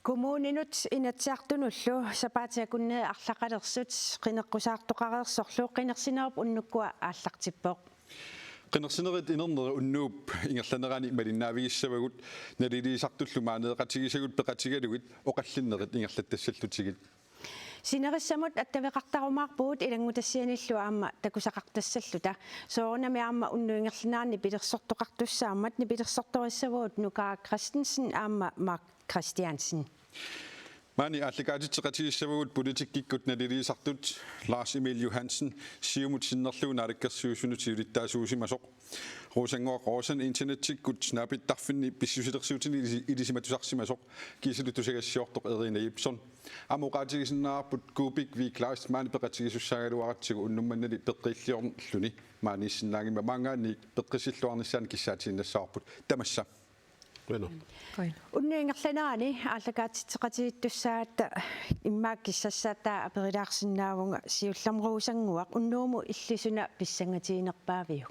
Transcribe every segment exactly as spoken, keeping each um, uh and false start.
Kommuninut Inatsisartunullu sapaatip akunnerit arlaqalersut qineqqusaartoqareersorlu qinersinerup unnukkua aallartippoq. Qinersinerit inerneri unnuup ingerlanerani malinnaavigissavagut naliliisartullu maaneeqatigisagut peqatigalugit oqallinnerit ingerlattassallutigit. Sinerissamut attaveqartarumaarpugut ilanngutassianillu aamma takusaqartassalluta. Soorunami aamma unnuup ingerlanerani nipilersortoqartussaammat nipilersortorissavagut Nuka Christensen aamma Mark Christiansen. Maani aallakaatitseqatigissavagut politikkikkut naliliisartut Lars Emil Johansen, Siumut sinnerlugu naalakkersuisunut siulittaasuusimasoq. Rosannguaq Rosing internetikkut naapittarfinni pissusilersuutini ilisi-, ilisimatusarsimasoq, kiisalu tusagassiortoq Erina Jepsen. Aamma oqaatigisinnaavarput Kuupik V. Kleist maani peqatigisussaagaluaratsigu unnuk mannali peqqiilliorluni maaniissinnaanngimmat maanngaanniit peqqissilluarnissaanut kissaatiinnassavarput. Tamassa. Qujanaq. Qujanaq. Unnuup ingerlanerani aallakaatitseqatigiittussaagatta immaqa kissassaataa aperilaarsinnaavunga, siullermik Rosannguaq, unnuumut illit suna pissangatiginerpaaviuk?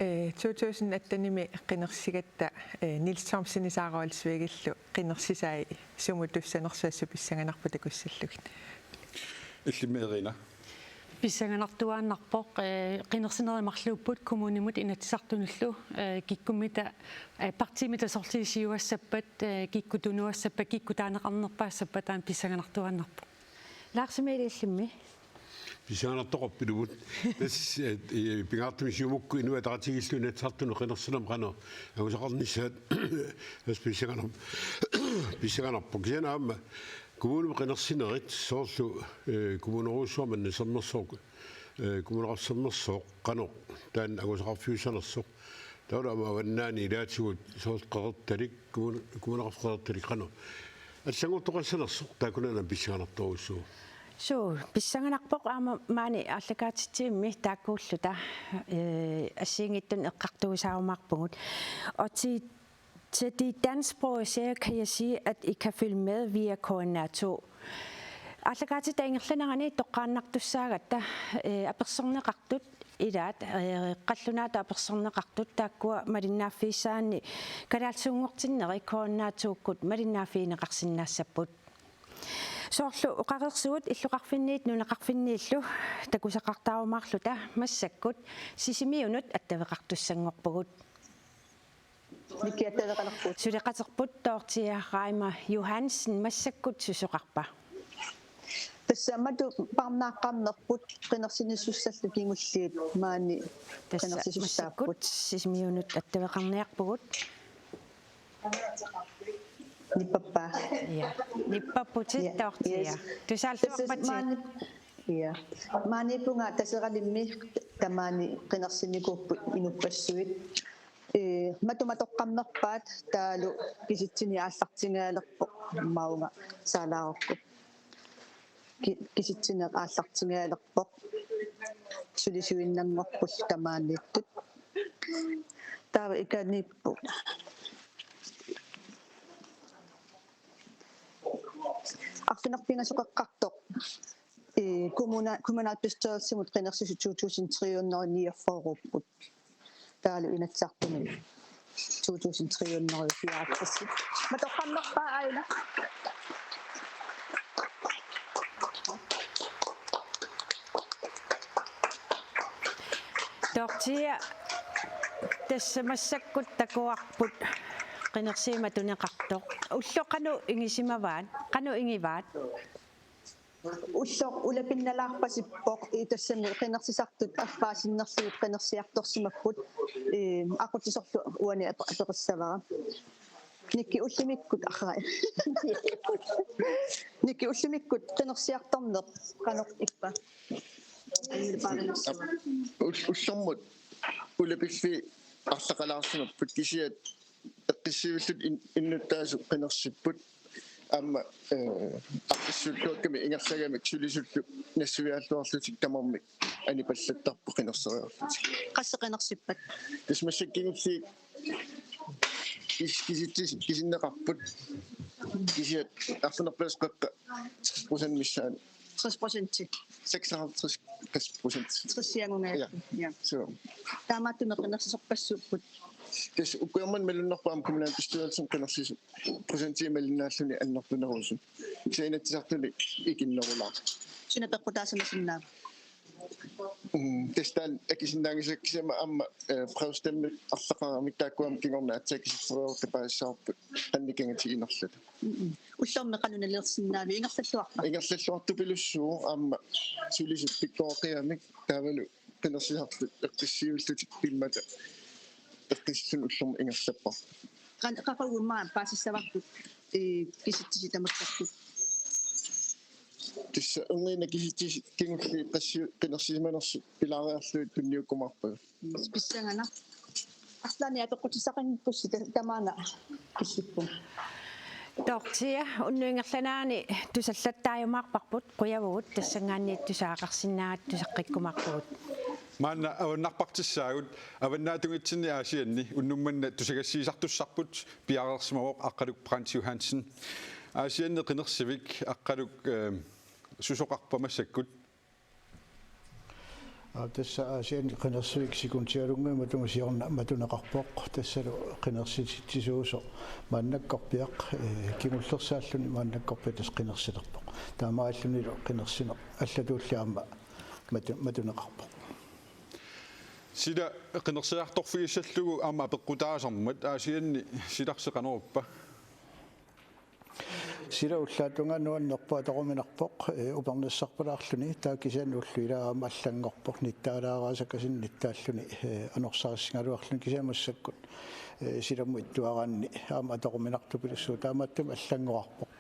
Eh, to tusind attenimi qinersigatta, eh, Niels Thomsen Saarolsvigillu qinersisai sumut tussanersuassat pissanganarpoq takussallugit. Illimmi Erina? Pissanganartuaannarpoq, eh, qinersinerit marluupput kommunimut Inatsisartunullu, eh, kikkummita, eh, partiimita sorliit siuassappat, eh, kikkut tunuassappat, kikkut taaneqarnerpaassappat, taanna pissanganartuaannarpoq. Lars Emil, illimmi? Pissanganartoqarpit ilumut. Tassa, eh, eh, pingaartumik Siumukkut Inuit Ataqatigiillu Inatsisartunut qinersinermi qanoq angusaqarnissaat, tassa pissanganar-, pissanganarpoq. Kisianni aamma kommunimi qinersinerit soorlu, eh, kommunerujussuarmi manna sermersuup, eh, Kommuneqarfik Sermersuup qanoq taanna angusaqarfiussanersoq. Taavalu aamma avannaani ilaatigut soorlu Qeqertalik, kommun-, Kommuneqarfik Qeqertalik qanoq allanngortoqassanersoq taakkunani pissanganartorujussuuvoq. Suu, pissanganarpoq aamma maani aallakaatitsivimmi taakkuulluta, eh, assigiinngitsunik eqqartuisaarumaarpugut. Og til, til de dansksprogede seere kan jeg sige, at I kan følge med via K N R to. Aallakaatitta ingerlanerani toqqaannartussaagatta, eh, apersorneqartut ilaat, eh, qallunaatut apersorneqartut taakkua malinnaaffigissaanni kalaallisuunngortinneri K N R to-kkut malinnaaffigineqarsinnaassapput. Soorlu oqareersugut illoqarfinniit nunaqarfinniillu takusaqartarumaarluta massakkut Sisimiunut attaveqartussanngorpugut. Nikki attaveqalerput. Suleqaterput Dorthea Reimer Johansen, massakkut susoqarpa? Tassa matuma parnaaqqaarnerput qinersinerusussallu kingulliit maani. Tassa qinersisussaapput. Massakkut Sisimiunut attaveqarniarpugut. Nippappaa. Ja. Nippapputit. Ja, Dorthea. Yes. Tusaalluarpatit. Tassa maani, ja. Maaniippunga Taseralimmi tamaani qinersinikuupput inuppassuit. Ee, matuma toqqammerpaat taavalu kisitsineq aallartingajalerpoq maunga saalaarukkut. Ki-, kisitsineq aallartingajalerpoq. Sulisuinnanngorput tamaaniittut. Taava ikaniippoq. Arfineq-pingasoqeqqartoq. Ee, kommuna-, kommunalbestyrelsimut qinersisut to tusind tre hundrede niogfyrre-upput. Taavalu Inatsisartuni to tusind tre hundrede fireoghalvtreds. Matoqqammerpaa aina. Dorthea, tassa massakkut takuarput qinersineq matuneqartoq. Ulloq qanoq ingisimavaat? Qanoq ingivaat? Ulloq ulapinnalaarpasippoq, i tassami qinersisartut affaa sinnerlugit qinersiartorsimapput, ee, aqutsisorlu uani ape-, apeqqussavara. Nikki ullumikkut, arraa. Nikki ullumikkut qinersiartorneq qanoq ippa? Ul-, ullormut ulapilli arlaqalaarsimapput kisianni eqqissivillutik in-, innuttaasut qinersipput. Aamma, eh, aqqissuulluakkami ingerlagamik sulisullu nassuiaalluarlutik tamarmik anipallattarput qinerseriarlutik. Qassit qinersippat? Tassa massakkut kingulliit kis-, kisitsis-, kisinneqarput. Kisianni arfineq-pingasut qeqqa tres procent missaani. Tres procent. Seksoghalvtreds, tres procent. Tresiangunga. Ja. Ja. Så. Taamaattumik qinersisorpassuupput. Tassa ukkuamman malunnarpoq aamma kommunalbestyrelsimi qinersisoq procentii malinnaalluni annertunerusut. Kisianni Inatsisartuni ikinnerulaarpoq. Suna peqqutaasama sinnaava? Mm, tassa taanna akisinnaanngisakka kisianni aamma, eh, brevstemme arlaqaramik taakkua aamma kingorna aatsaat kisitsereerutta paasissavarput annikangatiginerluta. Mm-mm. Ullormi qanoq nalilersinnaaviuk, ingerlalluarpa? Ingerlalluartupilussuuvoq aamma sulisut pikkoreqigamik taavalu qinersisartut eqqissiivillutik pimmata eqqissilluni ullormi ingerlapparput. Qan-, qaqugu immaqa paasissavarput, eh, kisitsisit tamakkerput? Tassa erniinnaq kisitsisit kingulliit qassi-, qinersisimanersut pilaariarlugit tunniukkumaarpagut. Pissanganaq. Arlaannik apeqqutissaqanngikkussi ta-, tamaana killippunga. Dorthea, unnup ingerlanerani tusallattaajumaarparput, qujavugut, tassanngaanniit tusagaqarsinnaagatta tusaqqikkumaarpugut. Maanna avannarpartissaagut, avannaatungitsinni Aasianni unnuk manna tusagassiisartussarput piareersimavoq Aqqaluk Brandt Johansen. Aasianni qinersivik Aqqaluk, eh, susoqarpa massakkut? Aa, tassa Aasianni qinersivik sekundialunnguit matuma siorna matuneqarpoq, tassalu qinersitsisuusoq maannakkorpiaq, eh, kingullersaalluni maannakkorpiaq tassa qinersilerpoq. Taamaalillunilu qinersineq allatuulli aamma matu-, matuneqarpoq. Sila qinersisartorfigissallugu aamma apeqqutaasarmat Aasianni silarsi qanoruppa? Sila ullaap tungaanut nuannerpoq, atoruminarpoq, eh, upernassarpalaarluni, taava kisianni ullut ilaat aamma allanngorpoq, nittaalaaraasakasinnut nittaalluni, eh, anorsaarissigaluarluni, kisianni massakkut, eh, silammut ittuaraanni aamma atoruminartupilussuuvoq, taamaattumik allanngorarpoq.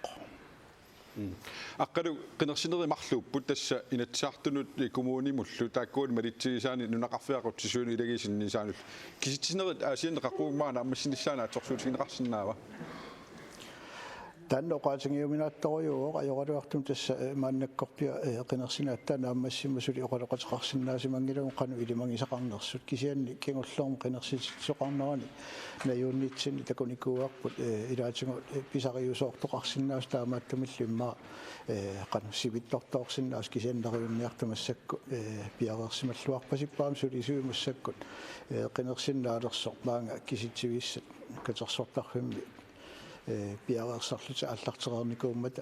Mm. Aqqaluk, qinersinerit marluupput tassa Inatsisartunut, eh, kommunimullu, taakkualu malitsigisaanik nunaqarfiit aqutsisuinut ilagiit sinniisaanullu. Kisitsinerit Aasianni qaqugu immaqa naammassinissaat naatsorsuutigineqarsinnaava? Taanna oqaatigiuminaattorujuuvoq, ajoraluartumik tassa, eh, maannakkorpiaq, eh, qinersineq aatsaat naammassimmat suli oqaloqateqarsinnaasimanngilagut qanoq ilimagisaqarnersut. Kisianni kingullermi qinersitsisoqarnerani najuunnitsinni takunikuuarput, eh, ilaatigut, eh, pisariusoortoqarsinnaasut, taamaattumillu immaqa, eh, qanoq sivitsortoorsinnaasut, kisianni neriunniartut massakkut, eh, piareersimalluarpasippaat aamma sulisui massakkut, eh, qinersineq naalersoq maanga kisitsivissat katersortarfimmi, eh, piareersarlutik aallartereernikuummata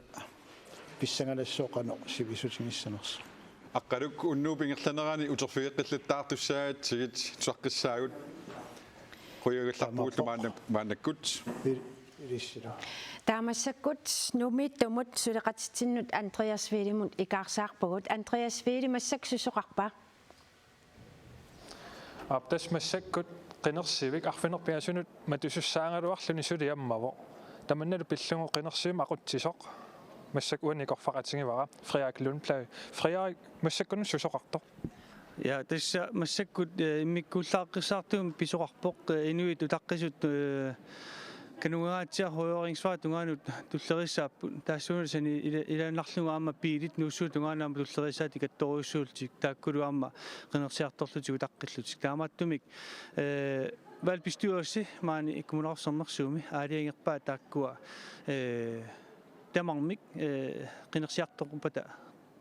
pissanganassaaq qanoq sivisutigissanersoq. Aqqaluk, unnuup ingerlanerani uterfigeqqillattaartussaagatsigit tusaqqissaagut. Qujagallarpugullu. Taamaappoq. Maanna-, maannakkut. Il-, ilissilu. Taava massakkut Nuummiittumut suleqatitsinnut Andreas Wielimut ikaarsaarpugut. Andreas Wieli, massakkut susoqarpa? Aap, tassa massakkut qinersivik arfineq-pingasunut matusussaagaluarluni suli ammavoq. Tamannalu pillugu qinersivimmi aqutsisoq. Massakkut uani ikorfaqatigivara. Frederik Lundblad. Frederik, massakkunnut susoqartoq? Ja, tassa massakkut, eh, immikkuullaqqissaartumik pisoqarpoq, eh, inuit utaqqisut, eh, Kangerluatsiaq Høyreansvarip tungaanut tulleriissaapput. Taassumalu sani ila-, ilaannarlugu aamma biilit Nuussuup tungaanut aamma tulleriissaat ikattorujussuullutik, taakkulu aamma qinersiartorlutik utaqqillutik. Taamaattumik, eh, valgbestyrelse maani Kommuneqarfik Sermersuumi aalajangerpaat taakkua, eh, tamarmik, eh, qinersiartoqarpata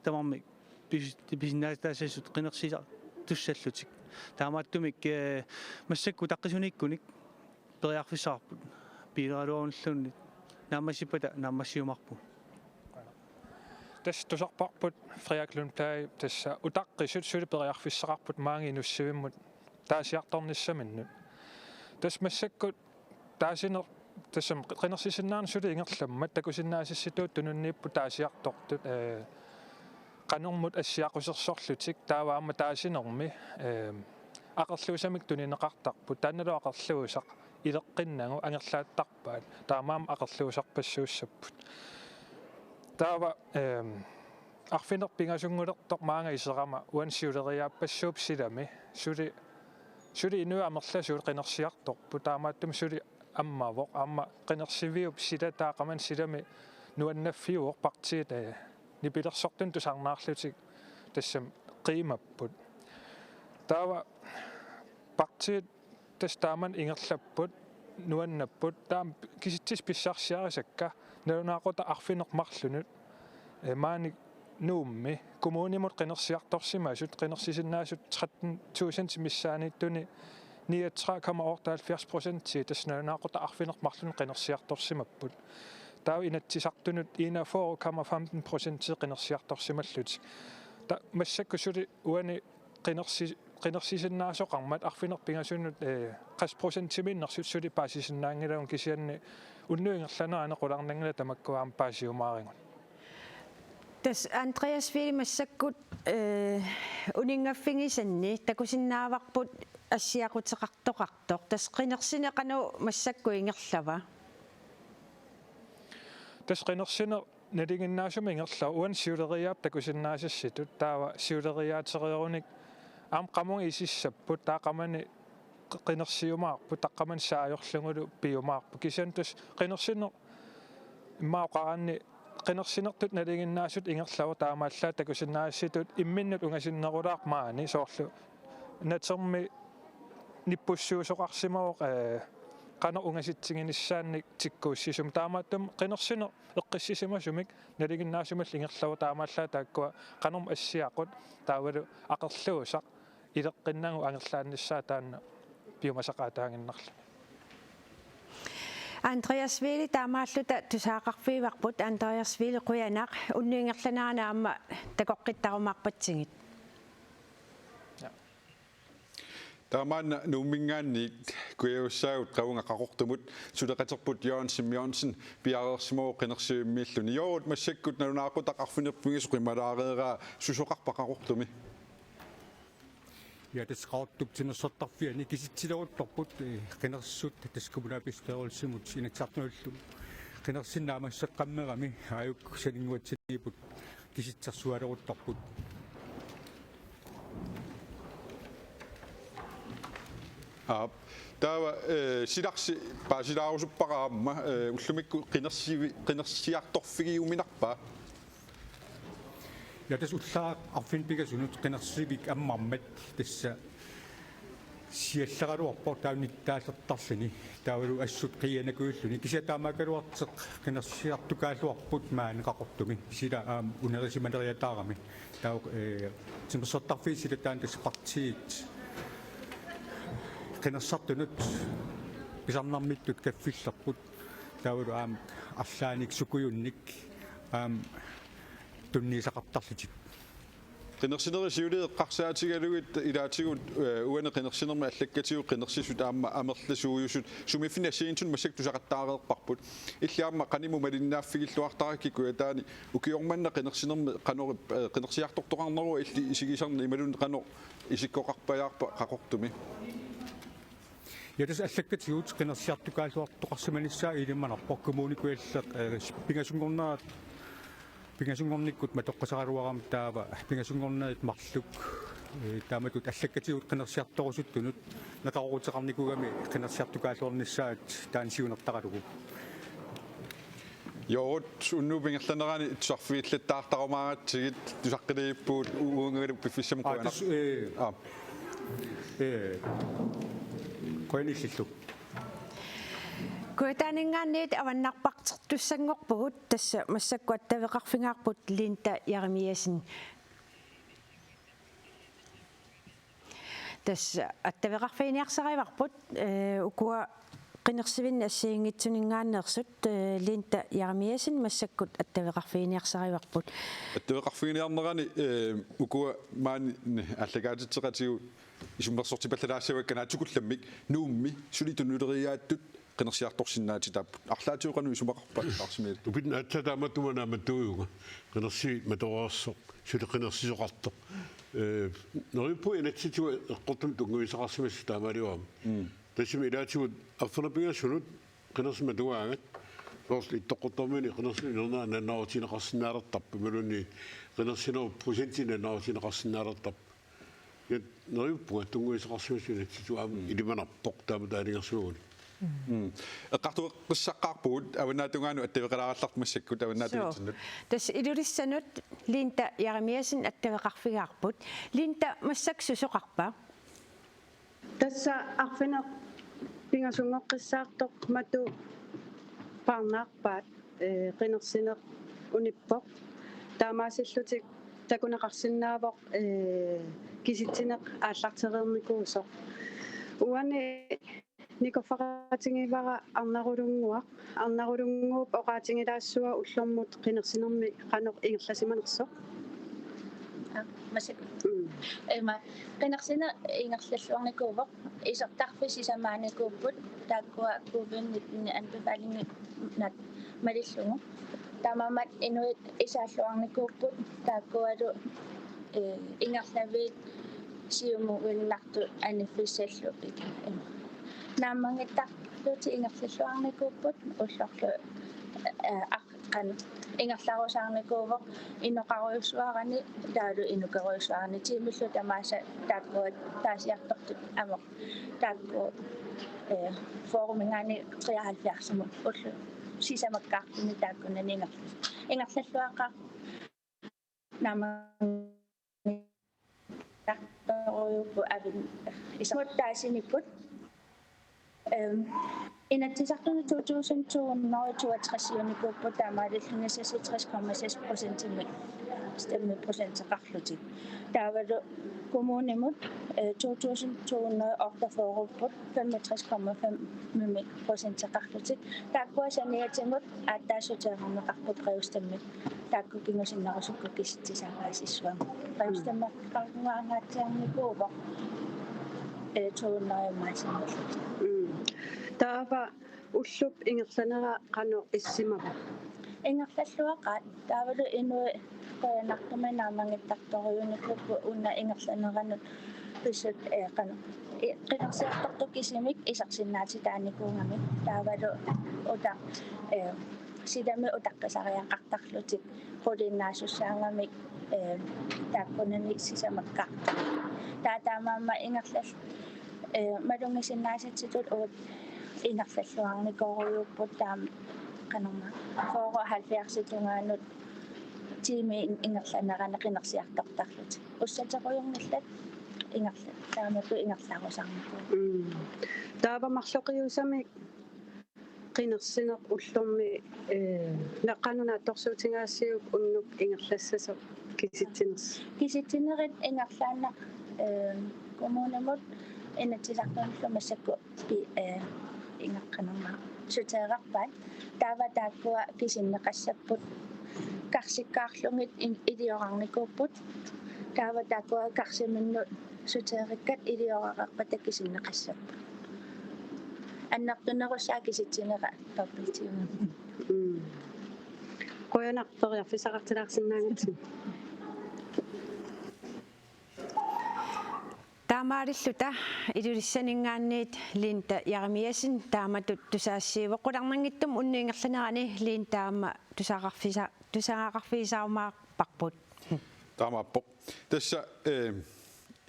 tamarmik pis-, pisinnaatitaasut qinersisartussallutik. Taamaattumik, eh, massakkut utaqqisuniikkunik periarfissaqarput. Biileraluarunilluunniit naammassippata naammassiumaarpugut. Tassa tusarparput Frederik Lundblad, tassa utaqqisut suli periarfissaqarput maani Inussivimmut taasiartornissaminnut. Tassa massakkut taasineq, tassami qinersisinnaaneq suli ingerlammat takusinnaasissatut tununniipput taasiartortut, eh, qanormut assiaqqusersorlutik, taava aamma taasinermi, eh, aqerluusamik tunineqartarput, taannalu aqerluusaq ileqqinnagu angerlaattarpaat, taamaammat aqerluusarpassuussapput. Taava, eh, arfineq-pingasunngulertoq maanga iserama uani siuleriaappassuup silami, suli, suli inuit amerlasuut qinersiartorput, taamaattumik suli ammavoq, aamma qinersiviup sila taaqaman silami nuannaffiuvoq partiit, eh, nipilersortunik tusarnaarlutik tassami qiimapput. Taava partiit tassa taamani ingerlapput, nuannapput, taama kisitsisit pissarsiarisakka, nalunaaqutaq arfineq-marlunut, eh, maani Nuummi, kommunimut qinersiartorsimasut, qinersisinnaasut tretten tusind missaaniittuni niogtredive komma otteoghalvfjerds procent tassa nalunaaqutaq arfineq-marlunut qinersiartorsimapput. Taava Inatsisartunut enogfyrre komma femten procent qinersiartorsimallutik. Taava massakkut suli uani qinersi-, qinersisinnaasoqarmat arfineq-pingasunut, eh, qassit procentimiinnersut suli paasisinnaanngilagut, kisianni unnuup ingerlanerani qularnanngilaq tamakku aamma paasiumaarigut. Tassa Andreas Wiel, massakkut, eh, uninngaffigisanni takusinnaavarput assiaquteqartoqartoq. Tassa qinersineq qanoq massakkut ingerlava? Tassa qinersineq nalinginnaasumik ingerlavoq, uani siuleriiaat takusinnaasassitut, taava siuleriiaatereerunik aamma qamunga isissapput, taava qamani qinersiumaarput, taqqamani saajorlugulu piumaarput. Kisianni tassa qinersineq immaqa oqaraanni qinersinertut nalinginnaasut ingerlavoq, taamaallaat takusinnaasassitut imminnut ungasinnerulaarpoq maani, soorlu natermi nippussuusoqarsimavoq, eh, qanoq ungasitsiginissaannik tikkuussisumik. Taamaattumik qinersineq eqqissisimasumik nalinginnaasumillu ingerlavoq, taamaallaat taakkua qanormi assiaqut taavalu aqerluusaq ileqqinnagu angerlaannissaa taanna piumasaqaataaginnarluni. Andreas Wiel, taamaalluta tusagaqarfigivarput. Andreas Wiel, qujanaq, unnuup ingerlanerani aamma takoqqittarumaarpatsigit. Ja. Taamaanna Nuumminngaanniit kujassaagut qavunga Qaqortumut suleqaterput Jørgen Simonsen piareersimavoq qinersivimmiilluni. Joorut, massakkut nalunaaqutaq arfineq-pingasut qimalaareeraa susoqarpa Qaqortumi? Ja, tassa Qaqortup timersortarfiani kisitsileruttorput, eh, qinersisut tassa kommunalbestyrelsimut Inatsisartunullu qinersineq naammasseqqammerami aajuku saninnguatsiniiput kisitsersualeruttorput. Aap. Taava, eh, silarsi paasilaarusuppara aamma, eh, ullumikkut qinersivi-, qinersiartorfigiuminarpa? Ja, tassa ullaaq arfineq-pingasunut qinersivik ammarmat tassa sialleraluarpoq taava nittaallertarluni, taavalu assut qiianakujulluni. Kisianni taamaakkaluartoq qinersiartukaalluarput maani Qaqortumi, sila aamma unerisimaneriataarami. Taava, eh, timersortarfiit silataanni tassa partiit qinersisartunut pisarnermittut kaffillerput. Taavalu aamma arlaannik sukujunnik aamma tunniussaqartarlutik. Qinersinerit siuliini eqqarsaatigalugit ilaatigut, eh, uani qinersinermi allakkatigut qinersisut aamma amerlasuujusut sumiiffinni assigiinngitsunik massakkut tusaqattaareerparput. Illit aamma qanimut malinnaaffigilluartarakkit Kujataani ukioq manna qinersinermi qanoq, eh, qinersiartortoqarneruvoq illit isigisarneq imaluunniit qanoq isikkoqarpajaarpa Qaqortumi? Ja, tassa allakkatigut qinersiartukaalluartoqarsimanissaa ilimanarpoq. Kommune Kujalleq, eh, pingasunngornerat, pingasunngornikkut matoqqasaraluarami, taava pingasunngornerit marluk, eh, taamatut allakkatigut qinersiartorusuttunut neqerooruteqarnikuugami qinersiartukaalluarnissaat taanna siunertaralugu. Joorut, unnuup ingerlanerani tusarfigillattaartarumaaratsigit, tusaqqilerpugut u-, uungalu piffissami. Aa, qujanaq. Tus-, eh, aa. Eh, qujanaq illillu. Kujataaninngaanniit avannarpartertussanngorpugut, tassa massakkut attaveqarfigaarput Linda Jeremiassen. Tassa attaveqarfiginiarsarivarput, eh, ukua qinersivinni assigiinngitsuninngaanneersut, eh, Linda Jeremiassen massakkut attaveqarfiginiarsarivarput. Attaveqarfiginiarnerani, eh, ukua maani aallakaatitseqatigut isummersortipallalaassavakka naatsukullammik Nuummi suli tunuliaatut qinersiartorsinnaatitaapput. Arlaatigut qanoq isumaqarpa Lars Emil? Upit aatsaat taamatut naammattuujunga. Qinersivik matoreersoq, suli qinersisoqartoq. Eh, neriuppunga inatsisitigut eqqortumik tunngavigisaqarsimasoq taamaaliorami. Mm. Tassami ilaatigut arfineq-pingasunut qinersivik matugaagat, soorlu Ittoqqortoormiuni qinersinermi nalunaarutigineqarsinnaalertarpoq, imaluunniit qinersinerup procenti nalunaarutigineqarsinnaalertarpoq. Ja, neriuppunga tunngavigisaqarsimasoq inatsisitigut aamma. Mm. Ilimanarpoq taamatut aalajangersimaguni. Mm. Eqqartueqqissaqqaarpugut, avannaatungaanut attaveqalaarallartoq massakkut avannaatungaatinnut. Suu. Tassa Ilulissanut Linda Jeremiassen attaveqarfigaarput. Linda, massakkut susoqarpa? Tassa arfineq-pingasunngoqqissaartoq matu parnaarpaat, eh, qinersineq unippoq. Taamaasillutik takuneqarsinnaavoq, eh, kisitsineq aallartereernikuusoq. uani nikorfaqaatigivara Arnarulunnguaq. Arnarulunnguup oqaatigilaassua ullormut qinersinermi qanoq ingerlasimanersoq. Aa, massakkut. Mm. Ima, qinersineq ingerlalluarnikuuvoq, isertarfik sisamaanikuupput, taakkua covid nitten anbefalingit malillugu. Taamaammat inuit isaalluarnikuupput, taakkualu, eh, ingerlaviit siumuinnartut aniffissallu. Naammagittaarlutik ingerlalluarnikuupput ullorlu, eh, ar-, qanoq ingerlarusaarnikuuvoq inoqarujussuarani taavalu inukerujussuarani, tiimillu tamaasa taakkua taasiartortut amoq. Taakku, eh, fyrreminngaanniit treoghalvfjerdsimut ullut sisamakkaartuni taakkunani ingerl-, ingerlalluaqaaq. Naammagittaartorujuupput avin-, isermut taasinikkut. Ehm, Inatsisartuni to tusind to hundrede toogtres-iunikuupput, taamaalilluni seksogtres komma seks procentimik stemmeprocenteqarlutik. Taavalu kommunimut, eh, to tusind to hundrede otteogfyrre-upput, femogtres komma fem-imik procenteqarlutik. Taakkua saniatimut aatsaat sorteerneqarput brevstemmit. Taakku kingusinnerusukkut kisitsisarpasissuaq. Brevstemmeqarluarngaatsiarnikuuvoq, eh, to hundrede immaasinnaallutik. Mm. Taava ullup ingerlanera qanoq issimava? Ingerlalluaqaat, taavalu inuit qujanartumik naammagittaartorujunikuupput una ingerlaneranut pissutsit, eh, qanoq, i-, qinersiartortut kisimik isersinnaatitaanikuugamik. Taavalu uta-, eh, silami utaqqisariaqartarlutik quliinnaasussaammat, eh, taakkunani sisamakkaartut. Taava taamaammat ingerlal-, eh, malugisinnaasatsinni uagut ingerlalluarnikorujuupput, taama qanormaa fyrre halvfjerds tungaanut tiimi ingerlanerani qinersiartortarlutik. Ussaterujunngillat ingerla-, taamatut ingerlarusaarnikuupput. Mm. Taava marloqiusamik qinersineq ullormi, eh, na-, qanoq naatsorsuutigaasiuk unnuk ingerlassasoq kisitsinersoq? Kisitsinerit ingerlaannaq, eh, kommunimut Inatsisartunullu massakkut pi-, eh, ingaqqanerma sorteerarpaat. Taava taakkua kisinneqassapput, karsikkaarlugit in-, iliorarnikuupput. Taava taakkua karsiminnut sorteerikkat iliorarpata kisinneqassapput. Annertunerussaaq kisitsinera dobbelttiimi. Mm. Qujanaq periarfissaqartilaarsinnaagatsigit. Taamaalilluta Ilulissaninngaanniit Linda Jeremiassen taamatut tusagassiivoq. Qularnanngitsumik unnuk ingerlanerani Linda aamma tusagaqarfisa-, tusagaqarfigisarumaavarput. Taamaappoq. Tassa, eh,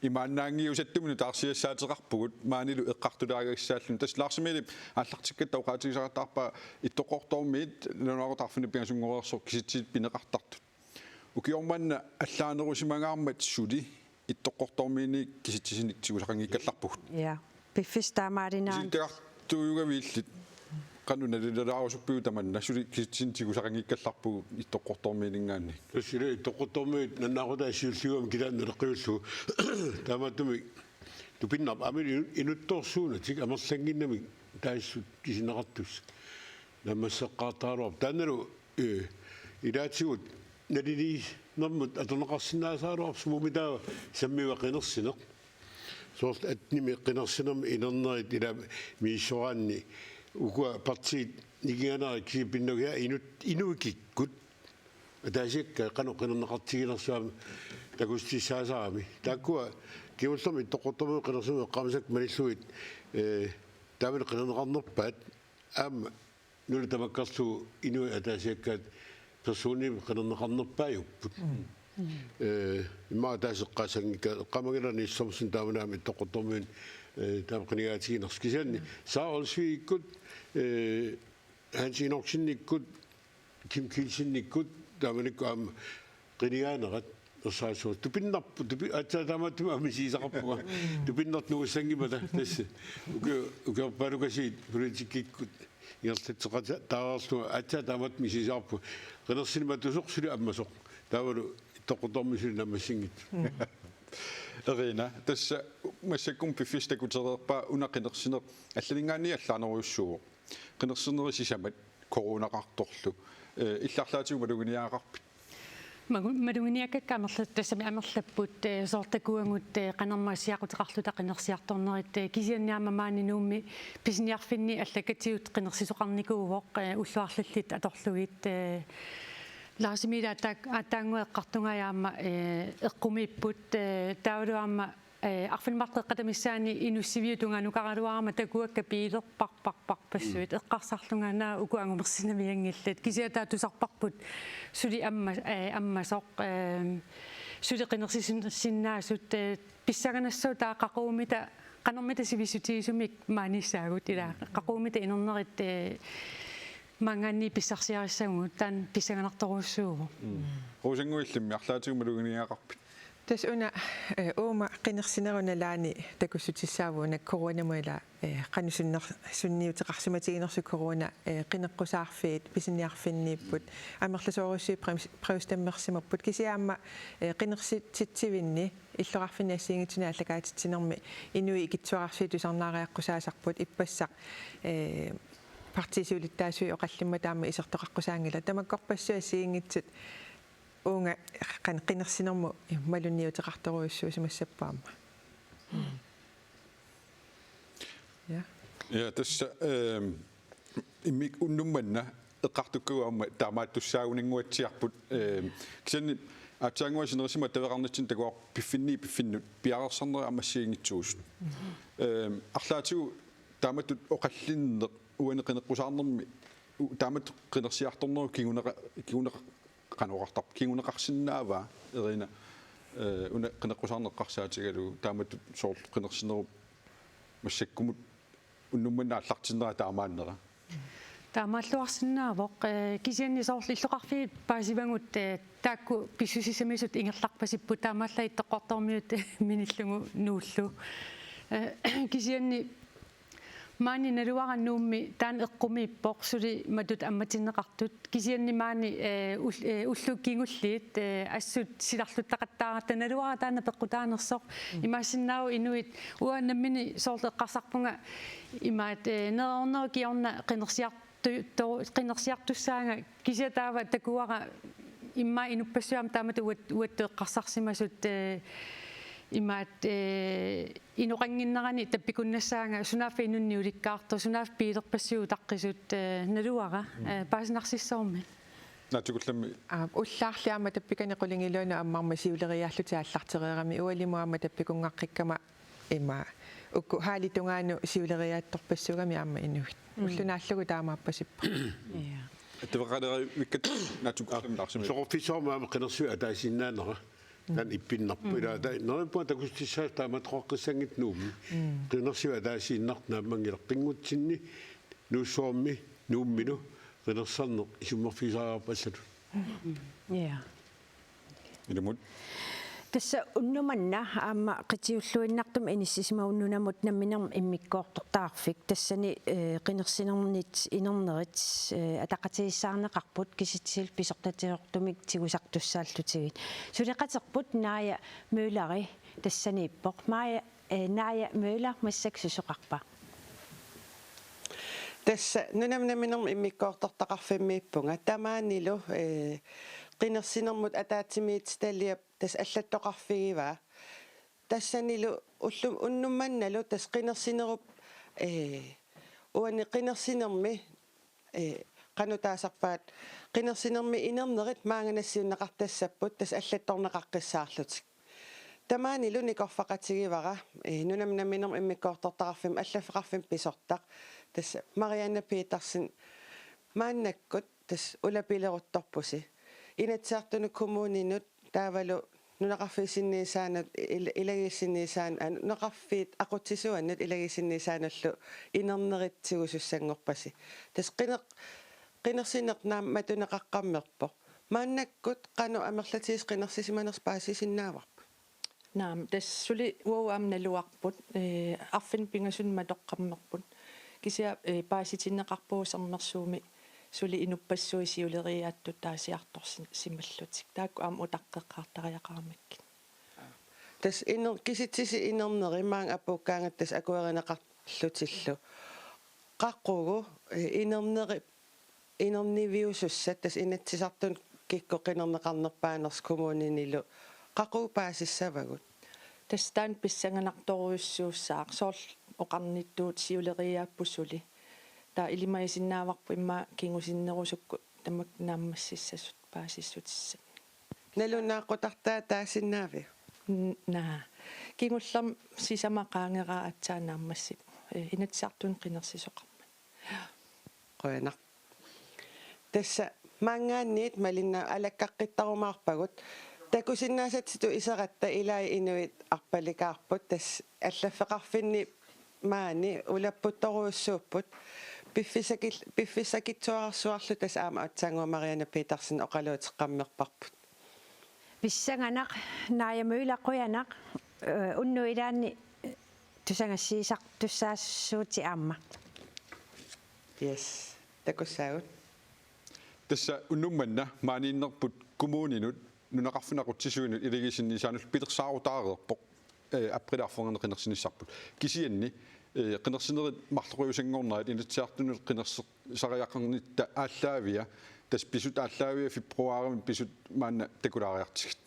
imaannaanngiusattumik nutaarsiassaateqarpugut maanilu eqqartulaagassaalluta. Tassa Lars Emilip aallartikkatta oqaatigisaqattaarpaa Ittoqqortoormiit nalunaaqutaq arfineq-pingasunngornersoq kisitsisit pineqartartut. Ukioq manna allaanerusimagaarmat suli Ittoqqortoormiini kisitsisinit tigusaqanngikkallarpugut. Ja. Piffissaq taamaalinagu. Kisitsigaartuujugaviillit qanoq nalilerusuppiuk tamanna, suli kisitsisinit tigusaqanngikkallarpugut Ittoqqortoormiininngaanniit. Tassa Ittoqqortoormiit nalunaaqutaq siulliullugit kitaani naleqqiullugu. Taamaattumik tupinnarpoq aamma inu-, inuttorsuunatik amerlannginnamik taassuma kisinneqartussat. Naammasseqqaartaraluarpoq. Taannalu, eh, ilaatigut naliliinermut atorneqarsinnaasaraluarpoq, sumut taava sammiva qinersineq. Soorlu attenimi qinersinermi inernerit ila misissoraanni ukua partiit nikinganerat kisiat pinnagu inut-, inuit kikkut ataasiakkaat qanoq qinerneqartiginersugut aamma takussutissaasaramik. Taakkua kingullermik Ittoqqortoormiut qinersineq eqqaamasakka malillugit, eh, taamani qinerneqarnerpaat aamma nunat tamakkerlugu inuit ataasiakkaat personit qinerneqarnerpaajupput. Mm. Eh, immaqa ataaseq eqqaassanngikkaa, eqqaamanngilara Niels Thomsen taamani aamma Ittoqqortoormiuni, eh, taama qinigaatiginersoq. Kisianni Sara Olsvigikkut, eh, Hans Enoksennikkut, Kim Kielsenikkut, taamanikkut aamma qinigaanerat ersarissumik. Tupinnarpoq, tupi-, aatsaat taamaattumik aamma misigisaqarpunga. Tupinnartoq nungussanngimmata tassa. Uki-, ukiorpaalukasiit politikkikkut ingerlatseqataareerlunga aatsaat taamaattumik misigisaqarpunga. Qinersineq matusoq suli ammasoq. Taavalu Ittoqqortoormiit suli naammassinngitsoq. Erina, tassa massakkut piffissaq takutereerpaa una qinersineq allaninngaanniit allaanerujussuuvoq. Qinersinerit sisamat coronaqartorlu. Eh, illit arlaatigut maluginiagaqarpit? Magu-, maluginiakkakka amerla-, tassami amerlapput, eh, soorlu takuagut, eh, qanormi assiaquteqarluta qinersiartornerit, eh, kisianni aamma maani Nuummi pisiniarfinni allakatigut qinersisoqarnikuuvoq, eh, ullut arlallit atorlugit, eh, Lars Emil aatsaat-, aatsaannguaq eqqartunga aamma, eh, eqqumiipput, eh, taavalu aamma, eh, arfineq-marluk eqqata missaani inussiviup tungaanukaraluarama takuakka biilerparparparpassuit, mm, eqqarsarlunga naak uku angumersinnavianngillat, kisianni taava tusarparput suli amma-, eh, ammasoq, eh, suli qinersisin-, sinnaasut, eh, pissanganassaaq taava qaqugummita, qanormita sivissutigisumik maaniissaagut, ila qaqugummita inernerit, eh, maanngaanniit pissarsiarissagut, taanna pissanganartorujussuuvoq. Mm. Rosannguaq, illimmi arlaatigut maluginiagaqarpit? Tassa una, eh, uuma qinersinerup nalaani takussutissaavugut una coronamut ila, eh, qanoq sunner-, sunniuteqarsimatiginersoq corona, eh, qineqqusaarfiit pisiniarfinniipput, amerlasoorujussuit brems-, brevstemmersimapput, kisianni aamma, eh, qinersititsivinni illoqarfinni assigiinngitsunik aallakaatitsinermi inuit ikittuararsuit tusarnaariaqqusaasarput, ippassaq, eh, partiit siulittaasuat oqallimmata aamma isertoqaqqusaanngillat. Tamakkorpassuit assigiinngitsut uunga qan-, qinersinermut malunniuteqartorujussuusimassappat aamma. Ja. Ja, tassa, ehm, immikkut unnuk manna eqqartukkagut aamma taamaattussaagunannguatsiarput, ehm, kisianni aatsaannguaq sinerissami attaveqarnitsinni takuarput piffinni-, piffinnut piareersarnerit aamma assigiinngitsuusut. Ehm, arlaatigut taamatut oqallinneq uani qineqqusaarnermi, u-, taamatut qinersiartornerup kinguneqa-, kinguneqa-, qanoq oqartarpa, kinguneqarsinnaavaa, Erina, eh, una qineqqusaarneq eqqarsaatigalugu taamatut soorlu qinersinerup massakkumut unnuk manna aallartinnera taamaannera? Taamaalluarsinnaavoq, eh, kisianni soorlu illoqarfiit paasivagut, eh, taakku pissusissamisut ingerlarpasipput, taamaallaat Ittoqqortoormiut minillugu Nuullu. Eh, kisianni maani naluara Nuummi taanna eqqumiippoq, suli matut ammatinneqartut. Kisianni maani, eh, ul-, eh, ullut kingulliit, eh, assut silarluttaqattaaratta naluara taanna peqqutaanersoq. Mm. Imaassinnaavoq inuit, uanga nammineq soorlu eqqarsarpunga imaat, eh, nereornerup kingorna qinersiartu-, to-, qinersiartussaanga, kisianni taava takuara immaqa inuppassuit aamma taamatut uat-, uattut eqqarsarsimasut, eh, imaat, eh, inoqannginnerani tappikunnassaanga, sunaaffa inunnik ulikkaartoq, sunaaffa biilerpassuit utaqqisut, eh, naluara, eh, paasinarsissavarmi. Naatsukullammi. Aa, ullaarli aamma tappikani qulingiluanut ammarmat siuleriiaallutik aallartereeramik, ualimut aamma tappikunngaqikkama ima uku hallip tungaanut siuleriiaattorpassuugamik aamma inuit. Mm. Ulloq naallugu taamaappasippoq. Ja. Attaveqalereerakku naatsukullammi Lars Emil. Soqorfissuarmi aamma qinersiviup ataasiinnaanera. Mm. Taanna ippinnarpoq. Mm. Ila ta-, neriuppunga takussutissaasut taamaattoqaqqissanngitsut Nuummi. Mm. Qinersiviup ataasiinnartoq naammanngilaq, qinngutsinni Nuussuarmi Nuummilu qinersisarneq isummerfigisariaqarpoq allatut. Mm. Ja. Ilumut. Tassa unnuk manna aamma qitiulluinnartumik inissisimavugut nunamut namminermik immikkoortortaqarfik. Tassani, eh, qinersinernit inernerit, eh, ataqatigiissaarneqarput, kisitsisit pisortatigoortumik tigusartussaallutigit. Suleqaterput Naaja Mølleri tassaniippoq. Maaj-, eh, Naaja Møller, massakkut susoqarpa? Tassa nunamut namminermut immikkoortortaqarfimmiippunga. Tamaanilu, eh, qinersinermut ataatsimiititaliap tassa allattoqarfigivaa. Tassanilu ullu-, unnuk mannalu tassa qinersinerup, eh, uani qinersinermi, eh, qanoq taasarpaat, qinersinermi inernerit maanga nassiunneqartassapput, tassa allattorneqaqqissaarlutik. Tamaanilu nikorfaqatigivara, eh, nunamut namminermut immikkoortortaqarfimmi allaffeqarfimmik pisortaq. Tassa Marianne Petersen, maannakkut tassa ulapileruttorpusi. Inatsisartunut, kommuninut taavalu nunaqarfiit sinniisaannut, il-, ilagiit sinniisaan-, aa, nunaqarfiit aqutsisuannut ilagiit sinniisaannullu inernerit tigusussanngorpasi. Tassa qineq-, qinersineq naammattuneqaqqammerpoq. Maannakkut qanoq amerlatigisut qinersisimanersut paasisinnaavarput? Naamik, tassa suli uagut aamma naluarput, eh, arfineq-pingasunut matoqqammerput. Kisianni, eh, paasitinneqarpugut Sermersuumi suli inuppassuit siuleriiaattutaasiartorsimallutik. Taakku aamma utaqqeqqaartariaqaramikkit. Tassa iner-, kisitsisit inerneri maanga apuukkaangatta tassa akuerineqarlutillu. Qaqugu, eh, inerneri, inerniviusussat tassa Inatsisartuni kikkut qinerneqarnerpaanersut kommuninilu qaqugu paasissavagut? Tassa taanna pissanganartorujussuussaaq, soorlu oqarnittut siuleriiaapput suli. Taava ilimagisinnaavarput immaqa kingusinnerusukkut tamakku naammassissasut paasissutissannik. Nalunaaqutartaa taasinnaaviuk? N-, naa. Kingullermik sisamat qaangeraa aatsaat naammassippoq. Eh, Inatsisartuni qinersisoqarmat. Qujanaq. Tassa maanngaanniit malinnaat alakkaqqittarumaarpagut. Takusinnaasatsitut iseratta ilai inuit arpalikaarput, tassa allaffeqarfinni maani ulapputtorujussuupput. Piffissakil-, piffissakitsuararsuarlu tassa aamma aatsaannguaq Marianne Petersen oqaluuteqqammerparput. Pissanganaq, Naja Møller, qujanaq, eh, unnuk ilaanni tusagassiisartussaassuutit aamma. Yes, takussaagut. Tassa unnuk manna maaniinnerput kommuninut nunaqarfinni aqutsisuinut ilagisinniisaanullu pilersaarutaareerpoq, eh, aprilip arfernanni qinersinissarput. Kisianni, eh, qinersinerit marloqiusanngornerat Inatsisartunut qinersisariaqarnitta aallaavia, tassa pisut aallaavia februaarimi pisut maanna takulaariartigit.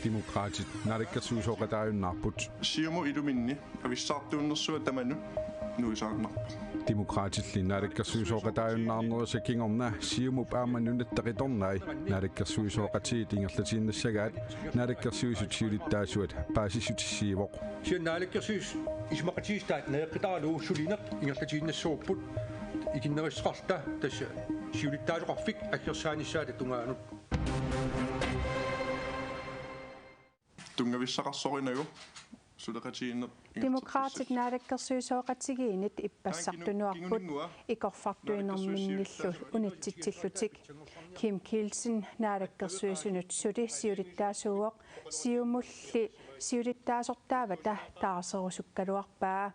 Demokraatit naalakkersuisooqataajunnaarput. Siumut iluminni avissaartuunnersuaq tamanut nuisaannarpoq. Demokraatilli naalakkersuisooqataajunnaarnerisa kingorna Siumup aamma Nunatta Qitornai naalakkersuisooqatigiit ingerlatiinnassagaat Naalakkersuisut siulittaasuat paasissutissiivoq. Kisianni naalakkersuisut isumaqatigiissutaat najoqqitaralugu sulineq ingerlatiinnassavarput, ikinnerussuteqarluta tassa siulittaasoqarfik aggersaanissaata tungaanut. Tunngavissaqarsorinagu suleqatigiinneq. Demokraatit naalakkersuisooqatigiinnit ippassartunuarput ikorfartuinerminnillu unitsitsillutik. Kim Kielsen naalakkersuisunut suli siulittaasuuvoq, Siumulli siulittaasortaavata taarserusukkaluarpaa.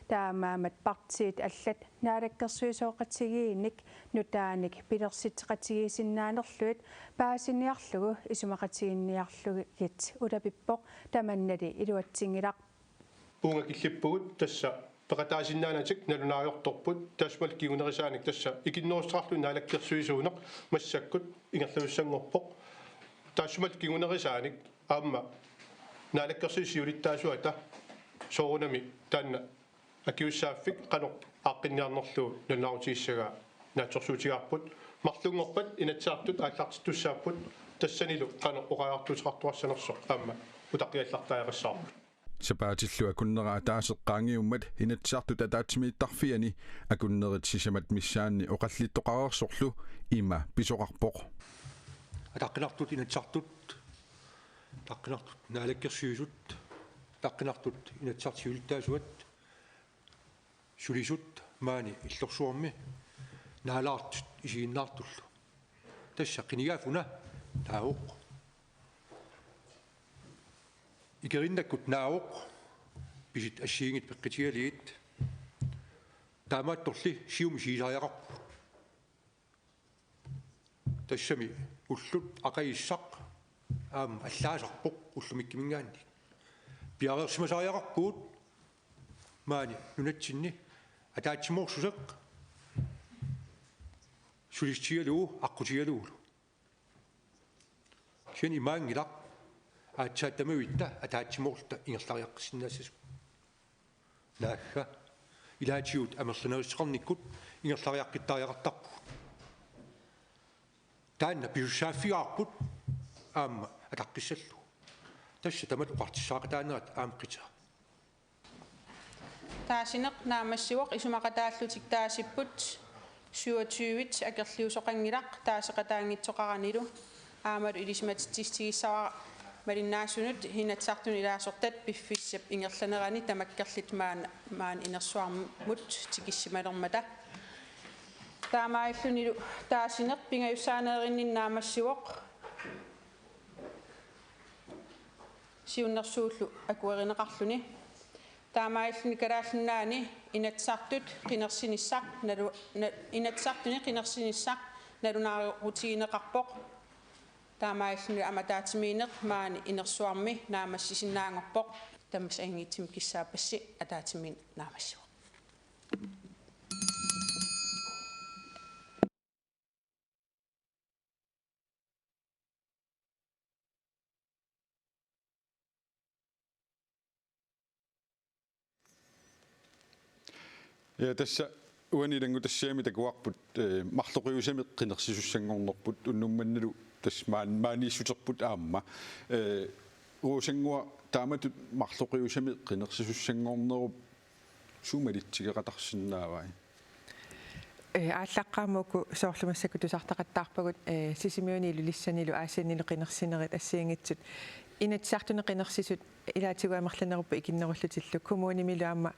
Taamaammat partiit allat naalakkersuisooqatigiinnik nutaanik pilersitseqatigiissinnaanerlugit paasiniarlugu isumaqatigiinniarlugit ulapippoq, tamannali iluatsinngilaq. Uunga killippugut tassa peqataasinnaanatik nalunaarujortorput, taassumalu kingunerisaanik tassa ikinnerussuteqarluni naalakkersuisuuneq massakkut ingerlasussanngorpoq. Taassumalu kingunerisaanik aamma naalakkersuisut siulittaasuata soorunami taanna akiussaaffik qanoq aaqqinniarnerlugu nalunaarutigissagaat naatsorsuutigaarput. Marlunngorpat Inatsisartut aallartittussaapput, tassanilu qanoq oqariartuuteqartuarsanersoq aamma utaqqiallartariaqassavarput. Sapaatillu akunnera ataaseq qaangiummat Inatsisartut ataatsimiittarfianni akunnerit sisamat missaanni oqallittoqareersorlu ima pisoqarpoq. Ataqqinartut Inatsisartut, ataqqinartut naalakkersuisut, ataqqinartut Inatsisartut siulittaasuat, sulisut maani illorsuarmi naalaartut isiginnaartullu. Tassa qinigaaffiuna taavoq. Ikerinnakkut naavoq, pisit assigiinngitsut peqqutigalugit. Taamaattorli Siumut isigisariaqarpugut. Tassami ullut aqagissaq aamma allaasarpoq ullumikkiminngaanniit. Piareersimasariaqarpugut maani nunatsinni ataatsimoorsuseq sulissutigalugu aqqutigalugulu. Kisianni imaanngilaq aatsaat tamavitta ataatsimoorluta ingerlariaqqissinnaassasut. Naagga, ilaatigut amerlanerissuteqarnikkut ingerlariaqqittariaqartarpugut. Taanna pisussaaffigaarput aamma ataqqissallugu. Tassa tamatta oqartussaaqataanerat aamma qitiga. Taasineq naammassivoq, isumaqataallutik taasipput syvogtyve, akerliusoqanngilaq taaseqataanngitsoqaranilu. Aammalu ilisimatitsissutigissavara malinnaasunut Inatsisartuni ilaasortat piffissap ingerlanerani tamakkerlutik maan-, maani inersuarmut tikissimalermata. Taamaalillunilu taasineq pingajussaaneerinninni naammassivoq siunnersuullu akuerineqarluni. Taamaalilluni Kalaallit Nunaanni Inatsisartut qinersinissaq nalu-, na-, Inatsisartuni qinersinissaq nalunaarutigineqarpoq. Taamaalilluni aamma ataatsimiinneq maani inersuarmi naammassisinnaanngorpoq. Tamassi angiitsimik kissaappassi ataatsimiinneq naammassivoq. Ja, tassa uani ilanngutassiami takuarput, eh, marloqiusamik qinersisussanngornerput unnuk mannalu tassa maan-, maaniissuterput aamma. Eh, Rosannguaq, taamatut marloqiusamik qinersisussanngornerup suut malitsigeqatarsinnaavai? Eh, aallaqqaammut uku soorlu massakkut tusartaqattaarpagut, eh, Sisimiuni Ilulissanilu Aasiannilu qinersinerit assigiinngitsut Inatsisartuni qinersisut ilaatigut amerlanerupput ikinnerullutillu, kommunimilu aamma,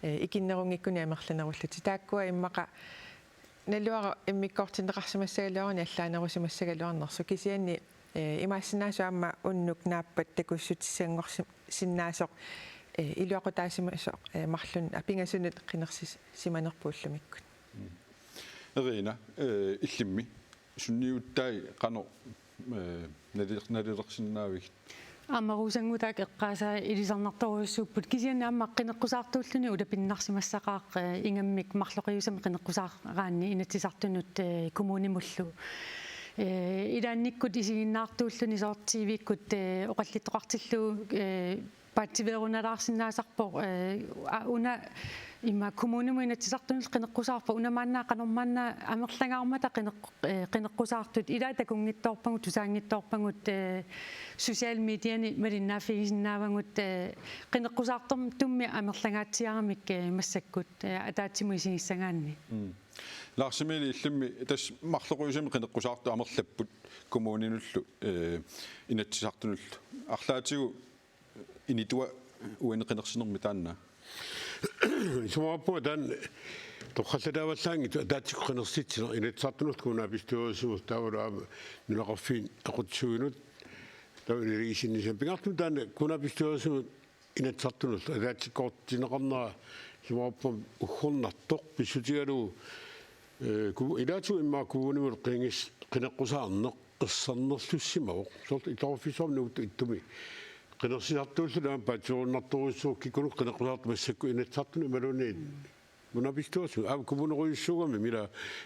eh, ikinnerunngikkunik amerlanerullutik. Taakkua immaqa naluara immikkoortinneqarsimassagaluaruni allaanerusimassagaluarnersoq, kisianni, eh, imaassinnaavoq aamma unnuk naappat takussutissanngorsi-, sinnaasoq, eh, iluaqutaasimasoq, eh, marlunnik pingasunut qinersis-, simanerput ullumikkut. Erina, eh, illimmi sunniutai qanoq, eh, nali-, nalilersinnaavigit? Aamma Rosannguaq taakku eqqaasaa ilisarnartorujussuupput, kisianni aamma qineqqusaartuulluni ulapinnarsimassaqaaq, eh, ingammik marloqiusamik qineqqusaaraanni Inatsisartunut, eh, kommunimullu. Eh, ilaannikkut isiginnaartuulluni soorlu T V-kkut, eh, oqallittoqartillugu, eh, paatsiveerunalaarsinnaasarpoq, eh, a-, una ima kommunimut Inatsisartunut qineqqusaarpoq, una maanna qanormaanna amerlangaarmata qineq-, eh, qineqqusaartut, ilaat takunngitsoorpagut, tusaanngitsoorpagut, eh, social mediani malinnaaffigisinnaavarput, eh, qineqqusaartumik amerlangaatsiaramik, eh, massakkut, eh, ataatsimut isigissagaanni. Mm. Lars Emil, illimmi tassa marloqiusamik qineqqusaartut amerlapput kommuninullu, eh, Inatsisartunullu. Arlaatigut inituat uani qinersinermi taanna? Isumaqarpunga taanna torrallataavallaanngitsoq ataatsikkut qinersitsineq Inatsisartunullu kommunalbestyrelsimut taavalu aamma nunaqarfiit aqutsisuinut taava ineriisinnissamut. Pingaartumik taanna kommunalbestyrelsimut Inatsisartunullu ataatsikkoortinneqarnera isumaqarpunga uggornartoq pissutigalugu, eh, ku-, ilaatigut immaqa kommunimut qingis-, qineqqusaarneq ersernerlussimavoq. Soorlu illoqarfissuarmi Nuuttut Ittumi qinersisartuullutik aamma paatsiveerunnartorujussuuvoq kikkunnut qineqqusaartut massakkut Inatsisartunut imaluunniit kommunalbestyrelsimi, aamma kommunerujussuugamik ila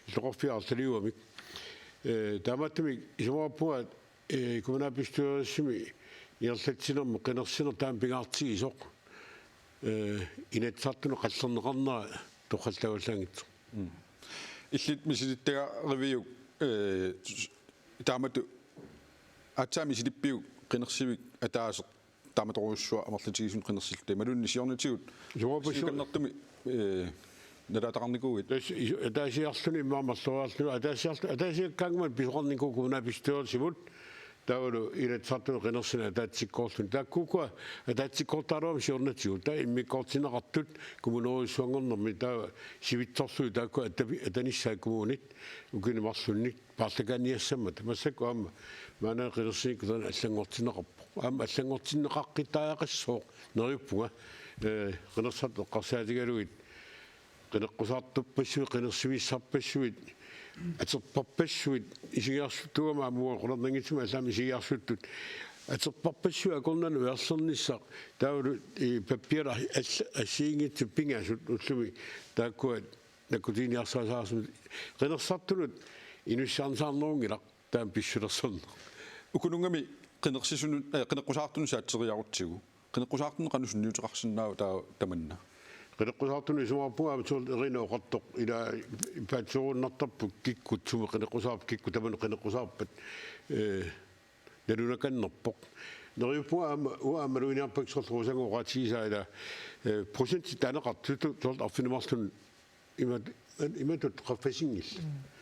illoqarfiit arlaliugamik. Eh, taamaattumik isumaqarpunga, eh, kommunalbestyrelsimi ingerlatsinermi qinersineq taama pingaartigisoq, eh, Inatsisartunut qallerneqarnera torrallataavallaanngitsoq. Mm. Illit misilittagariviuk, eh, s-, taamatut aatsaat misilippiuk qinersivik ataaseq taamatorujussuaq amerlatigisunik qinersilluta imaluunniit siornatigut? Isumaqarpunga su- siukannertumi, eh, nalaataqarnikuuit? Tassa isu-, ataasiarluni immaqa marloriarluni ataasiarlu-, ataasiakkaangamik pisoqarnikuuvoq kommunalbestyrelsimut taavalu Inatsisartunut qinersineq ataatsikkoorluni. Taakkuuku ataatsikkoortaraluarmata siornatigut, taava immikkoortinneqartut kommunerujussuanngornermi taava sivitsorlugit taakku atavi-, atanissaat kommunit ukiuni marlunni paarlakaaniassammata. Massakkut aamma maannakkut qinersinikkut taanna allanngortinneqarpoq. Aamma allanngortinneqaqqittariaqassooq neriuppunga, eh, qinersisartut eqqarsaatigalugit qineqqusaartorpassuit, qinersivissarpassuit, atorparpassuit, isigiarsuttugama aamma qularnanngitsumik allaammi isigiarsuttut, atorparpassuit akornanni ujarlernissaq, taavalu, eh, pappiala all-, assigiinngitsut pingasut ullumi taakkua nakkutiginiarsarisarsimasut, qinersisartunut inussissaarnerunngilarput taama pissulersorneq. Ukununnga qinersisunut, eh, qineqqusaartunut saatseriarutsigu. Qineqqusaartunut qanoq sunniuteqarsinnaava taava tamanna? Qineqqusaartunut isumaqarpunga aamma soorlu Erina oqartoq ila paatsiveerunnartarput kikkut sumi qineqqusaarpat, kikkut tamanut qineqqusaarpat, eh, nalunakannerpoq. Neriuppunga aamma uanga aamma maluginiarpakka soorlu Rosannguup oqaatigisaa ila, eh, procentit taaneqartutut soorlu arfineq-marlunut imat-, imatut qaffasinngillat. Mm.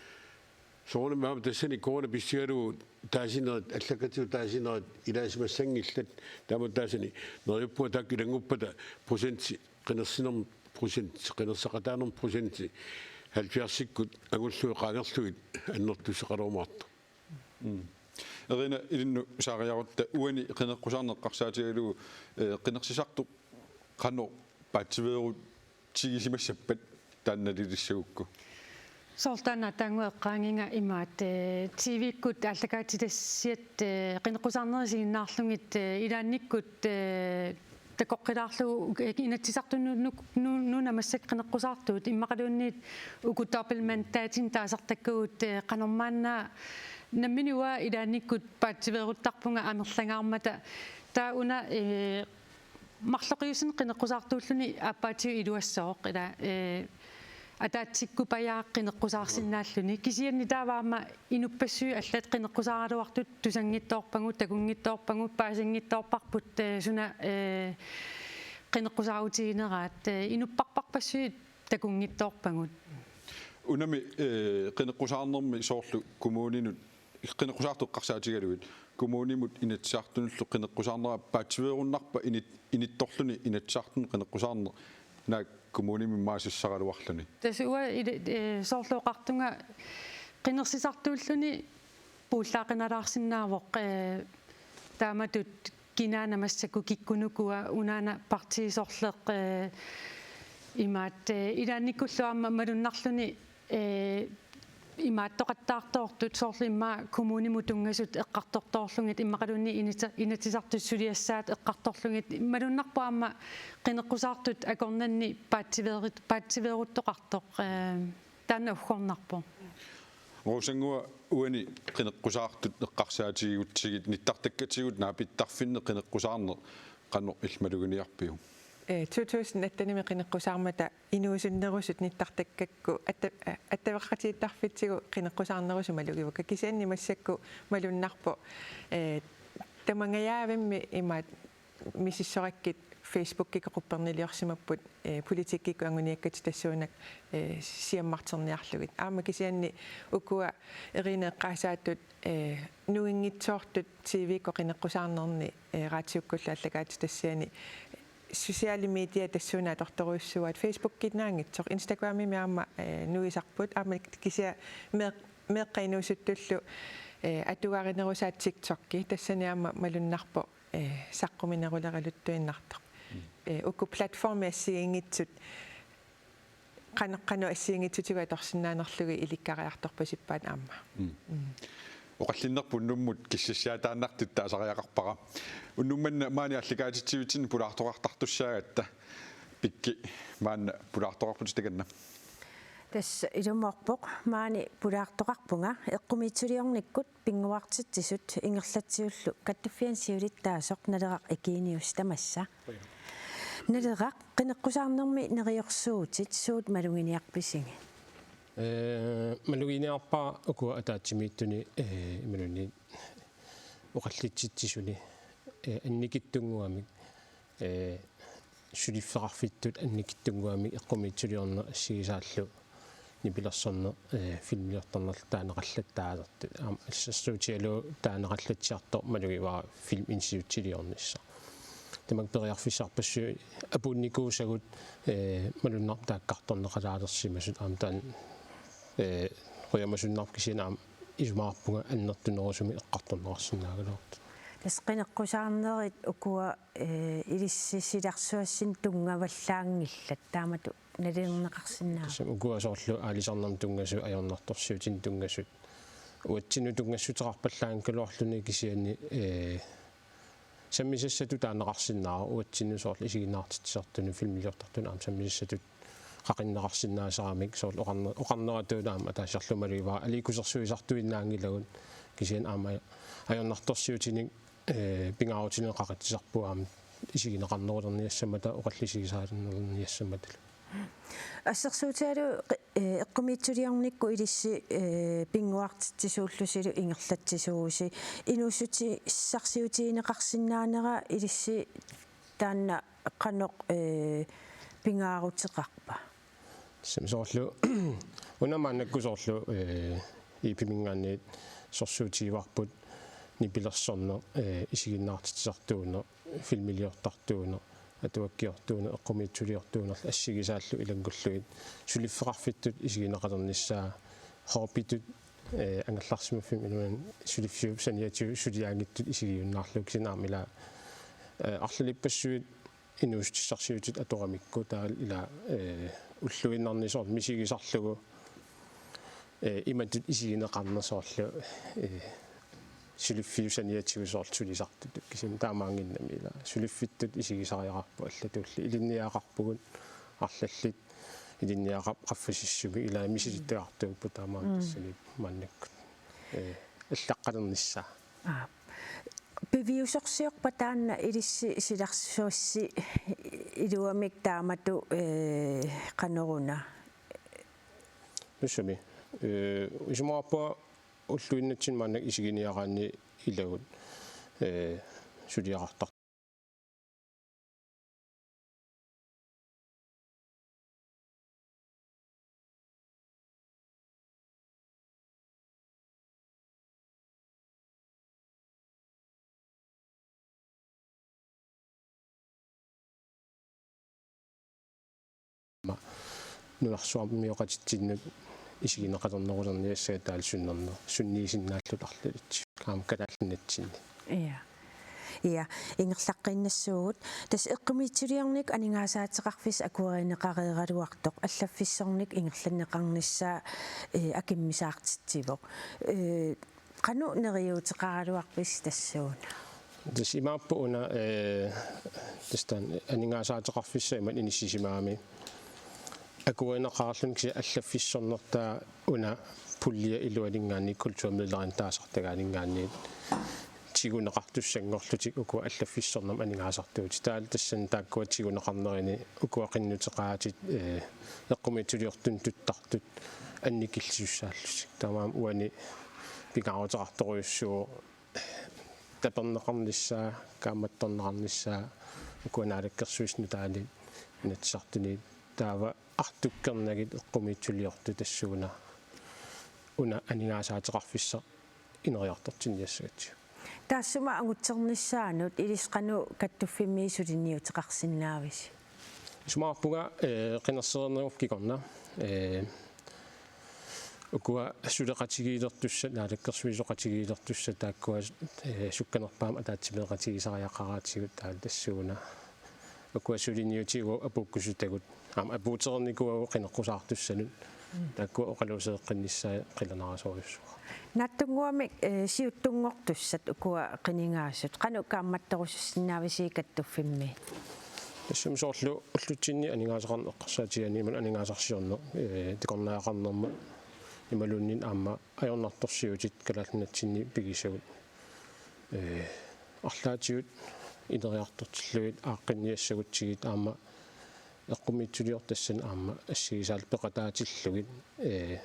Soorunami aamma tassani corona pissutigalugu taasinerit, allakkatigut taasinerit ilaasimassanngillat, taama taasani neriuppunga taakku ilannguppata procenti, qinersinermi procenti, qinersisaqataanermi procenti, halvfjerdsikkut angullugit qaangerlugit annertussaqarumaartoq. Mm. Erina, ilinnut saariarutta uani qineqqusaarneq eqqarsaatigalugu, eh, qinersisartoq qanoq paatsiveerutsigisimassappat taanna nalilissagukku? Soorlu taanna taanngua eqqaanginga imaat, eh, T V-kkut aallakaatitassiat, eh, qineqqusaarnerit isiginnaarlugit, eh, ilaannikkut, eh, takoqqilaarlugu, eh, Inatsisartuni nu-, nu-, nuuna massakkut qineqqusaartugut immaqaluunniit uku dobbeltmandaatinik taasartakkagut, eh, qanormaanna nammineq uanga ilaannikkut paatsiveeruttarpunga amerlangaarmata. Taava una, eh, marloqiusamik qineqqusaartuulluni aappaatigut iluassooq ila, eh, ataatsikkupajaaq qineqqusaarsinnaalluni. Kisianni taava aamma inuppassuit allat qineqqusaaraluartut tusanngitsoorpagut, takunngitsoorpagut, paasanngitsoorparput, eh, suna, eh, qineqqusaarutigineraat, eh, inupparparpassuit takunngitsoorpagut. Unami, eh, qineqqusaarnermi soorlu kommuninut, qineqqusaartut eqqarsaatigalugit, kommunimut Inatsisartunullu qineqqusaarnera paatsiveerunnarpa init-, inittorluni Inatsisartuni qineqqusaarneq naak kommunimi immaqa sassaraluarluni? Tassa uanga ili-, eh, soorlu oqartunga qinersisartuulluni puullaaqinalaarsinnaavoq, eh, taamatut kinaana massakkut kikkunukua unaana partii sorleq, eh, imaat, eh, ilaannikkullu aamma malunnarluni, eh, imaattoqattaartoortut soorlu immaqa kommunimut tunngasut eqqartortoorlugit immaqaluunniit inati-, Inatsisartut suliassaat eqqartorlugit malunnarpoq aamma qineqqusaartut akornanni paatsiveerit-, paatsiveeruttoqartoq, eh, taanna uggornarpoq. Rosannguaq, uani qineqqusaartut eqqarsaatigigutsigit nittartakkatigut naapittarfinni qineqqusaarneq qanoq illit maluginiarpiuk? Eh, to tusind attenimi qineqqusaarmata inuusunnerusut nittartakkakku atta-, eh, attaveqaqatigiittarfitsigut qineqqusaarnerusut malugivakka. Kisianni massakkut malunnarpoq, eh, tamangajaavimmi imaat misissorakkit Facebookikkut qupperniliorsimapput, eh, politikkikkut anguniakkatik tassuunakkut, eh, siammarterniarlugit. Aamma kisianni ukua Irina eqqaasaatut, eh, nuinngitsoortut T V-kkut qineqqusaarnerni, eh, raatiukkullu aallakaatitassiani sociale mediat tassuuna atortorujussuuaat, Facebookinnaanngitsoq, Instagramimi aamma, eh, nuisarput, aamma kisianni meeq-, meeqqat inuusuttullu, eh, atugarinerusaat TikTokki, tassani aamma malunnarpoq, eh, saqqumineruleraluttuinnartoq. Mm. Eh, uku platformi assigiinngitsut qan-, qanoq assigiinngitsutigut atorsinnaanerlugit ilikkariartorpasippaat aamma. Mm. Mm. Oqallinnerput unnummut kissassiaataannartut taasariaqarpara. Unnuk manna maani aallakaatitsivitsinni pulaartoqartartussaagatta, Pikki, maanna pulaartoqarputit takanna. Tassa ilumoorpoq maani pulaartoqarpunga eqqumiitsuliornikkut pinnguartitsisut ingerlatsisullu kattuffianni siulittaasoq Naleraq Eugenius tamassa. Naleraq, qineqqusaarnermi neriorsuutit suut maluginiarpisigit? Eh, maluginiarpara ukua ataatsimiittuni, eh, imaluunniit oqallitsitsisuni, eh, annikitsunnguamik, eh, suliffeqarfittut annikitsunnguamik eqqumiitsuliorneq assigisaallu nipilersorneq, eh, filmiliortarnerlu taaneqallattaalertut. Aamma assersuutigalugu taaneqallatsiartoq malugivara filmip insiutsiliornissaq. Tamakku periarfissarpassuit apuunnikuusagut, eh, malunnarpoq taakkartorneqalaalersimasut aamma taanna, eh, qujamasunnarpoq kisianni aamma isumaqarpunga annertunerusumik eqqartorneqarsinnaagaluartoq. Tassa qineqqusaarnerit ukua, eh, ilissi silarsuassinnut tunngavallaanngillat taamatut nalilerneqarsinnaavoq. Tassami ukua soorlu aalisarnermut tunngasut, ajornartorsiutinik tunngasut. Uatsinnut tunngassuteqarpallaanngikkaluarluni kisianni, eh, sammisassatut taaneqarsinnaavoq, uatsinnut soorlu isiginnaartitsisartunut, filmiliortartunut aamma sammisassatut qaqinneqarsinnaasaramik soorlu oqarne-, oqarneratut aamma ataasiarlugu malugivara aliikkusersuisartuinnaanngilagut kisianni aamma ajornartorsiutinik, eh, pingaarutinik qaqitsisarpugut aamma isigineqarnerulerniassammata oqallisigisaalerniassammatalu. Assersuutigalugu qi-, eh, eqqumiitsuliornikkut ilissi, eh, pinnguartitsisuullusilu ingerlatsisuusi. Inuussutissarsiutigineqarsinnaanera ilissi taanna qanoq, eh, pingaaruteqarpa? Tassami soorlu una maannakkut soorlu, eh, E P-minngaanniit sorsuutigivarput nipilersorneq, eh, isiginnaartitsisartuuneq, filmiliortartuuneq, atuakkiortuuneq, eqqumiitsuliortuunerlu assigisaallu ilanngullugit suliffeqarfittut isigineqalernissaa, hobbytut, eh, angerlarsimaffimmi iluani suliffiup saniatigut suliaanngitsutut isigiunnaarlugu kisianni aamma ila, eh, arlalippassuit inuussutissarsiutit atoramikku taava ila, eh, ulluinnarni soorlu misigisarlugu, eh, imatut isigineqarneq soorlu, eh, suliffiusaniatigut soorlu sulisartutut kisianni taamaannginnami ila suliffittut isigisariaqarput allatulli ilinniagaqarpugut arlallit ilinniagaq qaffasissumik ila misilittagartuupput taamaammat tassani maannakkut, eh, allaqqalernissaa. Aap. Piviusorsiorpa taanna ilissi silarsuassi iluamik taamatut, eh, qanoruna? Tassami, eh, isumaqarpunga ulluinnatsinni maanna isiginiaraanni ilagut, eh, suliaqartar- nunarsuarmioqatitsinnut isigineqalernerulerniassaat taavalu sunnerneq sunniisinnaalluta arlalitsigut aamma Kalaallit Nunatsinni. Ja. Ja, ingerlaqqiinnassuugut. Tassa eqqumiitsuliornikkut aningaasaateqarfissaq akuerineqareeraluartoq allaffissornikkut ingerlanneqarnissaa, eh, akimmisaartitsivoq. Eh, qanoq neriuuteqaraluarpisi tassuuna? Tassa imaappoq una, eh, tassa taanna aningaasaateqarfissaq imatut inissisimagami akuerineqarluni kisianni allaffissornertaa una pulje iluaninngaanniit kulturmidlerinik taasartagaaninngaanniit tiguneqartussanngorlutik ukua allaffissornermut aningaasartuutit. Taavalu tassani taakkua tiguneqarnerini ukua qinnuteqaatit, eh, eqqumiitsuliortunut tuttartut annikillisussaallutik. Taamaammat uani pingaaruteqartorujussuuvoq taperneqarnissaa, kaammattorneqarnissaa, ukua naalakkersuisut nutaanik, Inatsisartuni, taava artukkernagit eqqumiitsuliortut tassuuna una aningaasaateqarfissaq ineriartortinniassagatsigu. Taassuma angutsernissaanut ilissi qanoq kattuffimmiit suliniuteqarsinnaavisi? Isumaqarpunga, eh, qinersereernerup kingorna, eh, ukua suleqatigiilertussat, naalakkersuisoqatigiilertussat taakkua, eh, sukkanerpaamik ataatsimeeqatigisariaqaraatigut taava tassuuna ukua suliniutigut apuukkusutagut aamma apuutereernikuuagut qineqqusaartussanut. Mm. Taakkua oqaluusereqqinnissaat qilanaarisorujussuuara. Naatsunnguamik, eh, siuttunngortussat ukua qinigaasut qanoq kaammattorusussinnaavisi kattuffimmiit? Tassami soorlu ullutsinni aningaasaqarneq eqqarsaatigaanni imaluunniit aningaasarsiorneq, eh, takornariaqarnermut imaluunniit aamma ajornartorsiutit Kalaallit Nunatsinni pigisagut, eh, arlaatigut ineriartortillugit aaqqinniassagutsigit aamma eqqumiitsuliortut tassani aamma assigisaallu peqataatillugit, eh,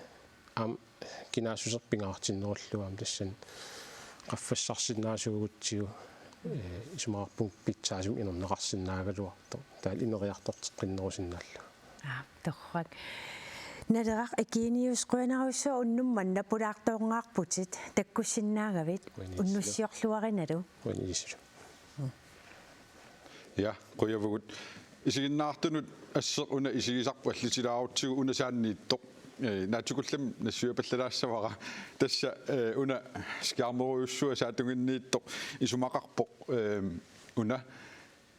aamma kinaassuseq pingaartinnerullugu aamma tassani qaffassarsinnaasuugutsigu, eh, isumaqarpunga pitsaasumik inerneqarsinnaagaluartoq taavalu ineriartorteqqinnerusinnaallugu. Aa, torrak. Naleraq Eugenius, qujanarujussuaq unnuk manna pulaartoorngaarputit, takkussinnaagavit. Qujanarujussuaq. Unnussiorluarinalu. Qujanarujussuaq. Ja, qujavugut. Isiginnaartunut asseq una isigisarput allitilaarutsigu una saanniittoq, eh, naatsukullammik nassuiapallalaassavara. Tassa, eh, una skærmerujussuaq saatunginniittoq isumaqarpoq, eh, una.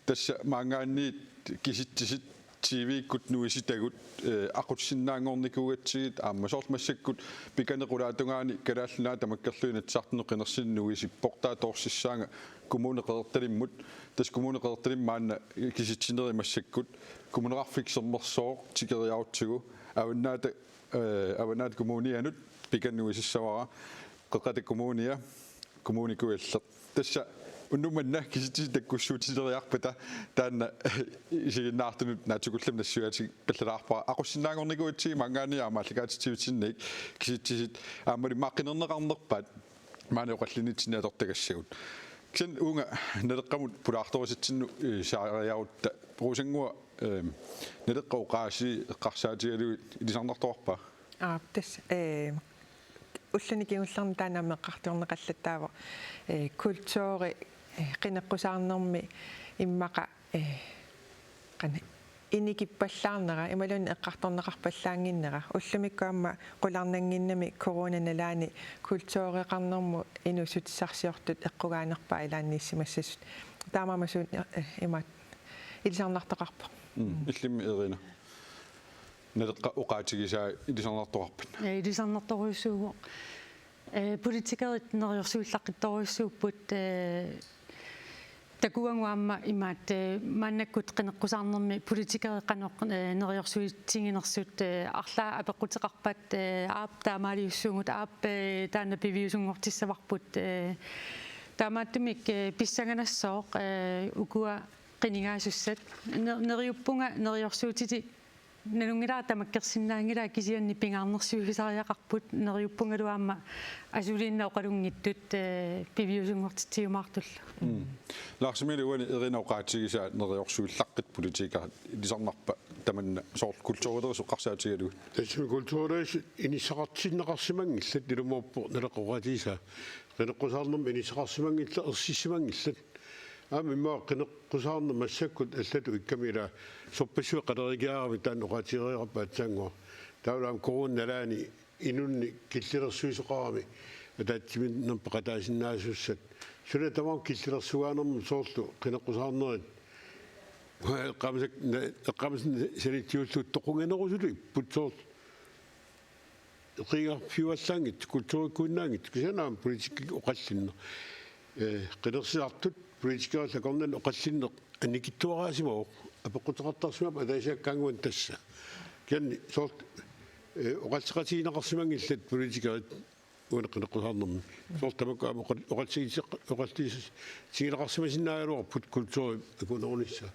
Tassa maanngaanniit kisitsisit T V-kkut nuisitagut, eh, aqussinnaanngornikuugatsigit aamma soorlu massakkut pikani qulaatungaani Kalaallit Nunaat tamakkerlugu Inatsisartunut qinersineq nuisippoq, taava toorsinnaasaanga Kommune Qeqertalimmut, tassa Kommune Qeqertalimmut maanna kisitsinerit massakkut, Kommuneqarfik Sermersooq tikeriarutsigu, Avannaata, eh, Avannaata Kommunianut pikani nuisissavara, Qeqqata Kommunia, Kommune Kujalleq. Tassa unnuk manna kisitsisit takkussuutileriarpata taanna isiginnaartunut naatsukullammik nassuiaatigipallalaarpara. Aqussinnaanngornikuugatsigit maanngaanniit aamma aallakaatitsivitsinnagit kisitsisit aammalu immaqa qinerneqarnerpaat maani oqallinnitsinni atortagassagut. Kisianni uunga Naleqqamut pulaartorisitsinnut, eh, saariarutta Rosannguaq, eh, Naleqqap oqaasii eqqarsaatigalugit ilisarnartoqarpa? Aap, tassa, eh, ulluni kingullerni taanna aamma eqqartorneqallattaavoq, eh, kulturi, eh, qineqqusaarnermi immaqa, eh, qanoq inikippallaarnera imaluunniit eqqartorneqarpallaannginnera. Ullumikkut aamma qularnannginnami corona nalaani kultureqarnermut inuussutissarsiortut eqqugaanerpaat ilaanniissimassasut. Taamaammat suut, eh, imaat ilisarnartoqarpoq. Mm. Illimmi Irina. Naleqqap oqaatigisaa ilisarnartoqarpat? Ee, ilisarnartorujussuuvoq. Ee, politikerit neriorsuillaqqittorujussuupput, ee, takuagut aamma imaat, ee, maannakkut qineqqusaarnermi politikerit qanoq, ee, neriorsuitiginersut, ee, arlaat apeqquteqarpat, ee, aap taamaaliussuugut, aap, ee, taanna piviusunngortissavarput, ee, taamaattumik, ee, pissanganassooq, ee, ukua qinigaasussat. Ne-, neriuppunga neriorsuutitit nalunngilara tamakkersinnaanngilaat kisianni pingaarnersiuisariaqarput neriuppungalu aamma asuliinnaq oqalunngitsut, ee, piviusunngortitsiumaartullu. Mm. Lars Emil, uani Irina oqaatigisaa neriorsuillaqqittoq politikerit ilisarnarpa tamanna soorlu kulturilerusut eqqarsaatigalugit? Tassami kulturilerusut inissaqartinneqarsimanngillat, ilumoorpoq Naleqqap oqaatigisaa. Qineqqusaarnermi inissaqarsimanngillat, ersissimanngillat. Aamma immaqa qineqqusaarneq massakkut allatut ikkami, ilaa, sorpassuit qalerigiaaramik taanna oqaatigereerpat aatsaannguaq. Taavalu aamma coronap nalaani inunnik killilersuisoqarami ataatsimiinnermi peqataasinnaasussat. Suna tamaat killilersugaanermut soorlu qineqqusaarnerit eqqaamasakka, eqqaamasakka saniatigut toqunganerusutut ipput soorlu. Eqiigarfiuallaanngitsut, kulturikkuinnaanngitsut, kisianni aamma politikkikkut oqallinneq. Ee, qinersisartut politikerit akornanni oqallinneq annikitsuaraasimavoq, apeqquteqartarsimavoq ataasiakkaannguanik tassa. Kisianni soorlu, ee, oqalliseqatigineqarsimanngillat politikerit uani qineqqusaarnermi. Soorlu tamakku aamma oqal-, oqallisigis-, oqallisigis-, oqallisigineqarsimasinnaagaluarput kulturip akunerunissaa.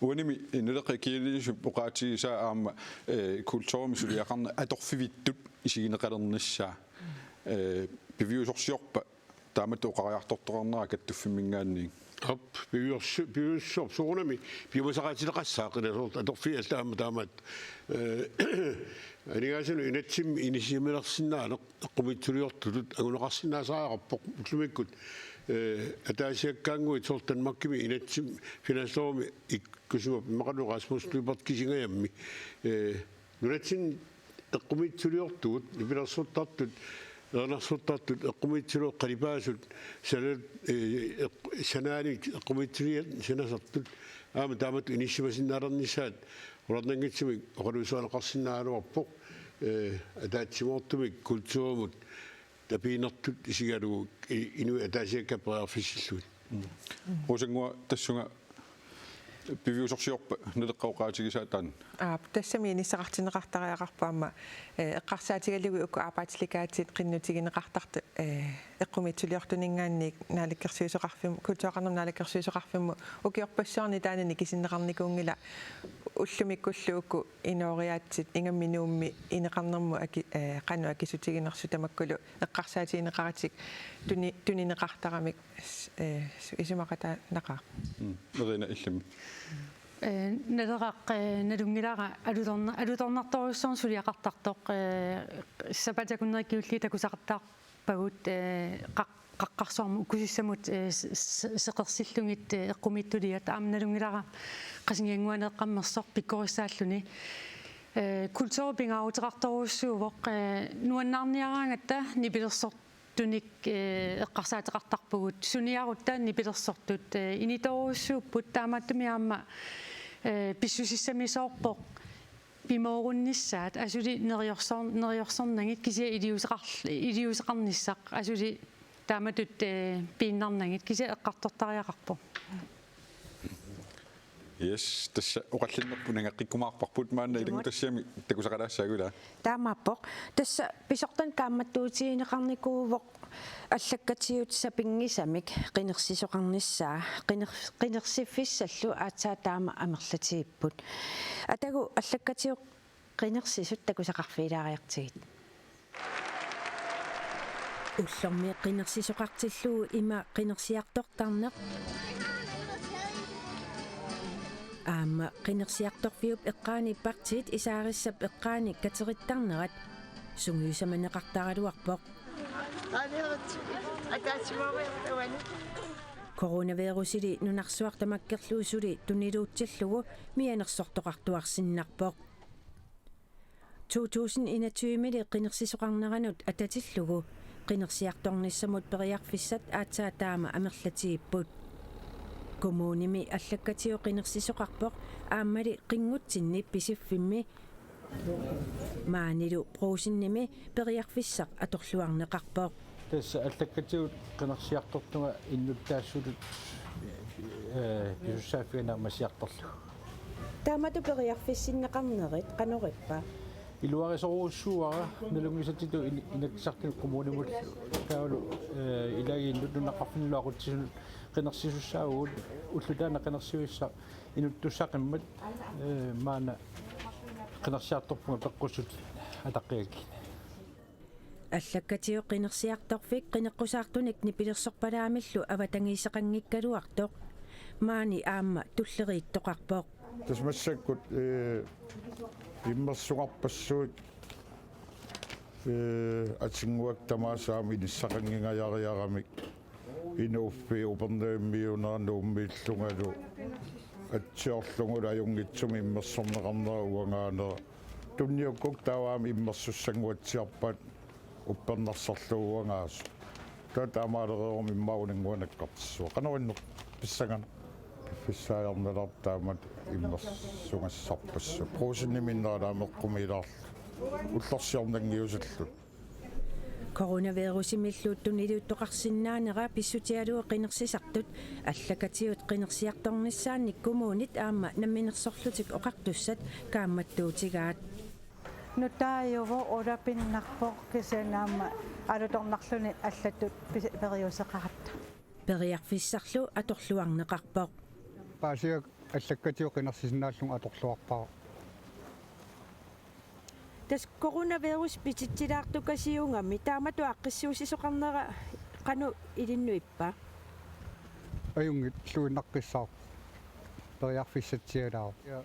Uanimi Naleqqap Ikiliusup oqaatigisaa aamma, ee, kulturimik suliaqarneq atorfivittut isigineqalernissaa. Ee, piviusorsiorpa taamatut oqariartortoqarnera kattuffimminngaanniit? Aap, piviusorsi-, piviusorsiorpoq soorunami piumasaqaatileqassaaq, qilanaarsoq atorfiit allat aamma taamaat. Ee, aningaasanut inatsimmi inissisimalersinnaaneq eqqumiitsuliortutut anguneqarsinnaasariaqarpoq ullumikkut. Ee, ataasiakkaannguit soorlu Danmarkimi inatsimmi finanslovimi ikkusimavoq immaqalu Rasmus Lyberth kisingajammi. Ee, nunatsinni eqqumiitsuliortugut, nipilersortartut, erinarsortartut, eqqumiitsuliortut qalipaasut, sana-, ee, eq-, sanaani eqqumiitsuliat sanasartut, aamma taamatut inissisimasinnaalernissaat qularnanngitsumik oqaluuserineqarsinnaagaluarpoq, ee, ataatsimoortumik kulturimut tapiinertut isigalugu i-, inuit ataasiakkaat periarfissillugit. Mm. Rosannguaq, tassunga piviusorsiorpa Naleqqap oqaatigisaa taanna? Aap, tassami inissaqartinneqartariaqarpoq aamma, ee, eqqarsaatigalugit uku Arbejdslegatet qinnutigineqartartut, ee, eqqumiitsuliortuninngaanniit naalakkersuisoqarfim-, kultureqarnermut naalakkersuisoqarfimmut ukiorpassuarni taanna nikisinneqarnikuunngilaq, ullumikkullu uku inooriaatsit ingammik Nuummi ineqarnermut aki-, ee, qanoq akisutiginersut tamakkulu eqqarsaatigineqaratik tuni-, tunineqartaramik, s-, ee, su-, isumaqataanaqaaq. Mm. Irina, illimmi. Ee, Naleraq, ee, nalunngilara alutorna-, alutornartorujussuarnik suliaqartartoq, ee, sapaatip akunneri kingulliit takusaqattaarpagut, ee, qaq-, qaqqarsuarmut ukkusissamut, ee, s-, s-, seqersillugit, ee, eqqumiitsuliat, aamma nalunngilara Qasigiannguaneeqqammersoq pikkorissaalluni. Ee, kulturi pingaaruteqartorujussuuvoq, ee, nuannaarniaraangatta nipilersortunik, ee, eqqarsaateqartarpugut, suniarutta nipilersortut, ee, initoorujussuupput, taamaattumik aamma, ee, pissusissamisoorpoq pimoorunnissaat, asuli neriorsoor-, neriorsornagit kisianni iliuuseqar-, iliuuseqarnissaq, asuli taamatut, ee, piinnarnagit kisianni eqqartortariaqarpoq. Yes, tassa oqallinnerput nangeqqikkumaarparput, maanna ilanngullugit tassami takusaqalaassaagut, ilaa? Taamaappoq. Tassa pisortanit kaammattuutigineqarnikuuvoq allakkatigut sapinngisamik qinersisoqarnissaa, qiner-, qinersiffissallu aatsaat taama amerlatigipput. Atagu allakkatigut qinersisut takusaqarfigilaariartigit. Ullormi qinersisoqartillugu ima qinersiartortarneq. Aamma qinersiartorfiup eqqaani partiit isaarissap eqqaani katerittarnerat sungiusamaneqartaraluarpoq. Coronavirusili nunarsuaq tamakkerlugu suli tuniluutsillugu mianersortoqartuarsinnarpoq. To tusind enogtyve-mili qinersisoqarneranut atatillugu qinersiartornissamut periarfissat aatsaat taama amerlatigipput. Kommunimi allakkatigut qinersisoqarpoq aammali qinngutsinni Pisiffimmi. Maanilu Brugsenimi periarfissaq atorluarneqarpoq. Tassa allakkatigut qinersiartortunga innuttaassutit, ee, pisussaaffiga naammassiartorlugu. Taamatut periarfissinneqarnerit qanorippa? Iluarisorujussuuara nalunngisatsitut in-, Inatsisartuni kommunimut taavalu, ee, ilagiinnut nunaqarfinnilu aqutsisunut qinersisussaavagut, ulloq taanna qinersivissaq inuttussaqimmat, ee, maanna qinersiartorpunga peqqussutit ataqqigakkit. Allakkatigut qinersiartorfik qineqqusaartunik nipilersorpalaamillu avatangiiseqanngikkaluartoq maani aamma tulleriittoqarpoq. Tassa massakkut, ee, immersugarpassuit, ee, atinnguakkut tamaasa aamma inissaqanngingajariaramik, inuuffii Upernavimmiuunerani Nuummiillungalu atsiorlugulu ajunngitsumik immersorneqarnera uangaanera. Tunniukkukku taava aamma immersussannguatsiarpaat uppernarsarlugu uangaasoq. Taava taamaalereeruma immaqa uninnguanakkartissuaq. Qanoq innerpissagana? Piffissaajarnalaartoq taamatut immersugassarpassuit. Brugseniminnera taama eqqumiilaarlugu. Ullorsiornanngiusallugu. Coronavirusimillu tunniuttoqarsinnaanera pissutigalugu qinersisartut allakatigut qinersiartornissaannik kommunit aamma Namminersorlutik Oqartussat kaammattuutigaat. Nutaajuvoq, ulapinnarpoq, kisianni aamma alutornarluni allatut pis-, periuseqaratta. Periarfissarlu atorluarneqarpoq. Paasigakkit allakkatigut qinersisinnaallunga atorluarpara. Tassa coronavirus pititsilaartukasiugami taamatut aaqqissuussisoqarnera qanoq ilinnut ippa? Ajunngilluinnaqqissaarpoq. Periarfissatsialaarpoq. Ja,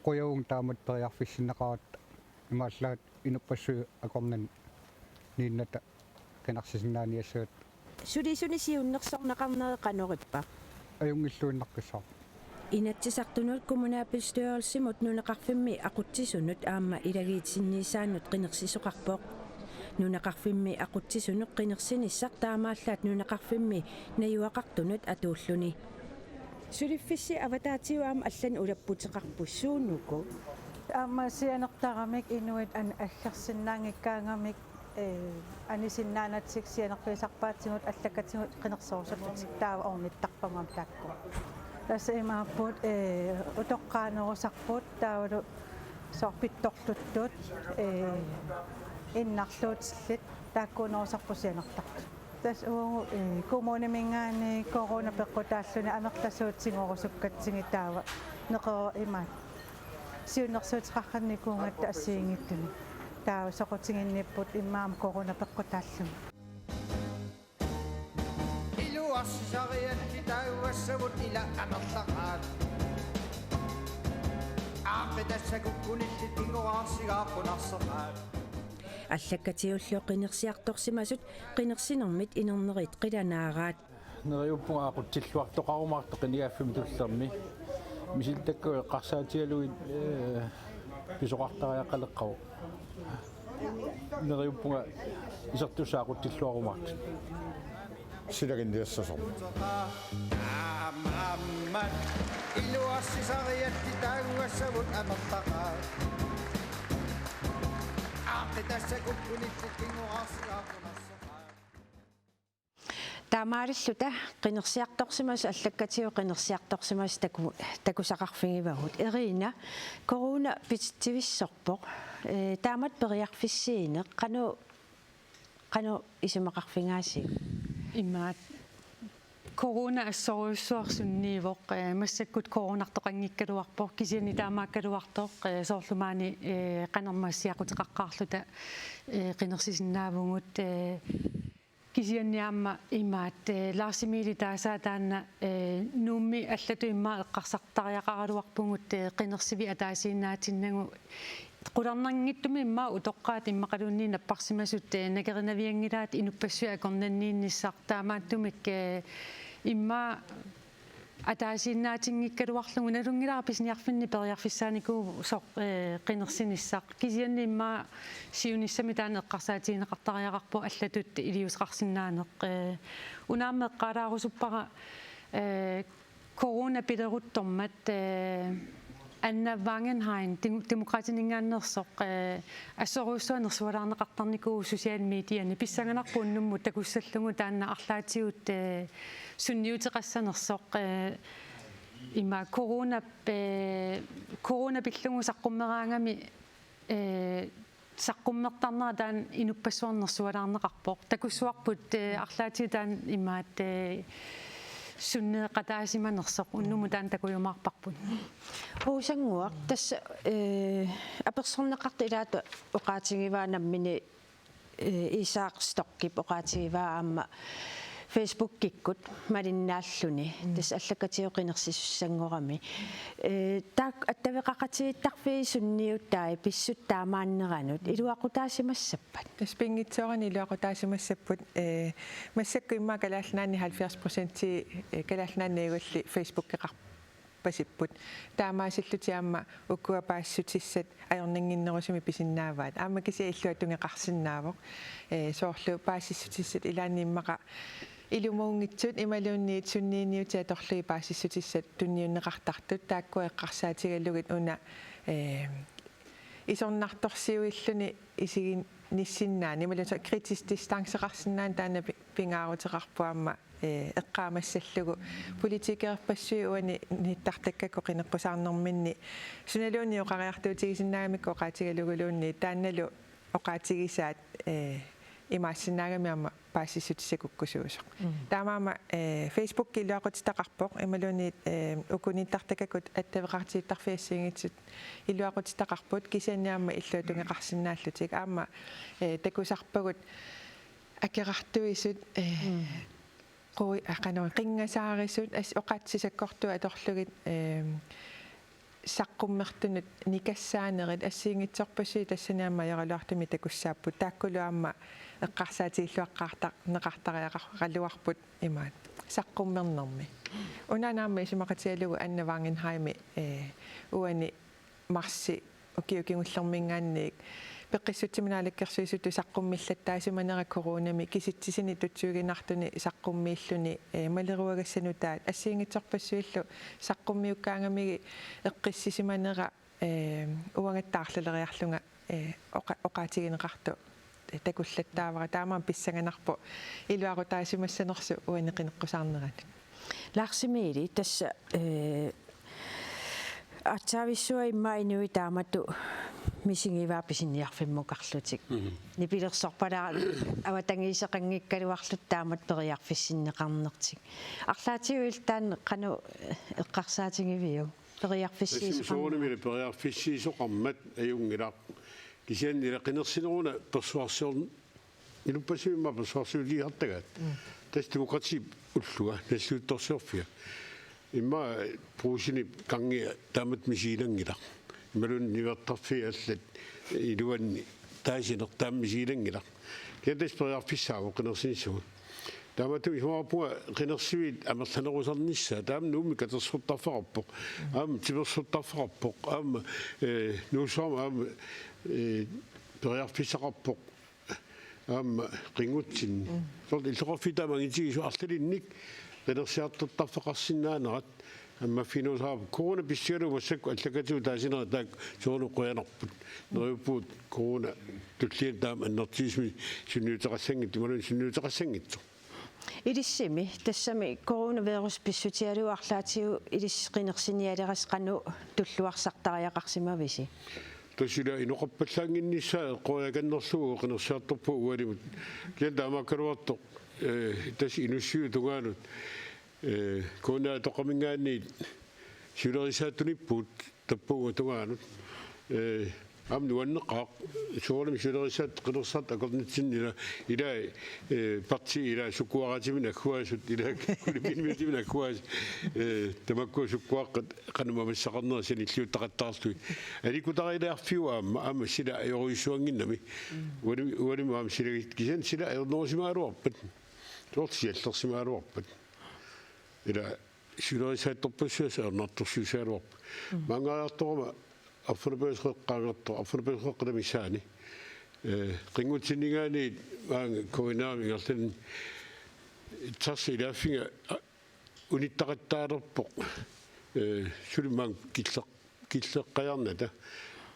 qujavunga taamatut periarfissinneqaratta. Imaallaat inuppassuit akornanniinnata qinersisinnaaniassagatta. Sulisuni siunnersorneqarneri qanorippa? Ajunngilluinnaqqissaarpoq. Inatsisartunut kommunalbestyrelsimut nunaqarfimmi aqutsisunut aamma ilagiitsinniissaanut qinersisoqarpoq. Nunaqarfimmi aqutsisunut qinersinissaq taamaallaat nunaqarfimmi najugaqartunut atuulluni. Suliffissi avataatigut aamma allanik ulapputeqarpoq, suunuku? Aamma sianertaramik inuit an-, aggersinnaanngikkaangamik, ee, anisinnaanatik sianerfigisarpaatigut allakatigut qinersisorlutik taava ornittarpammat taakku. Tassa imaapput, ee, utoqqaanerusarput taavalu soorlu pittorluttut, ee, innarluutillit taakkuunerusarput sianertartut. Tassa uagut, ee, kommuniminngaanniit corona peqqutaalluni amerlasuut tigorusukkatsigit taava neqeroq imaat siunnersuuteqarnikuugatta assigiinngitsunik. Taava soqutiginnipput immaqa corona peqqutaalluni. Iluarsisariallit taagassavut ila amerlaqaat. Aaqqitassat kukkunillit kingoraarsigaaqqunarsaqaat. Allakkatiullu qinersiartorsimasut qinersinermit inernerit qilanaaraat. Neriuppunga aqutsilluartoqarumaartoq qinigaaffimmi tullermi. Misilittakkagut eqqarsaatigalugit, ee, pisoqartariaqaleqqavoq. Neriuppunga isertussat aqutsilluarumaartut. Silaginniassasoq. Aamma, aamma. Iluarsisariallit taagassavut amerlaqaat. Aaqqitassat kukkunillit kingoraarsigaaqqunarsaqaat. Taamaalilluta qinersiartorsimasut allakkatigut qinersiartorsimasut taku-, takusaqarfigivagut. Irina, corona pititsivissorpoq. Ee, taamatut periarfissiineq qanoq, qanoq isumaqarfigaasiuk? Imaat, corona assorujussuaq sunniivoq, ee, massakkut coronartoqanngikkaluarpoq, kisianni taamaakkaluartoq, ee, soorlu maani, ee, qanermaassiaquteqaqqaarluta, ee, qinersisinnaavugut, ee, kisianni aamma imaat, ee, Lars Emil taasaa taanna, ee, Nuummi allatut immaqa eqqarsartariaqaraluarpugut, ee, qinersivik ataasiinnaatinnagu. Qularnanngitsumik immaqa utoqqaat immaqaluunniit napparsimasut, ee, nakerinavianngilaat inuppassuit akornanniinnissaq, taamaattumik, ee, immaqa ataasiinnaatinngikkaluarlugu. Nalunngilara pisiniarfinni periarfissaanikuusoq, ee, qinersinissaq. Kisianni immaqa siunissami taanna eqqarsaatigineqartariaqarpoq allatut iliuuseqarsinnaaneq. Ee, una aamma eqqaalaarusuppara, ee, Corona pileruttormat, eh, Anna Wangenheim, Dem-, Demokraatininngaanneersoq, eh, assorujussuaq nersualaarneqartarnikuuvoq social mediani. Pissanganarpoq unnummut takussallugu taanna arlaatigut, eh, sunniuteqassanersoq, eh, ima corona, eh, corona pillugu saqqummeraangami, eh, saqqummertarnera taanna inuppassuarnut nersualaarneqarpoq. Takussuarput, eh, arlaatigut taanna imaattoq, eh, sunneeqataasimanersoq unnummut taanna takujumaarparput. Puusannguaq, tassa, eh, apersorneqartut ilaata oqaatigivaa nammineq, eh, Isak Stokkip oqaatigivaa aamma Facebookikkut malinnaalluni. Mm. Tassa allakkatigut qinersisussanngorami. Eh, taakku attaveqaqatigiittarfiit sunniutai pissutsit taamaanneranut iluaqutaasimassappat? Tassa pinngitsoorani iluaqutaasimassapput, eh, massakkut immaqa Kalaallit Nunaanni halvfjerds procent, eh, Kalaallit Nunaanni ajugulli Facebookeqarpasipput. Taamaasillutik aamma ukua paasissutissat ajornannginnerusumik pisinnaavaat. Aamma kisianni illuatungeqarsinnaavoq. Eh, soorlu paasissutissat ilaanni immaqa ilumuunngitsut imaluunniit sunniiniutit atorlugit paasissutissat tunniunneqartartut taakkua eqqarsaatigalugit una, eh, isornartorsiuilluni isiginissinnaanani imaluunniit kritisk distanceqarsinnaanani taanna pi-, pingaaruteqarpoq aamma, eh, eqqaamassallugu politikerpassuit uani nittartakkakku qineqqusaarnerminni sunaluunniit oqariartuutigisinnaagamikku oqaatigaluguluunniit taannalu oqaatigisaat, eh, imaassinnaagami aamma paasissutissat kukkusuusoq. Mm. Taamaammat, eh, Facebook iluaqutitaqarpoq, imaluunniit, eh, uku nittartakkakut attaveqaqatigiittarfiit assigiinngitsut iluaqutitaqarput, kisianni aamma illuatungeqarsinnaallutik. Aamma, eh, takusarpagut akerartuisut, eh, mm, qui-, aa, qanoq, qinngasaarisut, as-, oqaatsit sakkortuut atorlugit, eh, saqqummertunut nikassaanerit assigiinngitsorpassuit tassani aamma ajoraluartumik takussaapput. Taakkulu aamma eqqarsaatigilluaqqaarta-, neqartariaqaraluarput imaat saqqummernermi. Unaana aamma isumaqatigalugu Anna Wangenheimi, eh, uani marsip ukiut kingullermiingaanniit peqqissutsiminut naalakkersuisutut saqqummillattaasimanera coronami kisitsisinik tutsuiginartunik saqqummiilluni, eh, maleruagassanut taava assigiinngitsorpassuillu saqqummiukkaangamigit eqqissisimanera, eh, uangattaaq arlaleriarlunga, eh, oqa-, oqaatigineqartoq, eh, takullattaavara. Taamaammat pissanganarpoq iluaqutaasimassanersoq uani qineqqusaarneranut. Lars Emil, tassa, eh, aatsaavissuaq immaqa inuit taamatut misigivaat pisiniarfimmukarlutik. Mhm. Nipilersorpalaarlutik avatangiiseqanngikkaluarlutik taamatut periarfissinneqarnertik. Arlaatigut illit taanna qanoq eqqarsaatigiviuk? Periarfissiisoqarmat. Soorunami periarfissiisoqarmat ajunngilaq. Kisianni ila qinersineruna persuarsiorn-, inuppassuit immaqa persuarsiutigisartagaat. Mm. Tassa demokratiip ullua, naalliuttorsiorfia. Immaqa Brugsenip Kangia taamatut misiginanngilaq. Imaluunniit niuertarfiit allat iluanni taasineq taama misiginanngilaq. Kisianni tassa periarfissaavoq qinersinissamut. Taamaattumik isumaqarpunga qinersiviit amerlanerusarnissaat, taama Nuummi katersortarfeqarpoq, aamma timersortarfeqarpoq, aamma, eh, Nuussuarmi aamma, eh, periarfissaqarpoq, aamma Qinngutsinni. Mm. Soorlu illoqarfiit taama angitigisut arlalinnik qinersiartortarfeqarsinnaanerat ammaffiginerusaarpoq. Corona pissusigalugu massakkut allakkatigut taasinerat taakku soorunami qujanarput. Neriuppugut corona tulliani taama annertuumik sunniuteqassanngitsoq, imaluunniit sunniuteqassanngitsoq. Ilissimi, tassami coronavirus pissutigalugu arlaatigut ilissi qinersinialerassat qanoq tulluarsartariaqarsimavisi? Tassa ila inoqarpallaannginnissaa eqqoriakannerlugu qinersiartorpugut ualimut. Kisianni taamaakkaluartoq, eh, tassa inussiup tungaanut, eh, kommuneatoqqaminngaanniit siuleriisaatunippugut tappavunga tungaanut. Eh, aamma nuanneqaaq, soorunami siuleriisaattut qinersisartut akornatsinni ila, ila, eh, partiit ila sukkuaraatiminut agguaasut, ila kulipinimiutiminut agguaasut, eh, tamakkua sukkuaqqat qanoq mamassaqarnerat sanilliuttaqattaarlugit. Aliikkutarilaarfiuvoq aamma, aamma sila ajorujussuannginnami. Mm. Ualim-, ualimut aamma sila, kisianni sila ajornerusimagaluarpat. Soorlu siallersimagaluarpat. Ila siuleriisaatorpassuit ajornartorsiussagaluarput. Mm. Maanngaanniittorama arfineq-pingasoqeqqaanngortoq, arfineq-pingasoqeqqata missaani. Eh, Qinngutsinninngaanniit maanga K N R-mi ingerlaannaq tassa ilaaffiga, a-, unittaqattaalerpoq, ee, suli maanga killeq-, killeqqajarnata,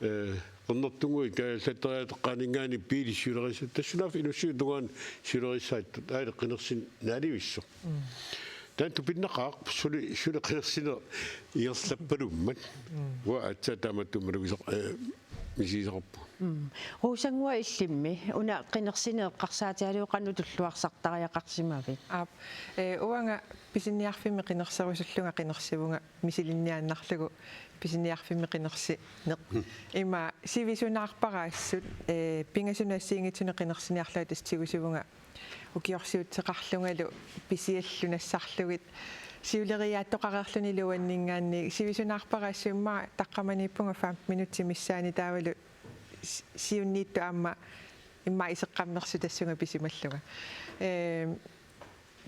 ee, qernertunnguit kaajallattoriaateqqaaninngaanniit biilit siulerissat, tassunaaffa inussiup tungaanut siulerissaattut, aali qinersineq naalivissoq. Taanna tupinnaqaaq, suli, suli qinersineq ingerlappalummat. Uanga aatsaat taamatut malugisaq-, ee, misigisaqarpugut. Mm. Rosannguaq, illimmi una qinersineq eqqarsaatigalugu qanoq tulluarsartariaqarsimavit? Aap, ee, uanga pisiniarfimmi qinerserusullunga qinersivunga misilinniaannarlugu pisiniarfimmi qinersineq. Ima sivisunaarpara assut, ee, pingasunut assigiinngitsunut qinersiniarlunga tassa tigusivunga ukiorsiuteqarlungalu pisiallu nassarlugit siuleriaattoqareerluni iluanninngaanniit sivisunaarpara assut immaqa taqqamaniippunga fem minutsit missaanni taavalu si-, siunniittut aamma immaqa iseqqammersutassunga pisimallunga. Ee,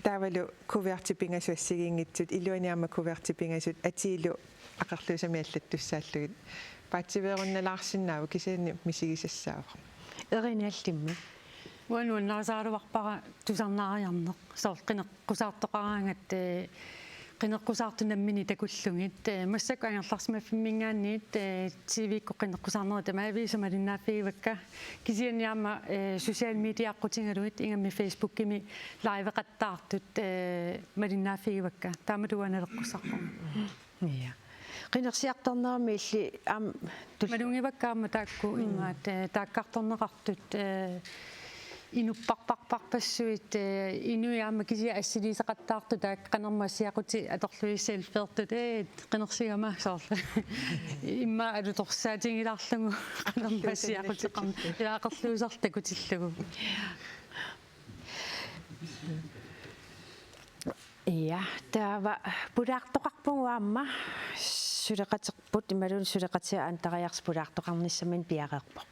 taavalu kuvertit pingasut assigiinngitsut, iluani aamma kuvertit pingasut, atiilu aqerluusamik allattussaallugit. Paatsiveerunnalaarsinnaavoq kisianni misigisassaavoq. Erina, illimmi? Uanga nuannarisaraluarpara tusarnaariarneq. Soorlu qineqqusaartoqaraangat, ee, qineqqusaartut namminneq takullugit, ee, massakkut angerlarsimaffimminngaanniit, ee, T V-kkut qineqqusaarnerit tamaviisa malinnaaffigivakka. Kisianni aamma, ee, social media aqqutigalugit ingammik Facebookimi liveqattaartut, ee, malinnaaffigivakka. Taamatut uanga naleqqussarpunga. Ja. Qinersiartornermi illit aamma tul- Malugivakka aamma taakku. Mm. Imaat, ee, taakkartorneqartut, ee, inupparparparpassuit, ee, inuit aamma kisiat assiliisaqattaartut taakku qanermut assiaqutit atorlugit selfieertut, ee, qinersigama soorlu. Immaqa alutorsaatigilaarlugu qanermut assiaquteqarneq. Ila aqerluusartut takutillugu. Ja, taava pulaartoqarpugut aamma, suleqaterput imaluunniit suleqatiga Andreas pulaartoqarnissaminnik piareerpoq.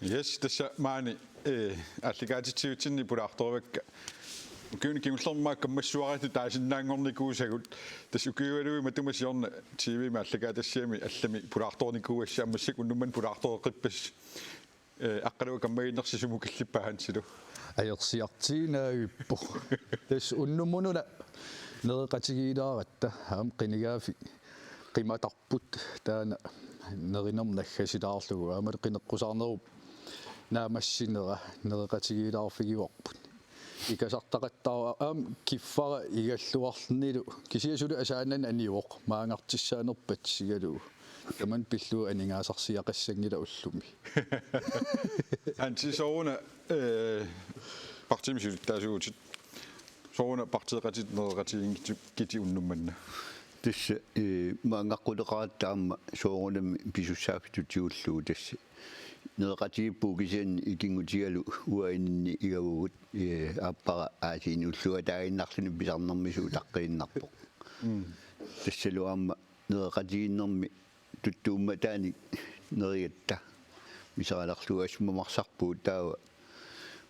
Yes, tassa maani, ee, aallakaatitsivitsinni pulaartorivakka. Ukiuni kingullerni maani kammassuaritsi taasinnaanngornikuusagut. Tassa ukiualuit matuma siorna T V-mi aallakaatitassiami allami pulaartorinikuuassi, aamma massakkut unnuk manna pulaartoreqqippassi. Ee, Aqqaluaq, kammagiinnersi sumut killippa Hansilu? Ajorsiartiinnavippoq. Tassa unnummununa nereqatigiilaaratta, aamma qinigaaffik qimatarput taanna nerinermut naggasilaarlugu, aammalu qineqqusaarnerup naammassinera nereqatigiilaarfigivarput. Ikasartaqattaarpoq aamma kiffara igalluarlunilu, kisianni suli asaanani anivoq maangartissaanerput patsigalugu. Tamanna pillugu aningaasarsiaqassanngilaq ullumi. Hansi, sooruna, ee, partiimi siulittaasuuvutit. Sooruna partiiqatitta nereqatigiinngikkit unnuk manna? Tassa, ee, maangaqqutaqaratta aamma soorunami pisussaaffitut tigullugu tassa. Nereqatigiippugut kisianni ikinngutigalu uanga ininni igavugut, ee, aappara aasiini ulluataaginnarluni pisarnermik suutaqqiinnarpoq. Mm. Tassalu aamma nereqatigiinnermi tuttuummataanik nerigatta miseralerlugu assut mamarsarpugut, taava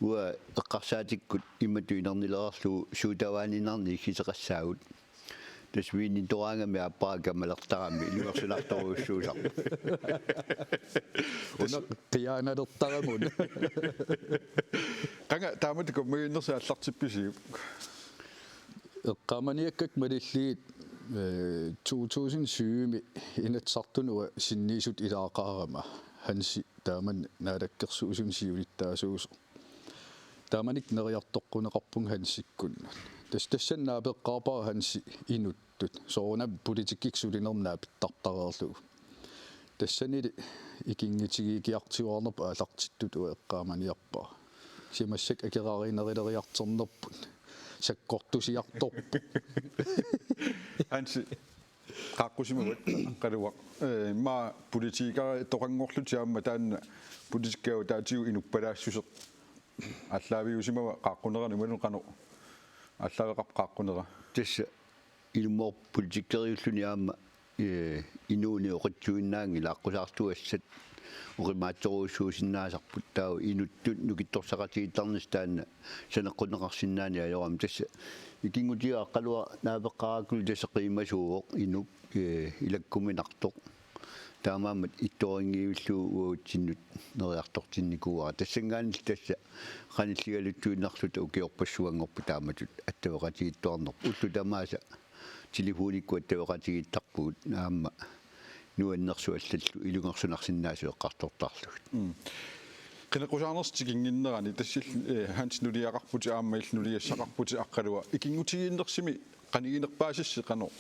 uanga eqqarsaatikkut imatut inernilereerlugu suutavaaniinnarnik iggiseqassaagut. Tassa viinitoraangami aappara kamalertarami iluarsunartorujussuusarpoq. Una qiaanalertaramut. Qanga taamatut kammagiinnersi aallartippisiuk? Eqqaamaniakkakka malillugit, ee, to tusind syv-mi Inatsisartuni uanga sinniisutut ilaaqaarama Hansi taamani Naalakkersuisuni siulittaasuusoq. Taamanikkut neriartoqquneqarpunga Hansikkunnut. Tassa tassani naapeqqaarpara Hansi inuttut. Soorunami politikkikkut sulinermut naapittartareerlugu. Tassanili ikinngutigiikiartuaarnerput aallartittutut uanga eqqaamaniarpara. Kisianni massakkut akerarinerileriartornerput sakkortusiartorpoq. Hansi, qaaqqusimavat, Aqqaluaq. Ee, immaqa politikerittoqanngorlutit aamma taanna politikkikkut ataatigut inuppalaassuseq aallaaviusimava qaaqqunerani, imaluunniit qanoq aallaaveqarpa qaaqqunera? Tassa ilumoorpoq politikeriulluni aamma, ee, inuuneq oqitsuinnaanngilaq, aqqusaartugassat oqimaatsorujussuusinnaasarput, taava inuttut nukittorsaqatigiittarnissaq taanna saneqqunneqarsinnaaneq ajorami. Tassa ikinngutiga Aqqaluaq naapeqqaarakkulu tassa qiimasuuvoq inup, ee, ilakkuminartoq. Taamaammat ittoorinngivillugu uatsinnut neriartortinnikuuara. Tassanngaanniilli tassa qanilligaluttuinnarluta ukiorpassuanngorput taamatut attaveqatigiittuarnerput. Ullut tamaasa telefonikkut attaveqatigiittarpugut aamma nuannersut allallu ilungersunarsinnaasut eqqartortarlugit. Mm. Qineqqusaarnersi tikinnginnerani tassallu, eh, Hans nuliaqarputit aamma illit nuliassaqarputit Aqqalua. Ikinngutigiinnersimi qaniginerpaasissi qanoq,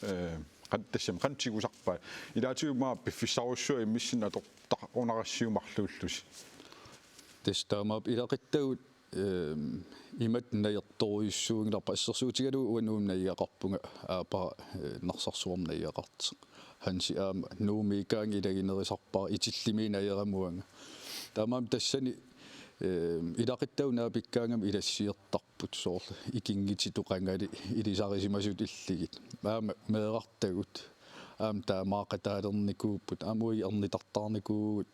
eh, qan-, tassami qanoq tigusarpaat. Ilaatigut maani piffissarujussuaq immissinnut atortaqunarassiumarluullusi. Tassa taamaappoq ilaquttagut, ehm, imatut najortorujussuunngilarput assersuutigalugu uanga Nuummi najugaqarpunga aappara, eh, Narsarsuarmi najugaqartoq. Hansi aamma Nuummiikkaangat ilaginerisarpara itillimi najorama uanga. Taamaammat tassani, ehm, ilaquttagut naapikkaangamik ilassiortarput soorlu ikinngutitut qangali ilisarisimasutut illigit. Aamma meerartagut. Aamma taamaaqataalernikuupput. Aamma uagut ernitartaarnikuuvugut,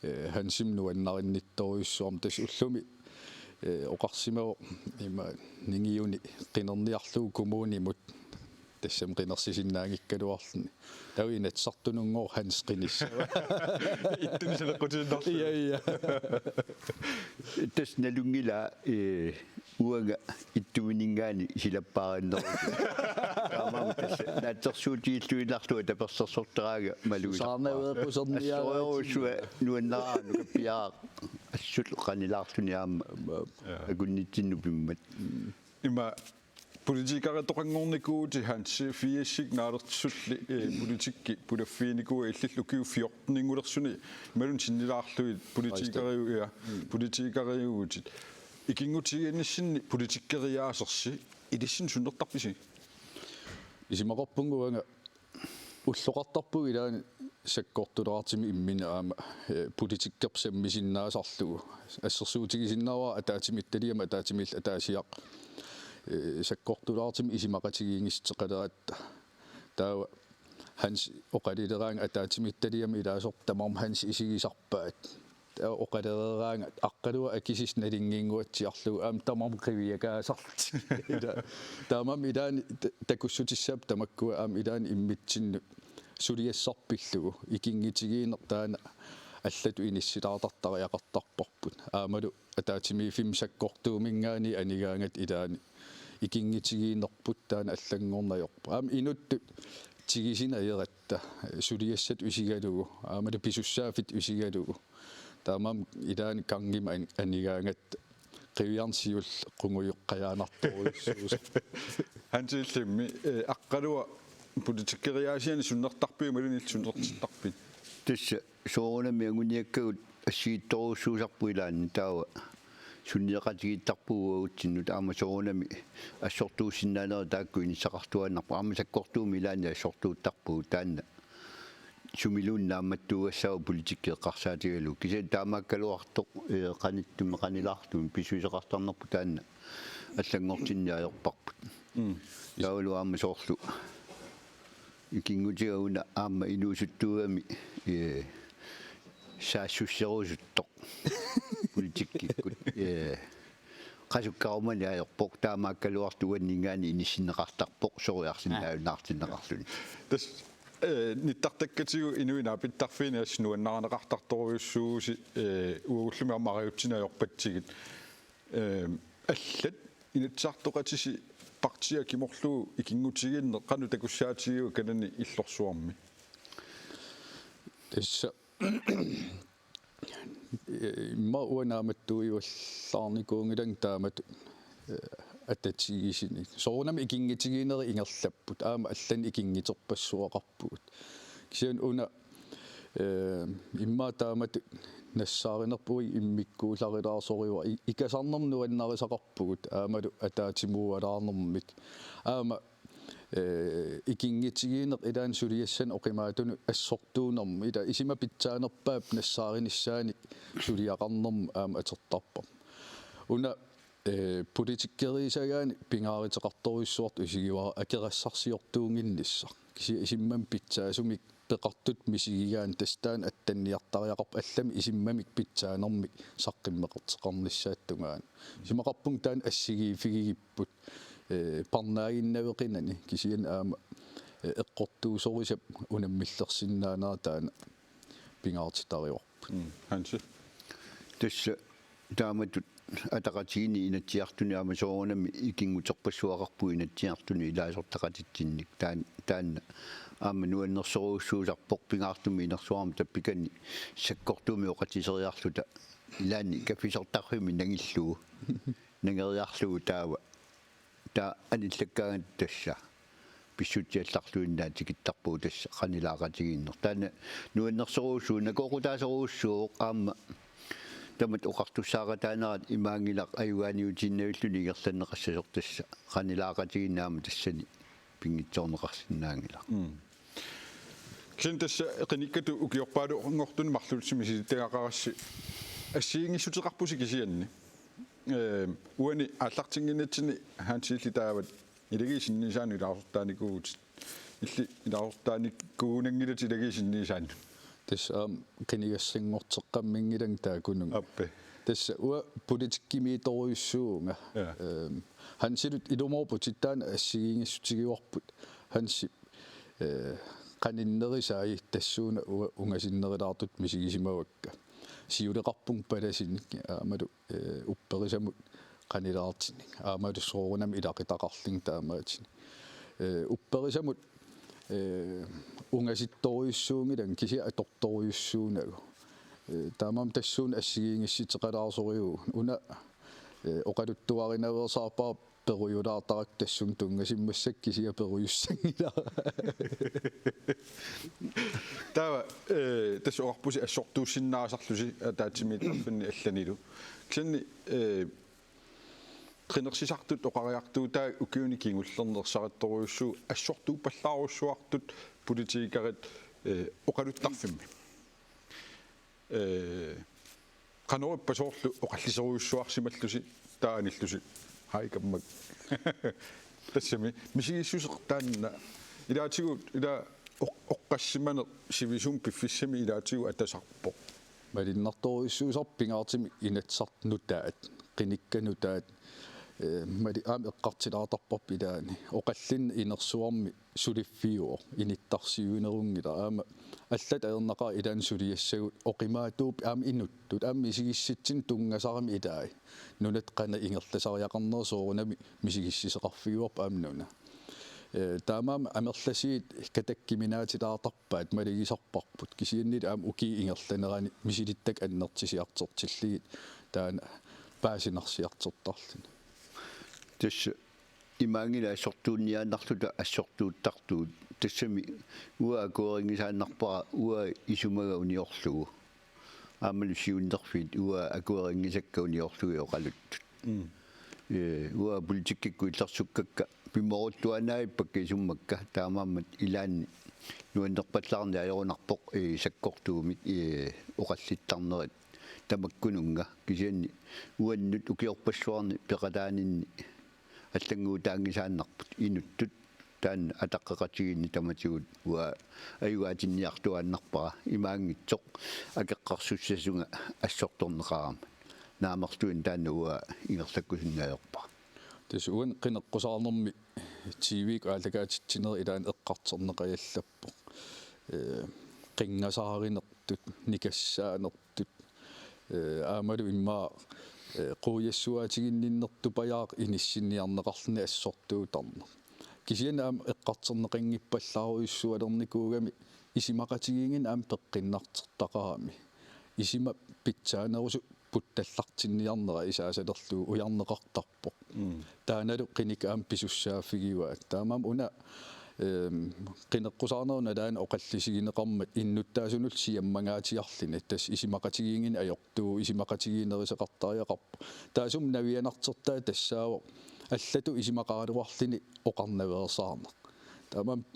eh, Hansip nuannarinnittorujussuarmik tassa ullumi, eh, oqarsimavoq ima ningiuni qinerniarlugu kommunimut tassami qinersisinnaanngikkaluarluni. Taava Inatsisartununngooq Hans qinissava. Ittunik saneqqutiinnarlugu. Ja, ja. Tassa nalunngilaa, eh, uanga ittuminngaanniit silappaarinnerusut. Taamaammat tassa naatsorsuutigilluinnarlunga tapersersortaraanga malugisarpara. Saarnaveeqquserniaagaat. Assorujussuaq nuannaraanut kappiaaq assut qanilaarluni aamma. Aamma. Ja. Akunnitsinnut pimmat. Ima politikeritoqanngornikuuvutit Hansi, firsit naalersorlugit, eh, politikki pulaffiginikuuat illillu ukiut fjorteninngulersuni imaluunniit sinnilaarlugit politikeriu-, ja, mm, politikeriuvutit. Ikinngutigiinnissinni politikkeriaasersi ilissinnut sunnertarpisi? Isumaqarpunga uanga ulloqartarpugut ilaanni sakkortulaartumik imminut aamma, eh, politikkerput sammisinnaasarlugu. Assersuutigisinnaavara ataatsimiititaliami ataatsimiillu ataasiaq, eh, sakkortulaartumik isumaqatigiinngissuteqaleratta. Taava Hans oqalileraangat ataatsimiititaliami ilaasortat tamarmik Hans isigisarpaat. Taava oqalereeraangat Aqqalua akisussaq nalunnginnguatsiarlugu aamma tamarmik qiviakaasarlutik. Ila, taamaammat ilaanni ta-, takussutissaapput tamakkua aamma ilaanni immitsinnut suliassarput pillugu. Ikinngutigiinneq taanna allatut inissilaartartariaqartarparput. Aammalu ataatsimiiffimmi sakkortuuminngaanniit anigaangatta ilaanni ikinngutigiinnerput taanna allanngorneq ajorpoq. Aamma inuttut tigusineq ajoratta suliassatut isigalugu, aammalu pisussaaffittut isigalugu. Taamaammat ilaanni gangimi an-, anigaangatta qiviarneq siulleq qungujoqqajaanartorujussuusoq. Hansi, illimmi, eh, Aqqalua politikkeriaasianik sunnertarpit imaluunniit illit sunnertittarpit? Tassa soorunami anguniakkagut assigiittorujussuusarput ilaanni taava sunniuteqatigiittarpugut uagutsinnut aamma soorunami assortuussinnaanerit taakku inissaqartuaannarput aamma sakkortuumik ilaanni assortuuttarpugut taanna sumiluunniit naammattuugassaagut politikki eqqarsaatigalugu. Kisianni taamaakkaluartoq, eh, qanittumi qanilaartumik pisuuseqartarnerput taanna allanngortinneq ajorparput. Mm. Taavalu aamma soorlu ikinngutiga una aamma inuusuttuugami, eh, saassusserusuttoq politikkikkut, eh, qasukkarumani ajorpoq taamaakkaluartoq uanninngaanniit inissinneqartarpoq soriarsinnaajunnaartinneqarluni. Tassa, eh, nittartakkatigut inuit naapittarfiini assut nuannarineqartartorujussuuvusi, eh, uagullumi aamma arajutsineq ajorpatsigit. Eh, allat Inatsisartoqatisi partiia kimorlugu ikinngutigiinneq qanoq takussaatigiva kanani illorsuarmi? Tassa immaqa uanga naammattuujuallaarnikuunngilanga taamatut, eh, atatigisumik. Soorunami ikinngutigiinnerit ingerlapput. Aamma allanik ikinnguterpassuaqarpugut. Kisianni una, eh, immaqa taamatut nassaarinerput immikkuullarilaarsorivarput i-, ikasarnermik nuannarisaqarpugut. Aammalu ataatsimuualaarnermik. Aamma eh, ikinngutigiinneq ilaanni suliassanik oqimaatunut assortuunermut, ila isuma pitsaanerpaap nassaarinissaannik suliaqarnermut aamma atortarpoq. Una, eh, politikkeriisagaanni pingaaruteqartorujussuartut isigivara akerassarsiortuunnginnissaq. Kisianni isummamik pitsaasumik peqartutut misigigaanni tassa taanna attanniartariaqarpoq allamik isummamik pitsaanermik saqqummeqartoqarnissaata tungaanut. Isumaqarpunga taanna assigiiffigigipput, eh, parnaaginnaveqinani kisianni aamma eqqortuusorisap unammillersinnaanera taanna pingaartitarivarput. Mm, Hansi. Tassa taamatut ataqatigiinni Inatsisartuni aamma soorunami ikinnguterpassuaqarpugut Inatsisartuni ilaasortaqatitsinnik. Taan-, taanna aamma nuannersorujussuusarpoq pingaartumik inersuarmi tappikani sakkortuumik oqatiseriarluta ilaanni kaffisortarfimmi nangillugu. Nangeriarlugu taava. Taava anillakkaangat tassa pissutsiallarluinnaat tikittarpugut tassa qanilaaqatigiinneq. Taanna nuannersorujussuuvoq, nakooqutaasorujussuuvoq aamma tamatta oqartussaaqataanerat imaanngilaq ajugaaniutiinnavilluni ingerlanneqassasoq tassa qanilaaqatigiinneq aamma tassani pinngitsoorneqarsinnaanngilaq. Mm. Kisianni tassa qinikkatut ukiorpaaluunngortuni marluullusi misilittagaqarassi assigiinngissuteqarpusi kisianni. Ehm, uani aallartinnginnitsinni Hansi illit taavat ilagiit sinniisaannut ilaasortaanikuuvutit. Illit ilaasortaanikuunanngilatit ilagiit sinniisaannut. Tassa aamma qinigassanngorteqqamminngilanga taakkununnga. Aappi. Tassa uanga politikkimiitorujussuuvunga. Ja. Ehm, Hansilu ilumoorputit taanna assigiinngissuteqarpugut. Hansi, eh, qaninnerisai tassuuna uanga ungasinnerulaartutut misigisimavakka. Siuleqarpunga palasinik aammalu eh, upperisamut qanilaartinik. Aammalu soorunami ilaqutaqarlunga taamaattunik. Eh, upperisamut, eh, ungasittorujussuunngilanga kisianni atortorujussuunagu. Eh, taamaammat tassuuna assigiinngissuteqalaarsorujuuvugut. Una, eh, oqaluttuarinaveersaarpara perujulaartarakku tassunga tunngasimmassakka kisianni perujussanngilaq. Taava, eh, tassa oqarpusi assortuussinnaasarlusi ataatsimiittarfinni allanilu. Kisianni, eh, qinersisartut oqariartuutaat ukiuni kingullerni ersarittorujussuuvoq assortuuppallaarujussuartut politikerit, eh, oqaluttarfimmi. Eh, qanorippa soorlu oqalliserujussuarsimallusi taava anillusi. Haj kammak. Tassami misigissuseq taanna ilaatigut ila oq-, oqqassimaneq sivisuumik piffissami ilaatigut atasarpoq. Malunnartorujussuusarpoq pingaartumik Inatsisartut nutaat, qinikkat nutaat, eh, mali-, aamma eqqartulaartarparput ilaanni. Oqallinneq inersuarmi suliffiuvoq, inuttarsiuinerunngilaq. Aamma allat ajornaqaaq ilaanni suliassagut oqimaatsuupput aamma inuttut, aamma misigissutsinut tunngasarami ilai. Nunatta qanoq ingerlasariaqarnera soorunami misigissuseqarfigaarput aamma nuna. Eh, taamaammat amerlasuut katakkuminaatilaartarpaat malugisarparput. Kisiannili aamma ukiup ingerlanerani misilittakkat annertusiartortillugit taanna paasinarsiartortarluni. Tassa imaanngilaq assortuunniaannarluta assortuuttartugut. Tassami uanga akuerinngisaannarpara uanga isumaga uniorlugu. Aammalu siunnerfiit uanga akuerinngisakka uniorlugit oqaluttut. Mm. Eh, uanga politikkikkut illersukkakka pimooruttuaannaavippakka isummakka taamaammat ilaanni nuannerpallaarneq ajorunarpoq, eh, sakkortuumik, eh, oqallittarnerit tamakkununnga kisianni uannut ukiorpassuarni peqataaninni allannguutaanngisaannarput inuttut taanna ataqqeqatigiinneq tamatigut uanga ajugaatinniartuaannarpara imaanngitsoq akeqqarsussasunga assortorneqarama. Naamerluinnaq taanna uanga ingerlakkusunnaajorpara. Tassa uani qineqqusaarnermi T V-kkut aallakaatitsinerit ilaanni eqqartorneqajallappoq. Eh, qinngasaarinertut, nikassaanertut, eh, aammalu immaqa, eh, quiassuaatiginninnertupajaaq inissinniarneqarluni assortuuttarneq. Kisianni aamma eqqartorneqanngippallaarujussualernikuugami isumaqatigiinngimmat aamma peqqinnartortaqarami. Isuma pitsaanerusoq puttallartinniarnera isaasalerlugu ujarneqartarpoq. Mm. Taannalu qinikkat aamma pisussaaffigivaat. Taamaammat una, ehm, qineqqusaarnerup nalaani oqallisigineqarmat innuttaasunullu siammangaatsiarluni tassa isumaqatigiinngimmat ajortuuvoq, isumaqatigiinneruseqartariaqarpoq. Taassuma navianartortaa tassaavoq allatut isumaqaraluarluni oqarnaveersaarneq. Taamaammat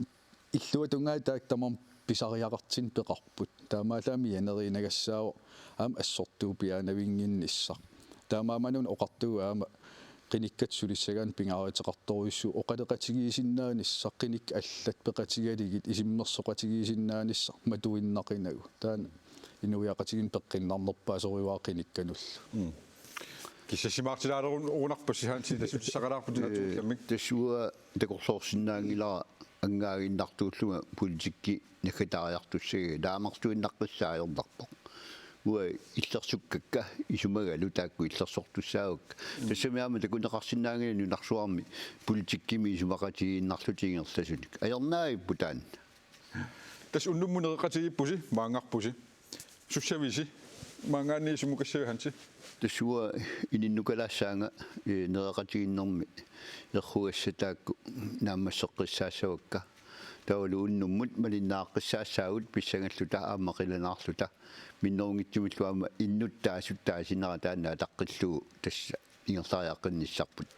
illuatungaani taakku tamarmik pisariaqartut peqarput. Taamaallaat mianeriinnagassaavoq aamma assortuupiaanavinnginnissaq. Taamaammat una oqartugut aamma qinikkat sulissagaanni pingaaruteqartorujussuuvoq oqaloqatigiisinnaanissaq, qinikkat allat peqatigalugit isummersoqatigiisinnaanissaq matuinnaqinagu. Taanna inuiaqatigiinni peqqinnarnerpaasorujuara qinikkanullu. Mm. Kissassimaartilaalerunarpassi Hansi tassutissaqalaarput. Eh, natullammik. Tassa uanga takorloorsinnaanngilara angaaginnartuullunga politikki naggataariartussagaanni taamartuinnaqqissaajornarpoq. Uanga illersukkakka isumagalu taakku illersortussaavakka. Tassami aamma takuneqarsinnaanngilaq nunarsuarmi politikkimi isumaqatigiinnarlutik ingerlasunik. Ajornaavippoq taanna. Tassa unnummut nereqatigiippusi, maanngarpusi. Sussavisi, maanngaanniit sumukassaviuk, Hansi? Tassa uanga ininnukalaassaanga, ee, nereqatigiinnermi errugassat taakku naammasseqqissaassavakka. Taavalu unnummut malinnaaqqissaassaagut pissangalluta aamma qilanaarluta. Minnerunngitsumillu aamma innuttaasut taasinera taanna ataqqillugu tassa ingerlariaqqinnissarput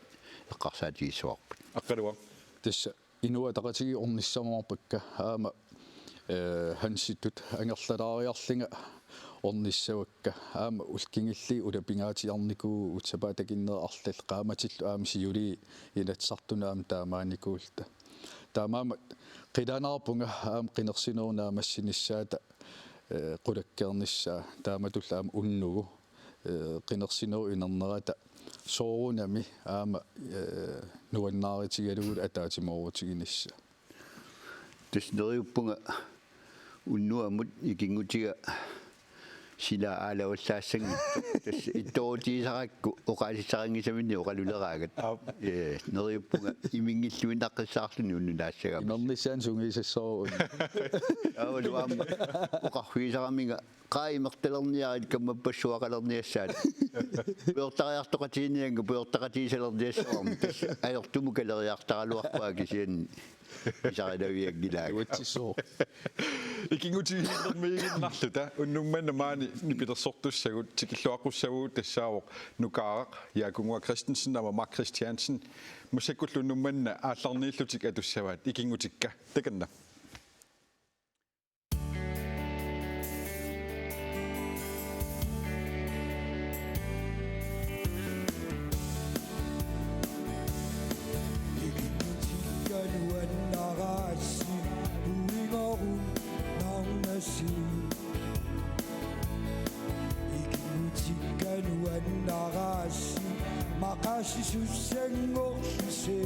eqqarsaatigissavarput. Aqqaluaq. Tassa Inuit Ataqatigiit ornissamaarpakka aamma, ee, Hansitut angerlalaariarlunga ornissavakka aamma ullut kingulliit ulapingaatsiarnikuuvugut sapaatip akunnera arlallit qaammatillu aamma siuliini Inatsisartuni aamma taamaanikuulluta. Taamaammat qilanaarpunga aamma qinersinerup naammassinissaata, ee, qulakkeernissaa taamatullu aamma unnugu, ee, qinersinerup inernerata soorunami aamma, ee, nuannaarutigalugu ataatsimoorutiginissaa. Tassa neriuppunga unnuamut ikinngutiga sila aalavallaassanngitsoq. Tassa ittoorutigisarakku oqaasissaqanngisaminnik oqaluleraangat. Aap. Ee, neriuppunga iminngilluinnaqqissaarluni unnunaassagama. Imernissaanut sungiusassaavoq. Aavalu aamma oqarfigisaraminga qaa imertalerniarit kammappassuaqalerniassaat. Pujortariartoqatigiinniannga pujortaqatigisalerniassavarma. Tassa ajortumut kaleriartaraluarpunga kisianni pisarilavianngilaagut. Uatsissuaq. Ikinngutigiinnermiiginnarluta unnuk manna maani nipilersortussagut tikilluaqqussavugut tassaavoq Nukaaraq Jaaku Ngua Christensen aamma Mark Christiansen. Massakkullu unnuk manna aallarniillutik atussavaat ikinngutikka. Takanna. Ikinngutikka nuannaraassi uingorunnarnasi. Ikinngutikka nuannaraassi maqaasisussanngorlusi.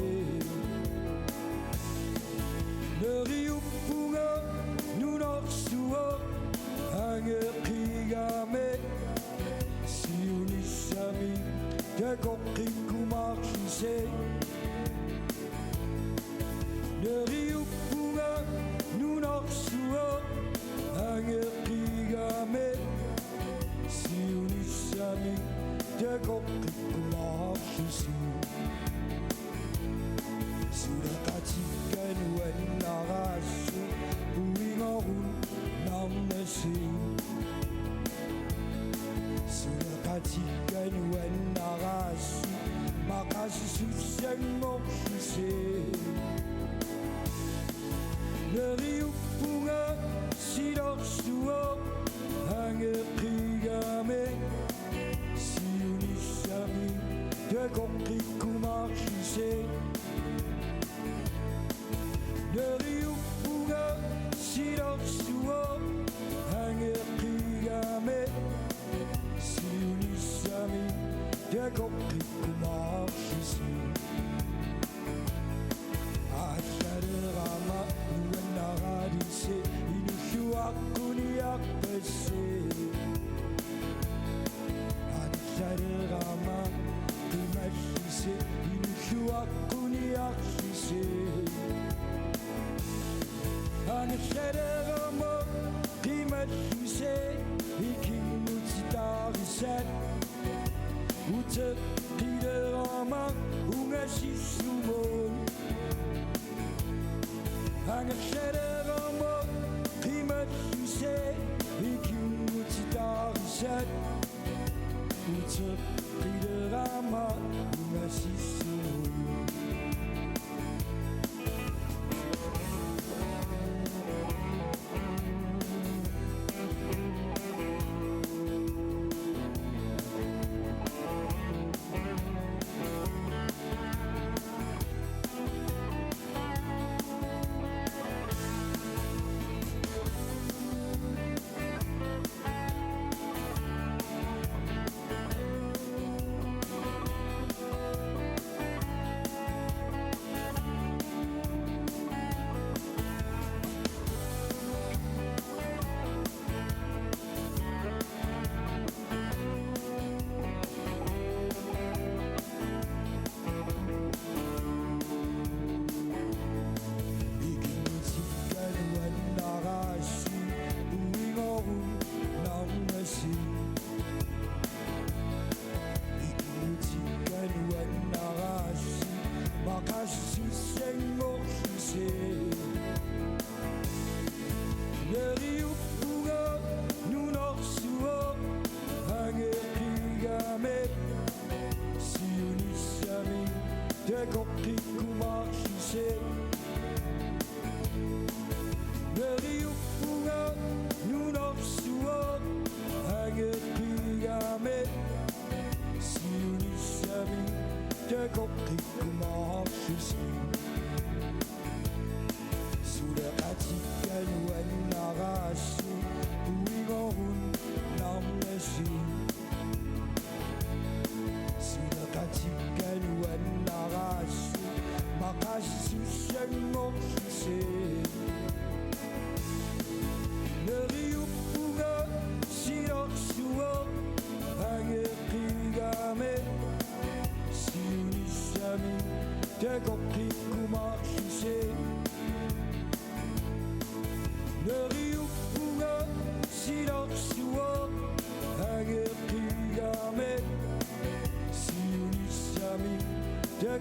Neriuppunga nunarsuaq angeqigami siunissami takoqqikkumaarlusi. Neriuppunga nunarsuaq angeqigami siunissami takoqqikkumaarlusi. Suleqatikka nuannaraassut uingorunnarnasi. Suleqatikka nuannaraassut maqaasisussanngorlusi. Neriuppunga silarsuaq angeqigami siunissami takoqqikkumaarlusi. Neriuppunga silarsuaq angeqigami siunissami takoqqikkumaarlusi. Aallalerama nuannaraalisi inulluaqquniarpassi. Aallalerama qimallisi inulluaqquniarlisi. Aallalerama qimallisi ikinngutitaarisat. Uteqqilerama ungasissumut. Angerlalerama qimallisi ikinngutitaarisat. Uteqqilerama ungasissumut.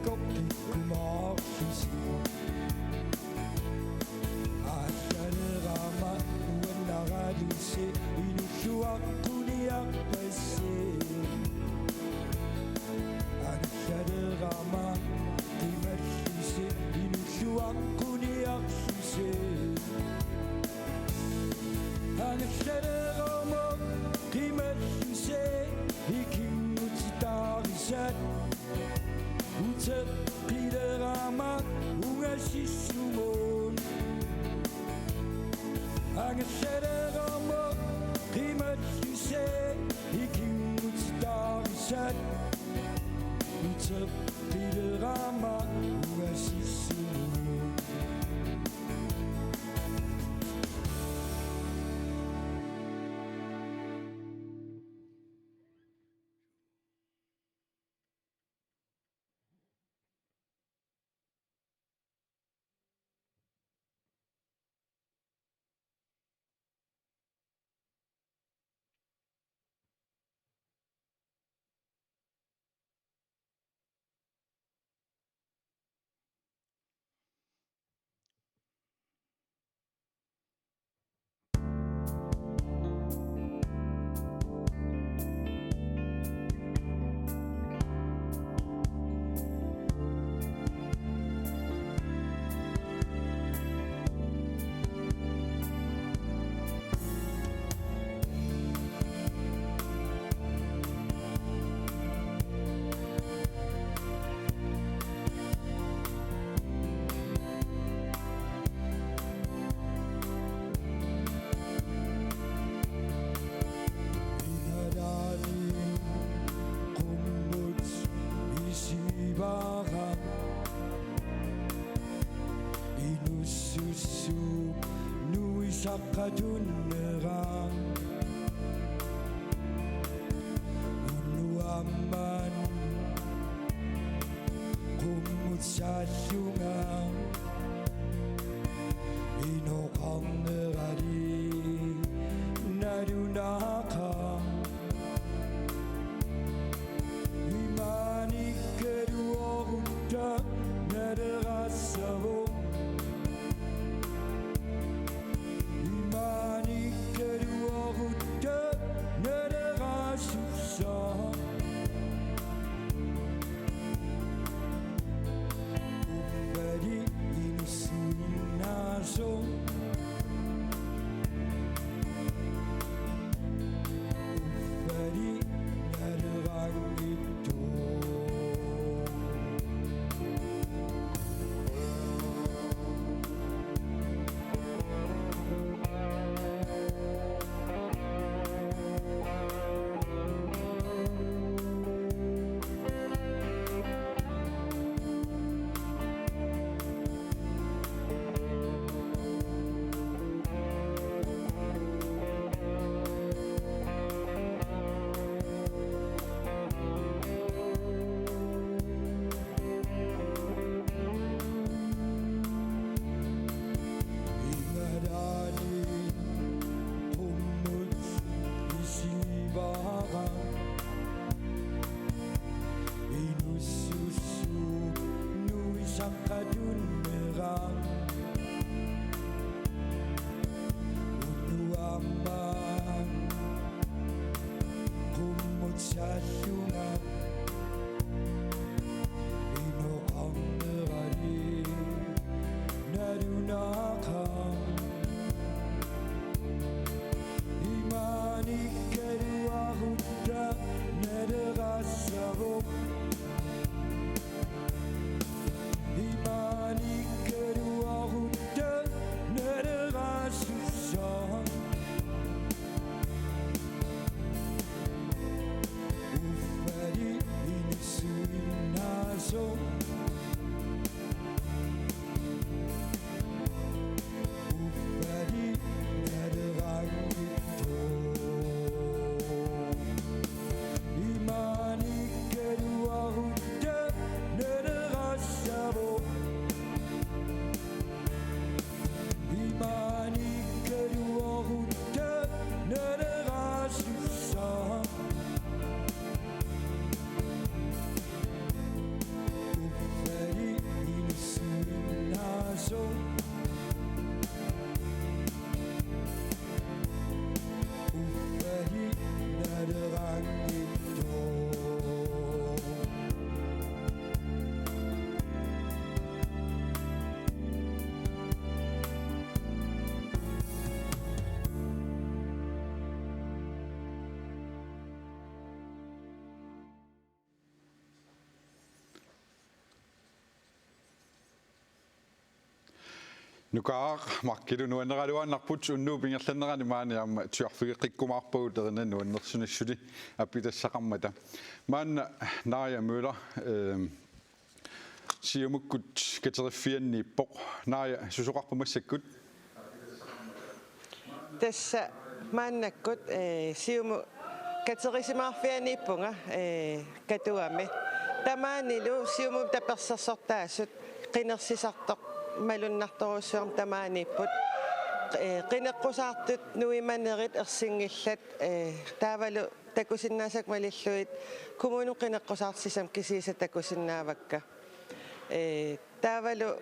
Kokkikkumaarlusi. Aallaleraama uannaralusi inulluaqquniarpassi. Aallaleraama qimallusi inulluaqquniarlusi. Aallaleraama qimallusi ikinngutitaarisat. Uteqqileraama ungasissumut. Aallaleraama qimallusi ikinngutitaarisat. Uteqqileraama ungasissumut. Nukaaq Markilu, nuanneraluaannarput. Unnuup ingerlanerani maani aamma tusarfigeqqikkumaarpagut erinani nuannersunissuli appitassaqarmata. Maanna Naja Møller, ehm, Siumukkut kateriffianniippoq. Naja, susoqarpa massakkut? Tassa maannakkut, eh, Siumup katerisimaarfianiippunga, eh, Katuami. Tamaanilu Siumumi tapersersortaasut qinersisartoq malunnartorujussuarmik tamaaniipput. Eh, qineqqusaartut nuimanerit ersinngillat, eh, taavalu takusinnaasakka malillugit kommunimi qineqqusaartut sisamat kisiisa takusinnaavakka. Eh, taavalu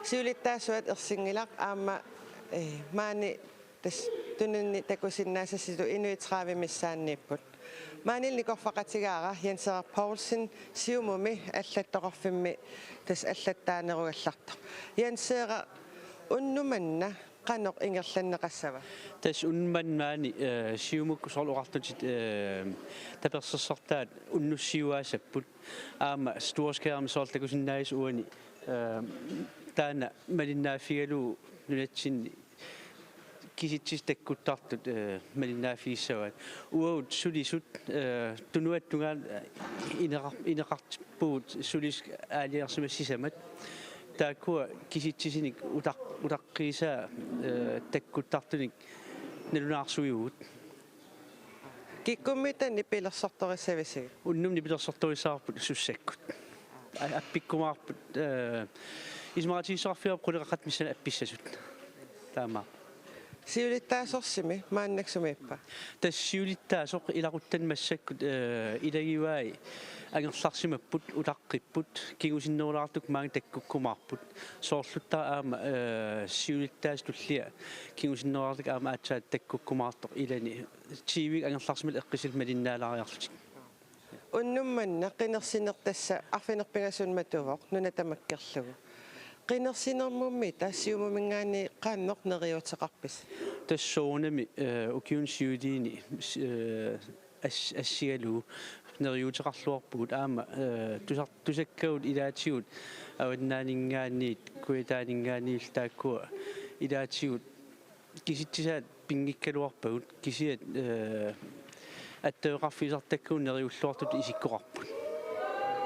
siulittaasuat ersinngilaq aamma, eh, maani tassa tununni takusinnaasassitut inuit tredive missaanniipput. Maanili nikorfaqatigaara Jens Erik Poulsen, Siumumi allattoqarfimmi tassa allattaanerugallartoq. Jens Erik, unnuk manna qanoq ingerlanneqassava? Tassa unnuk manna maani, eh, Siumukkut soorlu oqartutit, eh, tapersersortaat unnussiuaassapput. Aamma storskærmi soorlu takusinnaasoq uani, eh, taanna malinnaaffigalugu nunatsinni kisitsisit takkuttartut, eh, malinnaaffigissavaat. Uagut sulisut, eh, tunuata tungaanut, eh, ineqar-, ineqartippugut sulisut aalajangersimasut sisamat. Taakkua kisitsisinik utaq-, utaqqiisaa, eh, takkuttartunik nalunaarsuivugut. Kikkummiitta nipilersortorissavisigit? Unnuk nipilersortorissavarput sussakkut. A-, appikkumaarput, eh, isumaqatigiissuteqarfigaarput quleqaqqat missaanni appissasut. Taama. Siulittaasorsimi maannakkut sumiippa? Tassa siulittaasoq ilaquttani massakkut, eh, ilagivai angerlarsimapput, utaqqipput, kingusinnerulaartukkut maanga takkukkumaarput. Soorluttara aamma, eh, siulittaasup tullia kingusinnerulaartukkut aamma aatsaat takkukkumaartoq ilani. T V-kka angerlarsimallutik eqqissimallutik malinnaalaariarlutik. Unnuk manna qinersineq tassa arfineq-pingasunut matuvoq nuna tamakkerlugu. Qinersinermummi tassa Siumuminngaanniit qanoq neriuuteqarpisi? Tassa soorunami, eh, ukiuni siuliini, eh, as-, assigalugu neriuuteqarluarpugut aamma, eh, tusar-, tusakkagut ilaatigut Avannaaninngaanniit Kujataaninngaanniit taakkua ilaatigut kisitsisaat pinngikkaluarpagut kisiat, eh, attaveqarfigisartakkagut neriulluartutut isikkoqarput.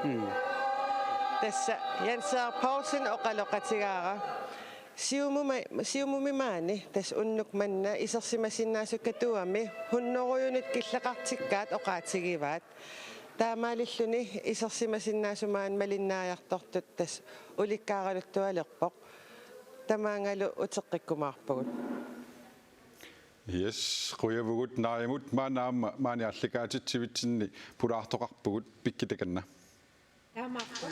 Mm. Tassa Jens Erik Poulsen oqaloqatigaara. Siumuma-, Siumumi maani tassa unnuk manna isersimasinnaasut Katuami hunnorujunut killeqartikkaat oqaatigivaat. Taamaalilluni isersimasinnaasut maani malinnaajartortut tassa ulikkaaraluttualerpoq. Tamaangalu uteqqikkumaarpagut. Yes, qujavugut Najamut, maanna aamma maani aallakaatitsivitsinni pulaartoqarpugut, pikki takanna. Taamaappoq.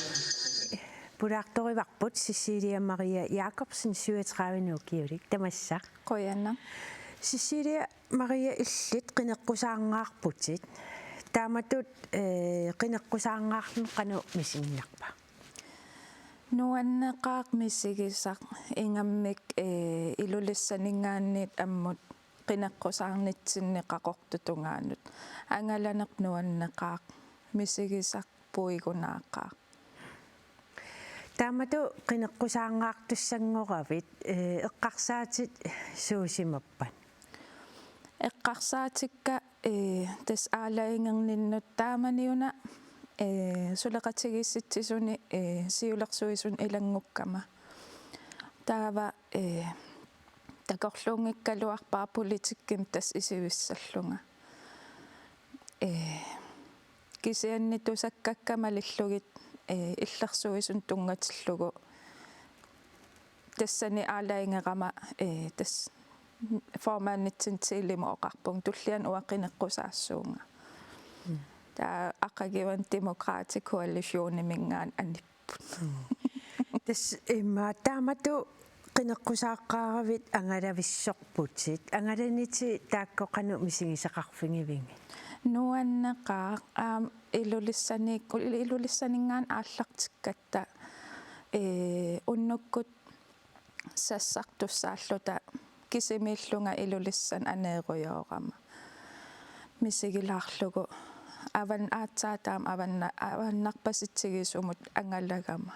Pulaartorivarput Cecilia Maria Jacobsen, syvogtredive ukiulik, tamassa. Qujanaq. Cecilia Maria, illit qineqqusaanngaarputit. Taamatut, eh, qineqqusaanngaarneq qanoq misinnarpa? Nuanneqaaq misigisaq, ingammik, eh, Ilulissaninngaanniit ammut qineqqusaarnitsinni Qaqortup tungaanut. Angalaneq nuanneqaaq, misigisaq puigunaaqaaq. Taamatut qineqqusaanngaartussanngoravit, eh, eqqarsaatit suusimappat? Eqqarsaatikka, eh, tassa aalajangerninnut taamaniuna, eh, suleqatigiissitsisuni, eh, siulersuisuni ilanngukkama. Taava, eh, takorluunngikkaluarpara politikkimi tassa isivissallunga. Eh, kisianni tusakkakka malillugit, eh, illersuisunut tunngatillugu tassani aalajangerama, eh, tassa formanditsinni Telemut oqarpunga: Tulliani uanga qineqqusaassuunga. Mm. Taava aqaguani Demokraatit koalitioniminngaanniit anipput. Mm. Tassa immaqa taamatut qineqqusaaqqaaravit angalavissorputit. Angalanitit taakku qanoq misigisaqarfigivigit? Nuanneqaaq, aamma Ilulissani-, Ilulissaninngaanniit aallartikkatta, ee, unnukkut sassartussaalluta kisimiillunga Ilulissani aneerujoorama. Misigilaarlugu avan-, aatsaat taama avanna-, avannarpasitsigisumut angalagama.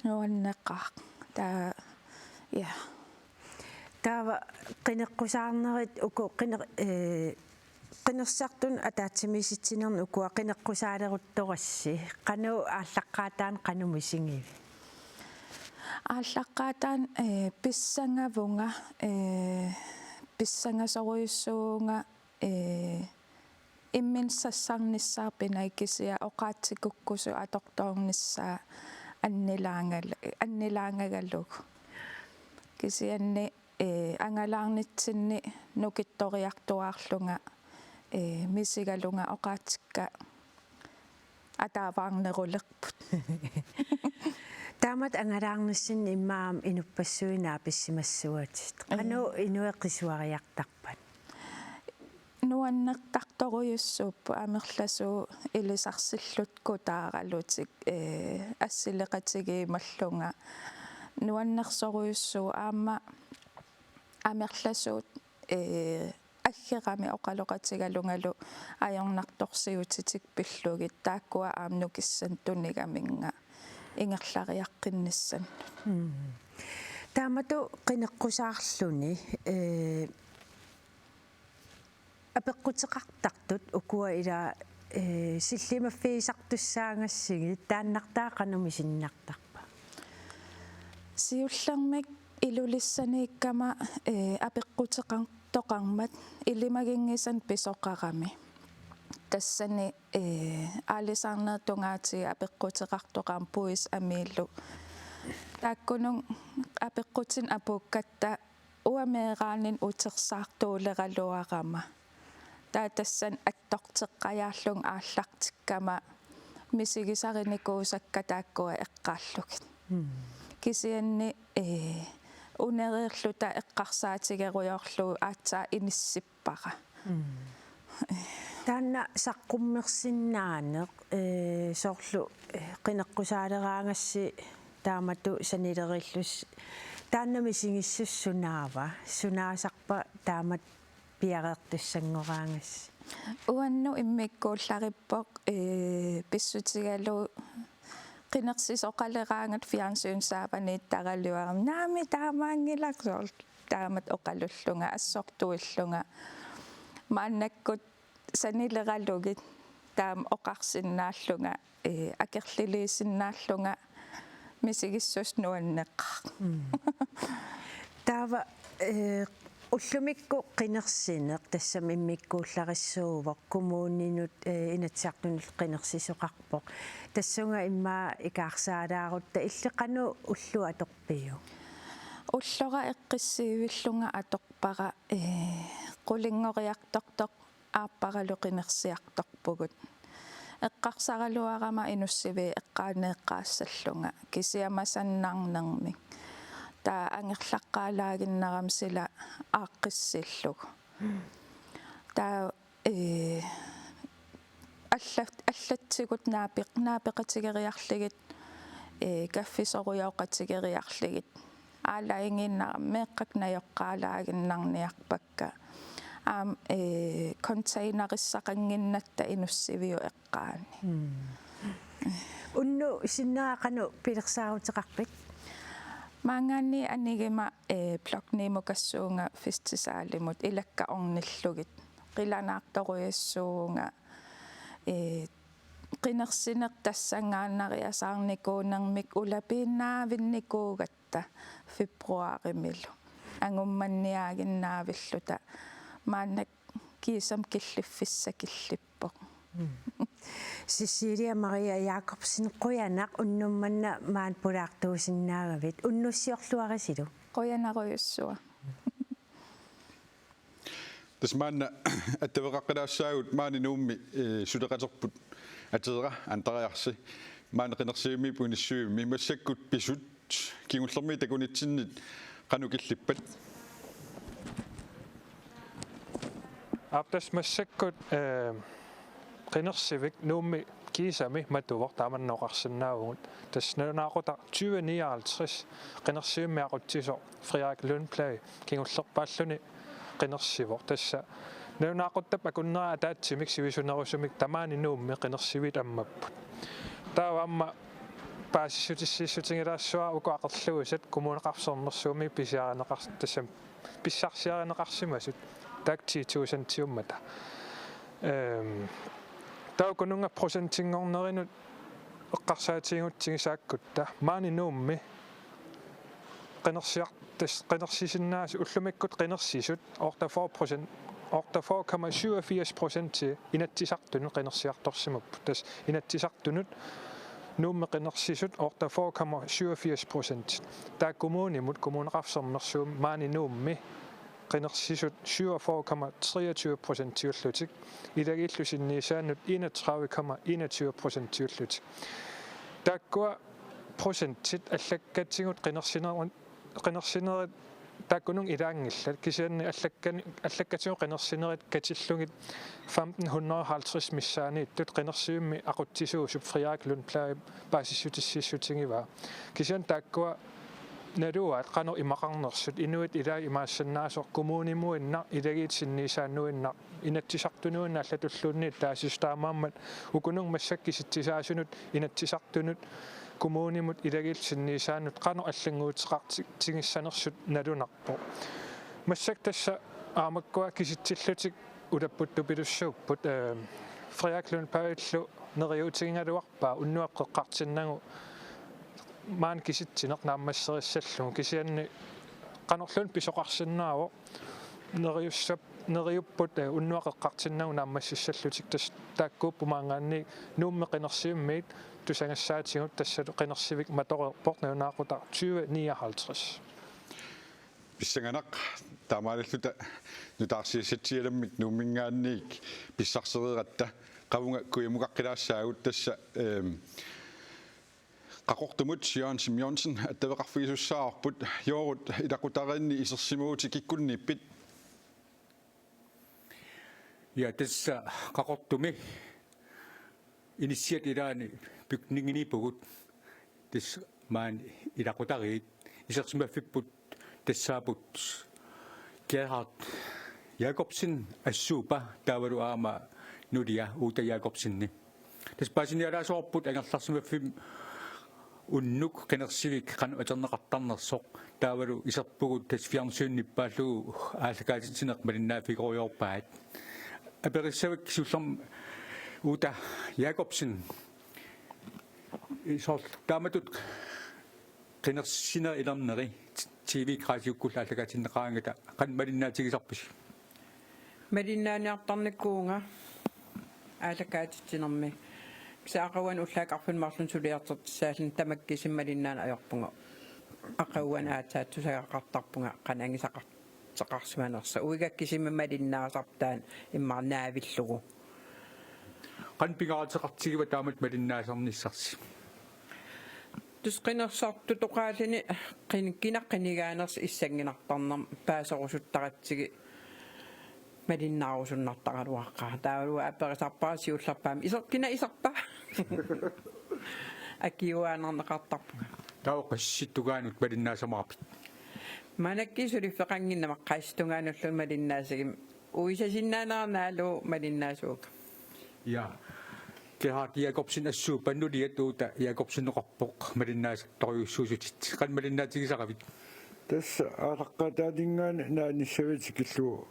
Nuanneqaaq. Taava, ja. Taava qineqqusaarnerit uku qiner-, ee, qinersisartunut ataatsimiisitsinerni ukua qineqqusaaleruttorassi. Qanoq aallaqqaataani qanoq misigivit? Aallaqqaataani, ee, pissangavunga, ee, pissangasorujussuuvunga, ee, imminut sassarnissaat pinai kisianni oqaatsikukkusut atortoornissaat annilaangal-, annilaangagalugu. Kisianni, ee, angalaarnitsinni nukittoriartuaarlunga, ee, misigalunga oqaatsikka ataavarnerulerput. Taamatut angalaarnissinni immaqa aamma inuppassuit naapissimassuatit. Ee. Qanoq inuit qisuariartarpat? Nuannertartorujussuupput amerlasuut ilisarsillutik kutaaralutik, ee, assileqatigiimmallunga. Nuannersorujussuuvoq aamma amerlasuut, ee, aggeramik oqaloqatigalungalu ajornartorsiutitik pillugit taakkua aamma nukissanik tunigaminnga ingerlariaqqinnissannut. Mm. Taamatut qineqqusaarluni, ee, apeqquteqartartut ukua ila, ee, sillimaffigisartussaagassigit taannartaa qanoq misinnartarpa? Siullermik Ilulissaniikkama, ee, apeqquteqartoqarmat ilimaginngisanik pisoqarami. Tassani, ee, aalisarnerit tungaatigut apeqquteqartoqarmat puisit amiillu. Taakkununnga apeqqutinik apuukkatta uanga meeraaninni utersaartuuleraluarama. Taava tassani attorteqqajaarlunga aallartikkama misigisarinikuusakka taakkua eqqaallugit. Mm. Kisianni, ee, unereerluta eqqarsaatigerujoorlugu aatsaat inissippara. Mm. Taanna saqqummersinnaaneq, ee, soorlu, ee, qineqqusaaleraangassi taamatut sanilerillusi. Taanna misigissuseq sunaava? Sunaasarpa taamatut piareertussanngoraagassi? Uannut immikkuullarippoq, ee, pissutigalugu qinersisoqaleraangat fjernsyni saavaniittaraluarama. Naamik, taamaanngilaq, soorlu taamatut oqalullunga, assortuillunga. Maannakkut sanileralugit taama oqarsinnaallunga, ee, akerliliisinnaallunga misigissuseq nuanneqaaq. Mm. Taava, ee, ullumikkut qinersineq tassami immikkuullarissuuvoq kommuninut, ee, Inatsisartunut qinersisoqarpoq. Tassunga immaqa ikaarsaalaarutta, illit qanoq ulloq atorpiuk? Ullora eqqissiivillunga atorpara, ee, qulinngoriartortoq aapparalu qinersiartorpugut. Eqqarsaraluarama inussiviit eqqaaneeqqaassallunga kisianni masannarnermik. Taava angerlaqqaalaaginnarama sila aaqqissillugu. Taava, ee, allat-, allatsigut naapeq-, naapeqatigeriarlugit, ee, kaffisorujooqatigeriarlugit. Aalajangiinnarama meeqqakka najoqqaalaaginnarniarpakka. Aamma, ee, containerissaqannginnatta inussiviup eqqaani. Mm. Unnuk sinnera qanoq pilersaaruteqarpit? Maanngaanniit anigima, ee, Blok Nemokassuunga festisalimut ilakka ornillugit. Qilanaartorujussuuvunga, ee, qinersineq tassanngaannariasaarnikuunermik ulapiinnaavinnikuugatta februarimilu. Angummanniaaginnaavilluta maannakkut kiisami killiffissaq killippoq. Mm. Cecilia Maria Jacobsen, qujanaq unnuk manna maani pulaartuusinnaagavit. Unnussiorluarisilu. Qujanarujussuaq. Tassa maanna attaveqaqqilaassaagut maani Nuummi, ee, suleqaterput Ateera Andreas. Maani qinersivimmi punissivimmi massakkut pisut kingullermi takunitsinnit qanoq killippat? Aap, tassa massakkut, ee, qinersivik Nuummi kiisami matuvoq, taamannak oqarsinnaavugut. Tassa nalunaaqutaq tyve nioghalvtreds qinersivimmi aqutsisoq Frederik Lundblad kingullerpaalluni qinersivoq. Tassa nalunaaquttap akunnera ataatsimik sivisunerusumik tamaani Nuummi qinersiviit ammapput. Taava aamma paasissutissiissutigilaassavara uku aqerluusat Kommuneqarfik Sermersuumi pisiarineqars-, tassami pissarsiarineqarsimasut taakku ti tusindiummata. Ehm, taava ukununga procentinngornerinut eqqarsaatigigut tigusaakkuttaaq maani Nuummi qinersiar-, tassa qinersisinnaasut ullumikkut qinersisut otteogfyrre procent, otteogfyrre komma syvogfirs procent Inatsisartunut qinersiartorsimapput. Tassa Inatsisartunut Nuummi qinersisut otteogfyrre komma syvogfirs procent. Taava kommunimut, Kommuneqarfik Sermersuumi maani Nuummi qinersisut syvogfyrre komma treogtyve procentiullutik, ilagiillu sinniisaannut enogtredive komma enogtyve procentiullutik. Taakkua procentit allakkatigut qinersinerit, qinersinerit taakkununnga ilaanngillat, kisianni allakkan-, allakkatigut qinersinerit katillugit femten hundrede og halvtreds missaaniittut qinersivimmi aqutsisuusup Frederik Lundblad paasissutissiissutigivaa. Kisianni taakkua naluaat qanoq imaqarnersut, inuit ilaat imaassannaasoq kommunimuinnaq, ilagiit sinniisaannuinnaq, Inatsisartunuinnaq allatulluunniit taasissutaamaammat, ukununga massakkut kisitsisaasunut Inatsisartunut kommunimut ilagiit sinniisaannut qanoq allannguuteqartigissanersut nalunarpoq. Massakkut tassa aamakkua kisitsillutik ulapputtupilussuupput, eh, Frederik Lundbladillu neriuutigigaluarpaa unnuaq eqqartinnagu maani kisitsineq naammasserissallugu, kisianni qanorluunniit pisoqarsinnaavoq neriussap-, neriupput, eh, unnuaq eqqartinnagu naammassissallutik, tassa taakkuupput maanngaanniit Nuummi qinersivimmiit tusagassaatigut, tassalu qinersivik matoreerpoq nalunaaqutaq tyve nioghalvtreds. Pissanganaq, taamaalilluta nutaarsiassatsialammik Nuumminngaanniit pissarsereeratta, qavunga kujammukaqqilaassaagut tassa, ehm, Qaqortumut Jørgen Simonsen attaveqarfigisussaavarput, Joorut ilaqutariinni isersimavutit kikkunniippit? Ja, tassa Qaqortumi inissiat ilaanni bygningiipugut, tassa maani ilaqutariit isersimaffipput tassaapput Gerhard Jakobsen assuuppa taavalu aamma nulia Uta Jakobseni. Tassa paasinialaassavarput angerlarsimaffimmi unnuk qinersivik qanoq atorneqartarnersoq, taavalu iserpugut tassa fjernsynippaallugu aallakaatitsineq malinnaaffigerujoorpaat. Aperissavakka siullermik Uta Jakobsen, soorlu taamatut qinersinerit ilerneri T V-p radiukkullu aallakaatinneqaraangata qanoq malinnaatigisarpisi? Malinnaaniartarnikuuvunga aallakaatitsinermi. Kisianni aqaguani ullaaq arfineq-marlunut suliartortissaalluni tamakku kisimik malinnaaneq ajorpunga. Aqaguani aatsaat tusagaqartarpunga qanoq angisaqartoqarsimanersoq. Uiga kisimik malinnaasarpoq taanna immaqa naavillugu. Qanoq pingaaruteqartigiva taamatut malinnaasarnissarsi? Tassa qinersisartutoqaalluni qin-, kina qinigaanersoq issannginartarnermik paaserusuttaratsigit malinnaarusunnartaraluaqaaq. Taavalu aperisarpara siullerpaamik: Iser-, kina iserpa? Akiuaannarneqartarpunga. Taava qassinik tungaanut malinnaasamaarpit? Maannakkut suliffeqannginnama qassinik tungaanulluunniit malinnaasagimmi. Uisasinnaanera naalugu malinnaassuunga. Ja. Gerhard Jakobsen assuuppa nuliat Uta Jakobsenoqarpoq malinnaasartorujussuusutit. Qanoq malinnaatigisaravit? Tassa aallaqqaataaninngaanniit naanissavit tikillugu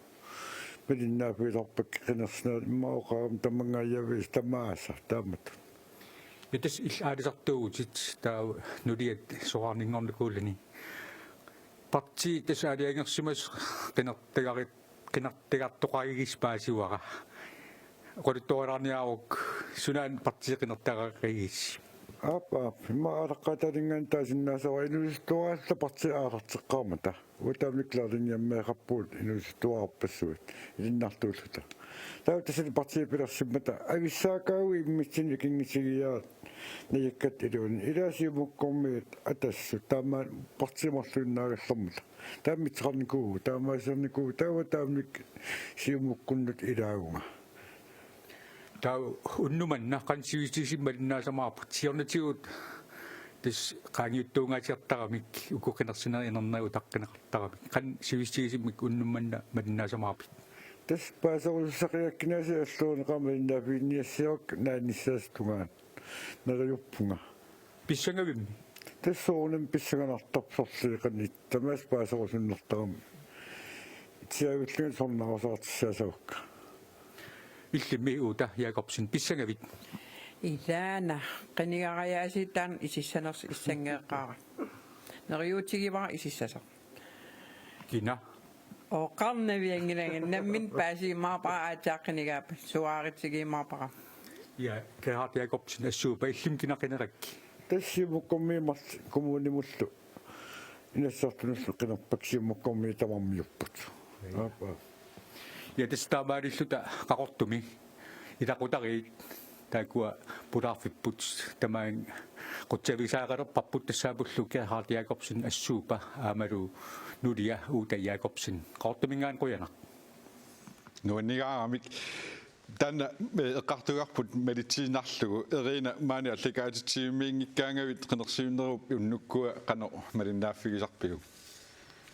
malinnaaffigilerpakka qinersinerit, immaqa oqarama tamangajaviit tamaasa taamatut. Ja tassa illit aalisartuuvutit taava nuliat soraarninngornikuulluni. Partii tassa aalajangersimasoq qinertagarit-, qinertagartoqagigissi paasivara. Oqaluttuarilaarniaruk, sunaana partii qinertaqagigissi? Aap, aap. Immaqa aallaqqaataaninngaanniit taasinnaasavara inuusuttuaraalluta partiit aallarteqqaarmata. Uagut taamanikkut Lærlingiammeeqarpugut inuusuttuarpassuit ilinnartuulluta. Taava tassani partiit pilersimmata avissaakaaguit immitsinnut ikinngutigiiaat najakkat iluani. Ilaat Siumukkormiit Atassut taama partiit marluinnaagallarmata. Taama mitseqarnikuuvugut, taamaasiornikuuvugut, taava taamanikkut Siumukkunnut ilaavunga. Taava unnuk manna qanoq sivisutigisumik malinnaasamaarpit? Siornatigut tassa qaangiuttuungaatsiartaramik uku qinersinerit inernerit utaqqineqartaramik. Qanoq sivisutigisumik unnuk manna malinnaasamaarpit? Tassa paaserusussaqigakkit kinaasut allorineqaaq malinnaaffiginniassavakka naanissaasunga tungaanut. Neriuppunga. Pissangavimmi? Tassa soorunami pissanganartarpoq, sorleeqanit tamaasa paaserusunnertarami. Siavillugit sornaarusaartissaassavakka. Illimmi Uta Jakobsen, pissangavit? Ilaana, qinigariaasiit taanna isissanersoq issanngeeqqaara. Neriuutigivara isissasoq. Kina? Oqarnavianngilanga, nammineq paasiumaarpara, aatsaat qinigaappat, suaaritigiumaarpara. Ja, Gerhard Jakobsen, assuupa, illimmi kina qinerakkit? Tassa Siumukkormiut marluk kommunimullu Inatsisartunullu qinerpakka, Siumukkormiut tamarmiupput. Aap, aap. Ja, tassa taamaalilluta Qaqortumi ilaqutariit taakkua pulaarfipput, tamaani qutsavigisariaqalerparput, tassaappullu Gerhard Jakobsen, assuupa, aammalu nulia Uta Jakobsen. Qaqortuminngaanniit qujanaq. Nuannigaaramik. Taanna, eh, eqqartugarput malitsiinnarlugu. Erina, maani aallakaatitsivimmiinngikkaangavit qinersinerup unnukkua qanoq malinnaaffigisarpiuk?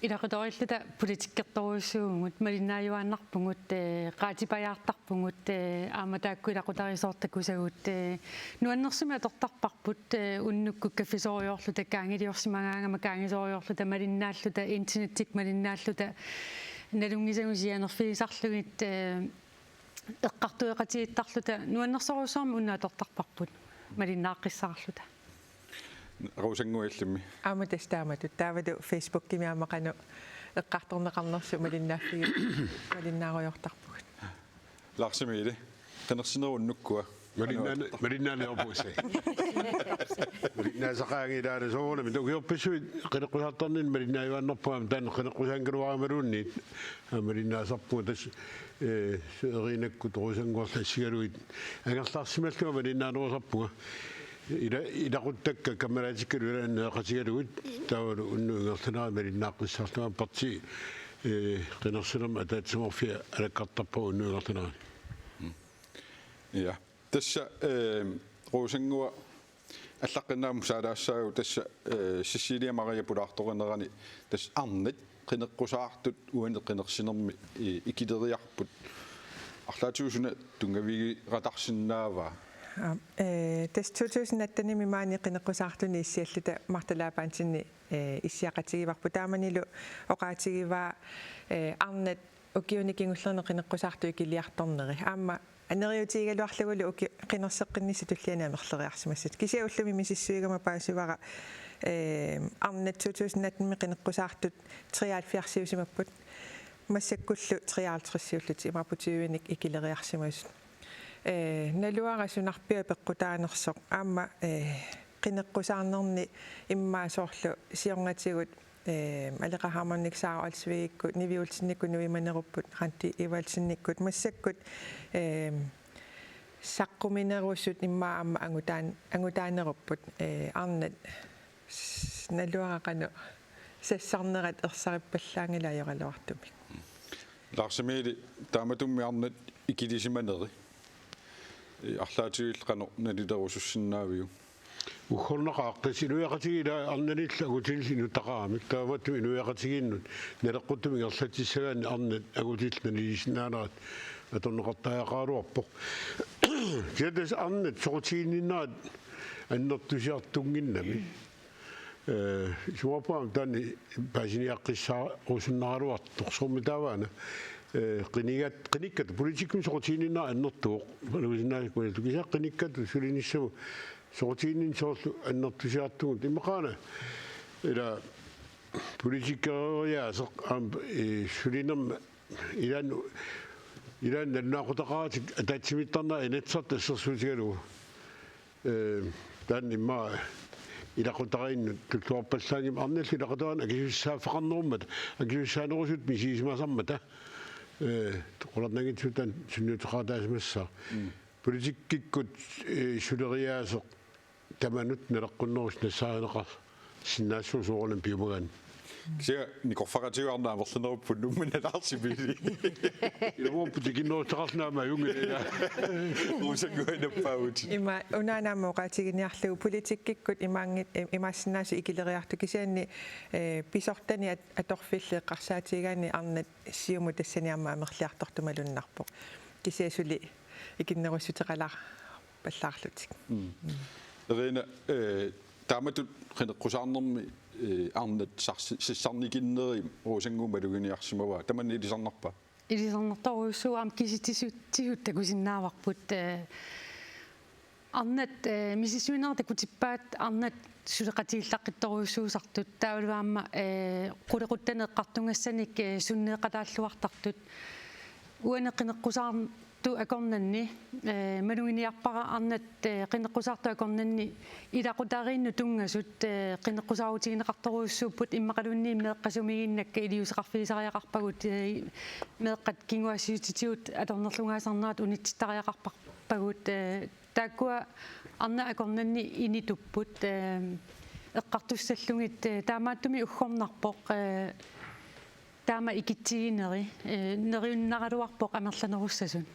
Ilaqutariilluta politikkertorujussuuvugut, malinnaajuaannarpugut, eh, qaatipajaartarpugut, eh, aamma taakku ilaqutariit soorlu takusagut, eh, nuannersumik atortarparput, eh, unnukkut kaffisorujoorluta, kaangiliorsimagaangama kaangisorujoorluta, malinnaalluta, internettikkut malinnaalluta, nalunngisagut sianerfigisarlugit, eh, eqqartueqatigiittarluta nuannersorujussuarmik unnugu atortarparput malinnaaqqissaarluta. Rosannguaq, illimmi? Aamma tassa taamatut. Taavalu Facebookimi aamma qanoq eqqartorneqarnersoq malinnaaffigineq malinnaarujoortarpugut. Lars Emil, qinersinerup unnukkua. Malinnaane-, malinnaaniarpusi. Malinnaasaqaanngilaq soorunami. Ukiorpassuit qineqqusaartarninni malinnaajuaannarpunga, taanna qineqqusaanngikkaluarluunniit. Aa, malinnaasarpunga tassa, eh, Erinakkut Rosannguarlu assigalugit angerlarsimallunga malinnaanerusarpunga. Ila-, ilaquttakka kammalaatikkalu ilaanneeqatigalugit taavalu unnugu ingerlanerani malinnaaqqissaarlunga, partii, eh, qinersinermi ataatsimoorfia alakkartarpara unnugu ingerlanerani. Ja. Tassa, eh, Rosannguaq, allaqqinnaamut saalaassaagut, tassa, eh, Cecilia Maria pulaartorinerani tassa arnat qineqqusaartut uani qinersinermi, eh, ikileriarput. Arlaatigut suna tunngavigineqarsinnaava? Aap, eh, tassa to tusind attenimi maani qineqqusaartuni issialluta Martha Labantinni, eh, issiaqatigivarput. Taamanilu oqaatigivaa, eh, arnat ukiuni kingullerni qineqqusaartut ikiliartorneri. Aamma neriuutigigaluarlugulu uki-, qinerseqqinnissaq tulliani amerleriarsimassatut. Kisianni ullumi misissuigama paasivara, eh, arnat to tusind attenimi qineqqusaartut treoghalvfjerdsiusimapput. Massakkullu treoghalvtredsiullutik, imaappoq tyvenik ikileriarsimasut. Eh, naluara sunarpiaq peqqutaanersoq. Aamma, eh, qineqqusaarnerni immaqa soorlu siornatigut, eh, Aleqa Hammondip Sara Olsvigikkut, Nivi Olsenikkut nuimanerupput, Randi Evaldtenikkut massakkut, eh, saqquminerusut immaqa aamma angutaan-, angutaanerupput, eh, arnat s-, naluara qanoq sassarnerat ersarippallaanngilaq ajoraluartumik. Lars Emil, taamatummi arnat ikilisimaneri, eh, arlaatigut qanoq nalilerusussinnaaviuk? Uggornaqaaq, tassa inuiaqatigiit ila arnanillu angutinillu inuttaqaramik, taamatut inuiaqatigiinnut naleqquttumik ingerlatsissagaanni arnat angutillu naliliisinnaanerat atorneqartariaqaraluarpoq. Kisianni tassa arnat soqutiginninnerat annertusiartunnginnami. Eh, isumaqarpunga taanna paasiniaqqissaarusunnaraluartoq, soormi taava una, eh, qinigat-, qinikkatut, politikkimut soqutiginninnerat annertuvoq, malugisinnaasakka, kisianni qinikkatut sulinissamut soqutiginninneq soorlu annertusiartugut. Immaqa una ila politikkeriaaseq aamma, eh, sulinermi ilaanni, ilaanni nalunaaqutaqaratik ataatsimiittarnerat Inatsisartut assersuutigalugu. Eh, taanna immaqa ilaqutariinnut tulluarpallaanngimmat, arnallu ilaqutariinnut akisussaaffeqarnerummata, akisussaanerusutut misigisimasarmata, eh, qularnanngitsumik taanna sunniuteqarataasimassaaq. Mm. Politikkikkut, eh, suleriaaseq tamanut naleqqunnerusoq nassaarineqarsinnaassuuvoq soorunami piumagaanni. Kisianni nikorfaqatigiinnarneq amerlanerupput Nuummi nalaarsimasoq. Ilumoorpoq tikinnerussuteqarsinnaammat ajunngilaq. Rosannguaq, nappaavutit. Ima, unaana aamma oqaatiginiarlugu politikkikkut imaanngit-, im-, imaassinnaasut ikileriartut, kisianni, eh, pisortani at-, atorfillit eqqarsaatigigaanni arnat siumut tassani aamma amerliartortoq malunnarpoq. Kisianni suli ikinnerussuteqalaar- pallaarlutik. Mm. Erina, eh, taamatut qineqqusaarnermi eh, arnat sarsi-, sassarnikinnerit Rosannguup maluginiarsimavaa. Tamanna ilisarnarpa? Ilisarnartorujussuuvoq, aamma kisitsisut, -tsisut takusinnaavarput, eh, arnat, eh, misissuinerit takutippaat arnat suleqatigillaqqittorujussuusartut, taavalu aamma, eh, qulequttanik eqqartugassanik, eh, sunneeqataalluartartut. Uani qineqqusaartut akornanni, eh, maluginiarpara arnat, eh, qineqqusaartut akornanni ilaqutariinnut tunngasut, eh, qineqqusaarutigineqartorujussuupput, immaqaluunniit meeqqat sumiginnakka iliuuseqarfigisariaqarpagut, eh, meeqqat kinguaassiuutitigut atornerlugaasarnerat unitsittariaqarpagut, eh, taakkua arnat akornanni initupput, eh, eqqartussallugit, eh, taamaattumik uggornarpoq, eh, taama ikitsigineri, eh, neriunnaraluarpoq amerlanerussasut.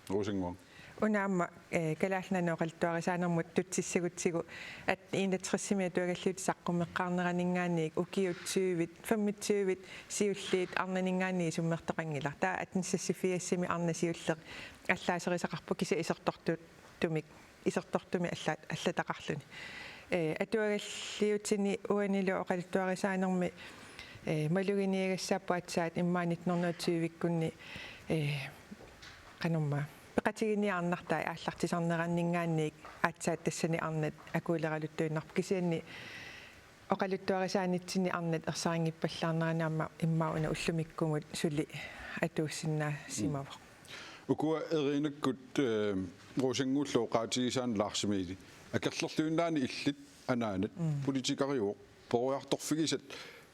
Rosannguaq. Una aamma, eh, Kalaallit Nunaanni oqaluttuarisaanermut tutsissagutsigu, at enogtresimi atuagalliutit saqqummeqqaarneraninngaanniit ukiut tyvit, femogtyvit siulliit arnaninngaanniit isummertoqanngilaq. Taava atten seksogfirsimi arnat siulleq allaaserisaqarpoq, kisianni isertortumik, isertortumik alla-, allataqarluni. Eh, atuagalliutini uanilu oqaluttuarisaanermi, eh, maluginiagassaapput aatsaat immaqa nitten hundrede tyvikkunni, eh, qanormaa, peqatigiinniarnartai aallartisarneranninngaanniit aatsaat tassani arnat akuuleraluttuinnarput, kisianni oqaluttuarisaanitsinni arnat ersarinngippallaarnerani aamma immaqa una ullumikkumut suli atuussinnaasimavoq. Ukua Erinakkut, eh, Rosannguullu oqaatigisaanut Lars Emili. Akerlerluinnaani illit anaanat, mm, politikeriuvoq, peroriartorfigisat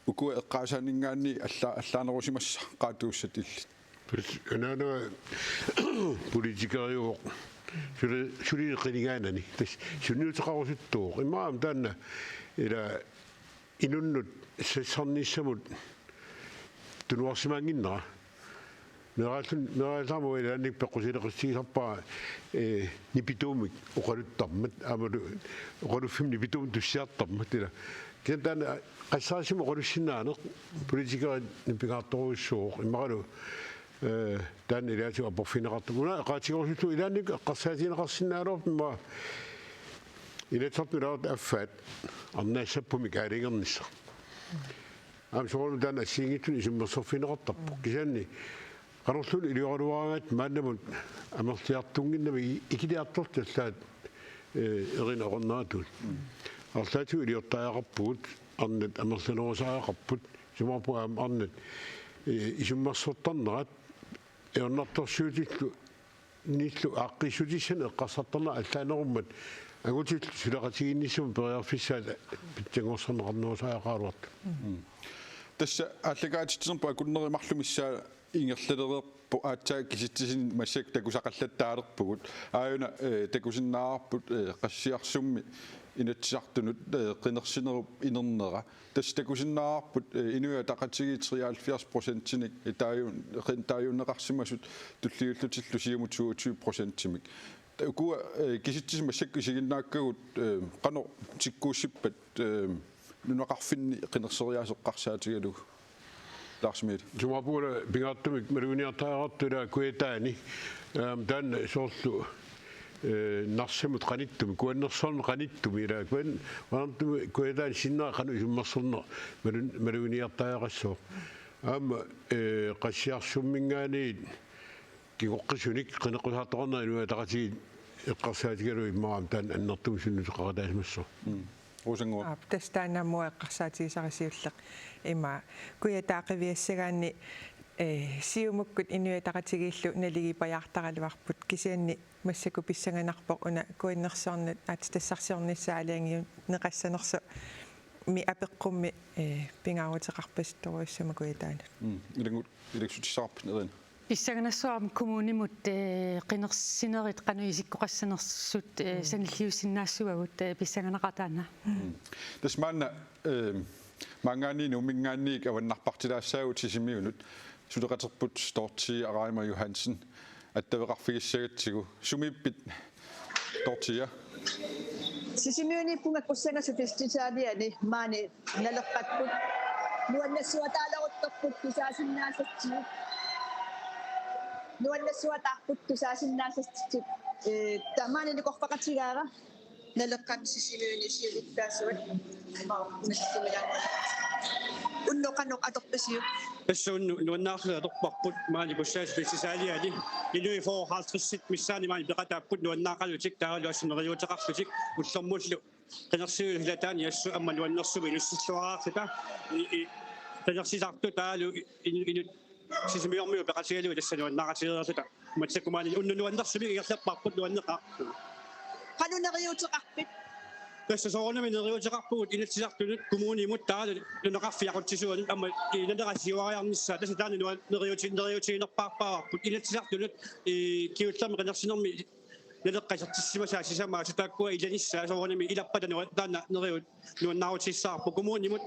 ukua eqqaasaanninngaanniit alla-, allaanerusimassaqaat tuussat illit. Tassa anaanama politikeriuvoq. Suli, suli qinigaanani. Tassa sunniuteqarusuttuuvoq. Immaqa aamma taanna ila inunnut sassarnissamut tunuarsimaannginnera. Meeraallun-, meeraallunga ilaanni peqqusileqissigisarpara, eh, nipituumik oqaluttarmat, aammalu oqaluffimmi nipituumik tussiartarmat ila. Kisianni taanna qassaassima oqalussinnaaneq, politikerit nipigaartorujussuuvoq, immaqalu, eh, taanna ilaatigut aporfigineqartarpoq. Una oqaatigerusullugu ilaanni eqqarsaatigineqarsinnaagaluarpoq immaqa Inatsisartuni ilaasortat affaat arnaassappumik aalajangernissaq. Aamma soorunami taanna assigiinngitsunik isummersorfigineqartarpoq. Kisianni qanorluunniit ilioraluaraangatta maannamut amerliartunnginnamik i-, ikiliartortut allaat, eh, Erina oqarneratut. Arlaatigut iliortariaqarpugut, arnat amerlanerusariaqarput, isumaqarpunga aamma arnat, eh, isummersortarnerat, ajornartorsiutillu nillu aaqqissutissanik eqqarsartarnerat allaanerummat angutillu suleqatigiinnissamut periarfissaat pitsanngorsarneqarnerusariaqaraluartoq. Mm. Tassa aallakaatitsinerput akunneri marluk missaa ingerlalereerpoq, aatsaat kisitsisinik massakkut takusaqallattaalerpugut. Aajuna, eh, takusinnaavarput, eh, Qassiarsummi Inatsisartunut, eh, qinersinerup inernera. Tassa takusinnaavarput, eh, Inuit Ataqatigiit treoghalvfjerds procentinik, eh, taaju-, qin-, taajunneqarsimasut tulliullutillu Siumut toogtyve procentimik. Ta-, ukua, eh, kisitsisit massakkut isiginnaakkagut, eh, qanoq tikkuussippat, eh, nunaqarfinni qinerseriaaseq eqqarsaatigalugu? Lars Emil. Isumaqarpunga pingaartumik maluginiartariaqartoq ila Kujataani, aamma taanna soorlu, eh, Narsamut qanittumi, Kuannersuarmi qanittumi, ila Kuan-, Kuannersuarmi Kujataani sinnera qanoq isummersorneq malun-, maluginiartariaqassaaq. Aamma, eh, Qassiarsumminngaanniit kingoqqisunik qineqqusaartoqarneq Inuit Ataqatigiit eqqarsaatigalugu immaqa aamma taanna annertuumik sunniuteqaqataasimassaaq. Mm. Rosannguaq. Aap, tassa taanna aamma eqqarsaatigisara siulleq. Ima Kujataani qiviassagaanni, eh, Siumukkut Inuit Ataqatigiillu naligiipajaartaraluarput, kisianni massakkut pissanganarpoq una Kuannersuarnut aatsitassarsiornissaa aalajangiunneqassanersoq, mi apeqqummi, eh, pingaaruteqarpasittorujussuuvoq Kujataanut. Mm. Ilanngut ilassutissaqarpit, Erina? Pissanganassaaq aamma kommunimut, eh, qinersinerit qanoq isikkoqassanersut, eh, mm, sanilliussinnaassavagut, eh, pissanganaqaaq taanna. Mm. Tassa maanna, eh, maanngaanniit Nuumminngaanniit avannarpartilaassaagut Sisimiunut, suleqaterput Dorthea Reimer Johansen attaveqarfigissagatsigu. Sumiippit, Dorthea? Sisimiuniippunga Kussangasoq Festivaliani maani Naleqqattut nuannersuataaleruttorput tusaasinnaasatsinnik. Nuannersuataarput tusaasinnaasatsinnik. Eh, tamaani nikorfaqatigaara Naleqqap Sisimiuni siulittaasuat. Unnuup qanoq atorpisiuk? Tassa unnuup nuannaarlugu atorparput maani Kussaassip pisisaaliani. Inuit fyrre halvtredsit missaanni maani peqataapput nuannaaqalutik taavalu assut neriuuteqarlutik ullormullu qinersinerup silataani assut aamma nuannersumik inissilluaraarluta i-, i-, qinersisartut taavalu in-, inut Sisimiormiut peqatigalugit tassa nuannaaqatigereerluta. Matsakumaani unnuup nuannersumik ingerlapparput nuanneqaaq. Qanoq neriuuteqarpit? Tassa soorunami neriuuteqarpugut Inatsisartunut, kommunimut taavalu nunaqarfik aqutsisuanut aamma i-, Naleraq siuariarnissaa, tassa taanna nuan-, neriuuti-, neriuutiginerpaarpaavarput Inatsisartunut, i-, kingullermik qinersinermi Naleqqap isertissimasaa sisamaat taakkua ilanissaa soorunami ilappata nua-, taanna neriuut nuannaarutigissavarput. Kommunimut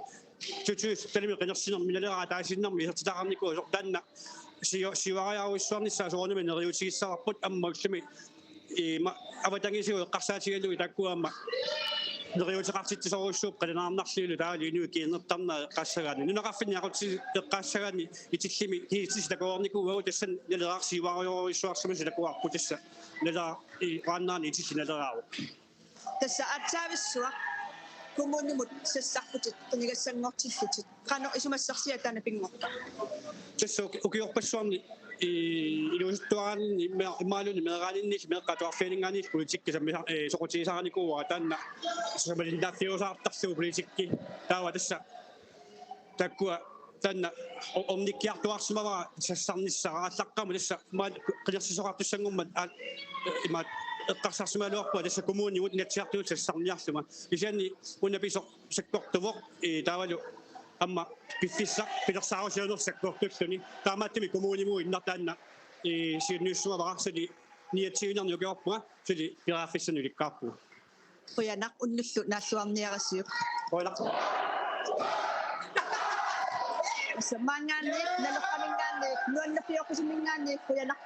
to tusind syttenimi qinersinermi Naleraq ataasiinnarmik isertitaqarnikuusoq taanna siu-, siuariarujussuarnissaa soorunami neriuutigissavarput aamma ullumi i-, ma-, avatangiisigut eqqarsaatigalugit taakkua aamma neriuuteqartitsisorujussuupput qilanaarnarlugulu taavalu inuit kiinnertarnerat eqqaassagaanni. Nunaqarfinni aqutsisut eqqaassagaanni itillimi kiitsi takoornikuuagut tassani Naleraq siuariarujussuarsimasut takuarput tassa. Naleraq i-, qaannaani itillit Naleraavoq. Tassa aatsaavissuaq kommunimut sassarputit qinigassanngortillutit. Qanoq isumassarsiat taanna pinngortoq? Tassa uki-, ukiorpassuarni i-, inuusuttuaraanni imma-, imaluunniit meeraaninniit meeqqat atuarfianinngaanniit politikki sammisar-, ee, soqutigisarinikuuara taanna soqutigisarinikuusaartarlugu politikki. Taava tassa taakkua taanna o-, ornikkiartuaarsimavara sassarnissaq aallaqqaammut tassa maani qinersisoqartussanngormat aa-, imaat eqqarsarsimagaluarpunga tassa kommunimut Inatsisartunut sassarniarlunga. Kisianni una pisoq sakkortuvoq, ee, taavalu aamma piffissaq pilersaarusiorneq sakkortulluni. Taamaattumik kommunimut innartaanna, ee, siunniussimavara suli niatsiuinerni ukiorpunga suli periarfissannik ulikkaarpunga. Qujanaq unnullu naalluarniarisiuk. Qujanaq. Tassa maanngaanniit, Naleqqaminngaanniit, nuannerpioqqusimminngaanniit, qujanaq.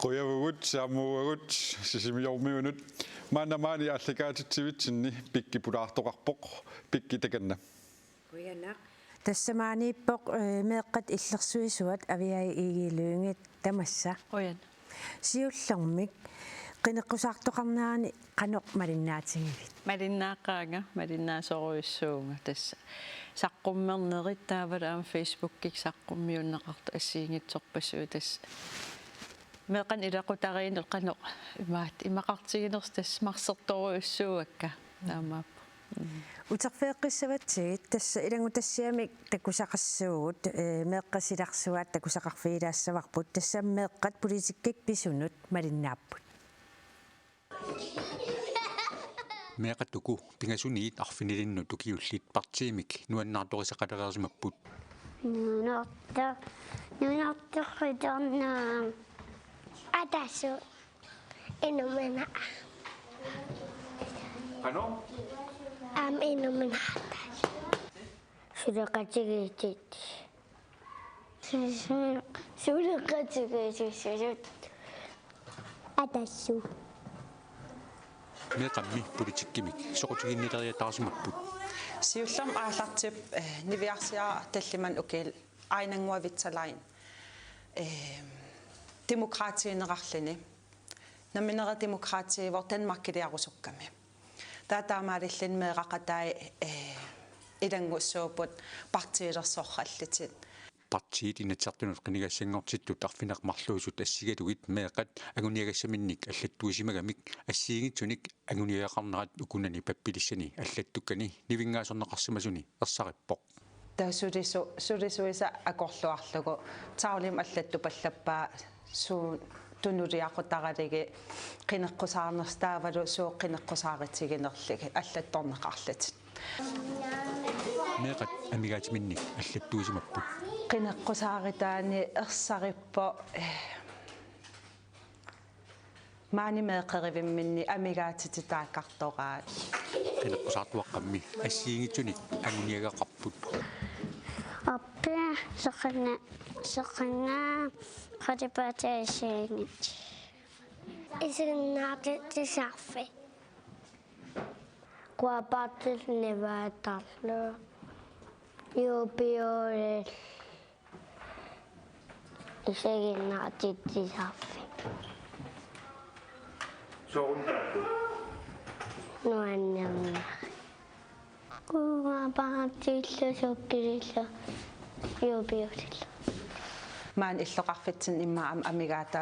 Qujavugut, saamuugut, Sisimiormiunut. Maanna maani aallakaatitsivitsinni Pikki pulaartoqarpoq, Pikki takanna. Qujanaq. Tassa maaniippoq, ee, meeqqat illersuisuat Aviaja Egede Lynge tamassa. Qujan. Siullermik qineqqusaartoqarnerani qanoq malinnaatigivit? Malinnaaqaanga, malinnaasorujussuuvunga tassa. Saqqummernerit taavalu aamma Facebookikkut saqqummiunneqartut assigiinngitsorpassuit tassa. Meeqqanik ilaqutariinneq qanoq imaat, imaqartiginersoq tassa marsertorujussuuakka. Taamaappoq. Mm. Uterfigeqqissavatsigit tassa ilanngutassiamik takusaqassuugut, ee, meeqqat silarsuaat takusaqarfigilaassavarput, tassami meeqqat politikkikkut pisunut malinnaapput. Meeqqat uku pingasuniit arfinilinnut ukiullit partiimik nuannaartorisaqalereersimapput. Nuannaarto-, nuannaartoqqitornaa Atassut. Inummina. Qanoq? Aamma Inummina. Suleqatigiissut. Su-, su-, suleqatigiissutisut. Atassut. Meeqqammi politikkimik soqutiginnileriataarsimapput. Siullermik aallartippoq, eh, niviarsiaraq tallimanik ukiulik Aina Nguavitsalain, eh, Demokraatiineqarluni. Nammineq demokraatiivoq Danmarkiliarusukkami. Taava taamaalilluni meeraqatai, eh, ilanngussuupput partiilersorallutik. Partiit Inatsisartunut qinigassanngortittut arfineq-marluusut assigalugit meeqqat anguniagassaminnik allattuisimagamik assigiinngitsunik anguniagaqarnerat ukunani pappilissani allattukkani nivinngasorneqarsimasuni ersarippoq. Taava sulisu-, sulisuisa akorluarlugu taulim allattupallappaa suut tunuliaqutaralugit qineqqusaarnersut taavalu suut qineqqusaarutiginerlugit allattorneqarlutik. Meeqqat amigaatiminnik allattuisimapput. Qineqqusaarutaanni ersarippoq, eh, maani meeqqerivimminni amigaatitut taakkartoraat. Qineqqusaartuaqqammi assigiinngitsunik anguniagaqarput. Appi soqanna-, soqannga qalipaataasiinngit. Isiginnaartitsisarfik. Kuapaatsillu nivaattarlu. Juupiuulil. Isiginnaartitsisarfik. Soorunami taakku. Nuannernerit. Kuugaapaatillu sukkisillu juupiusillu. Maani illoqarfitsinni immaqa am- amigaata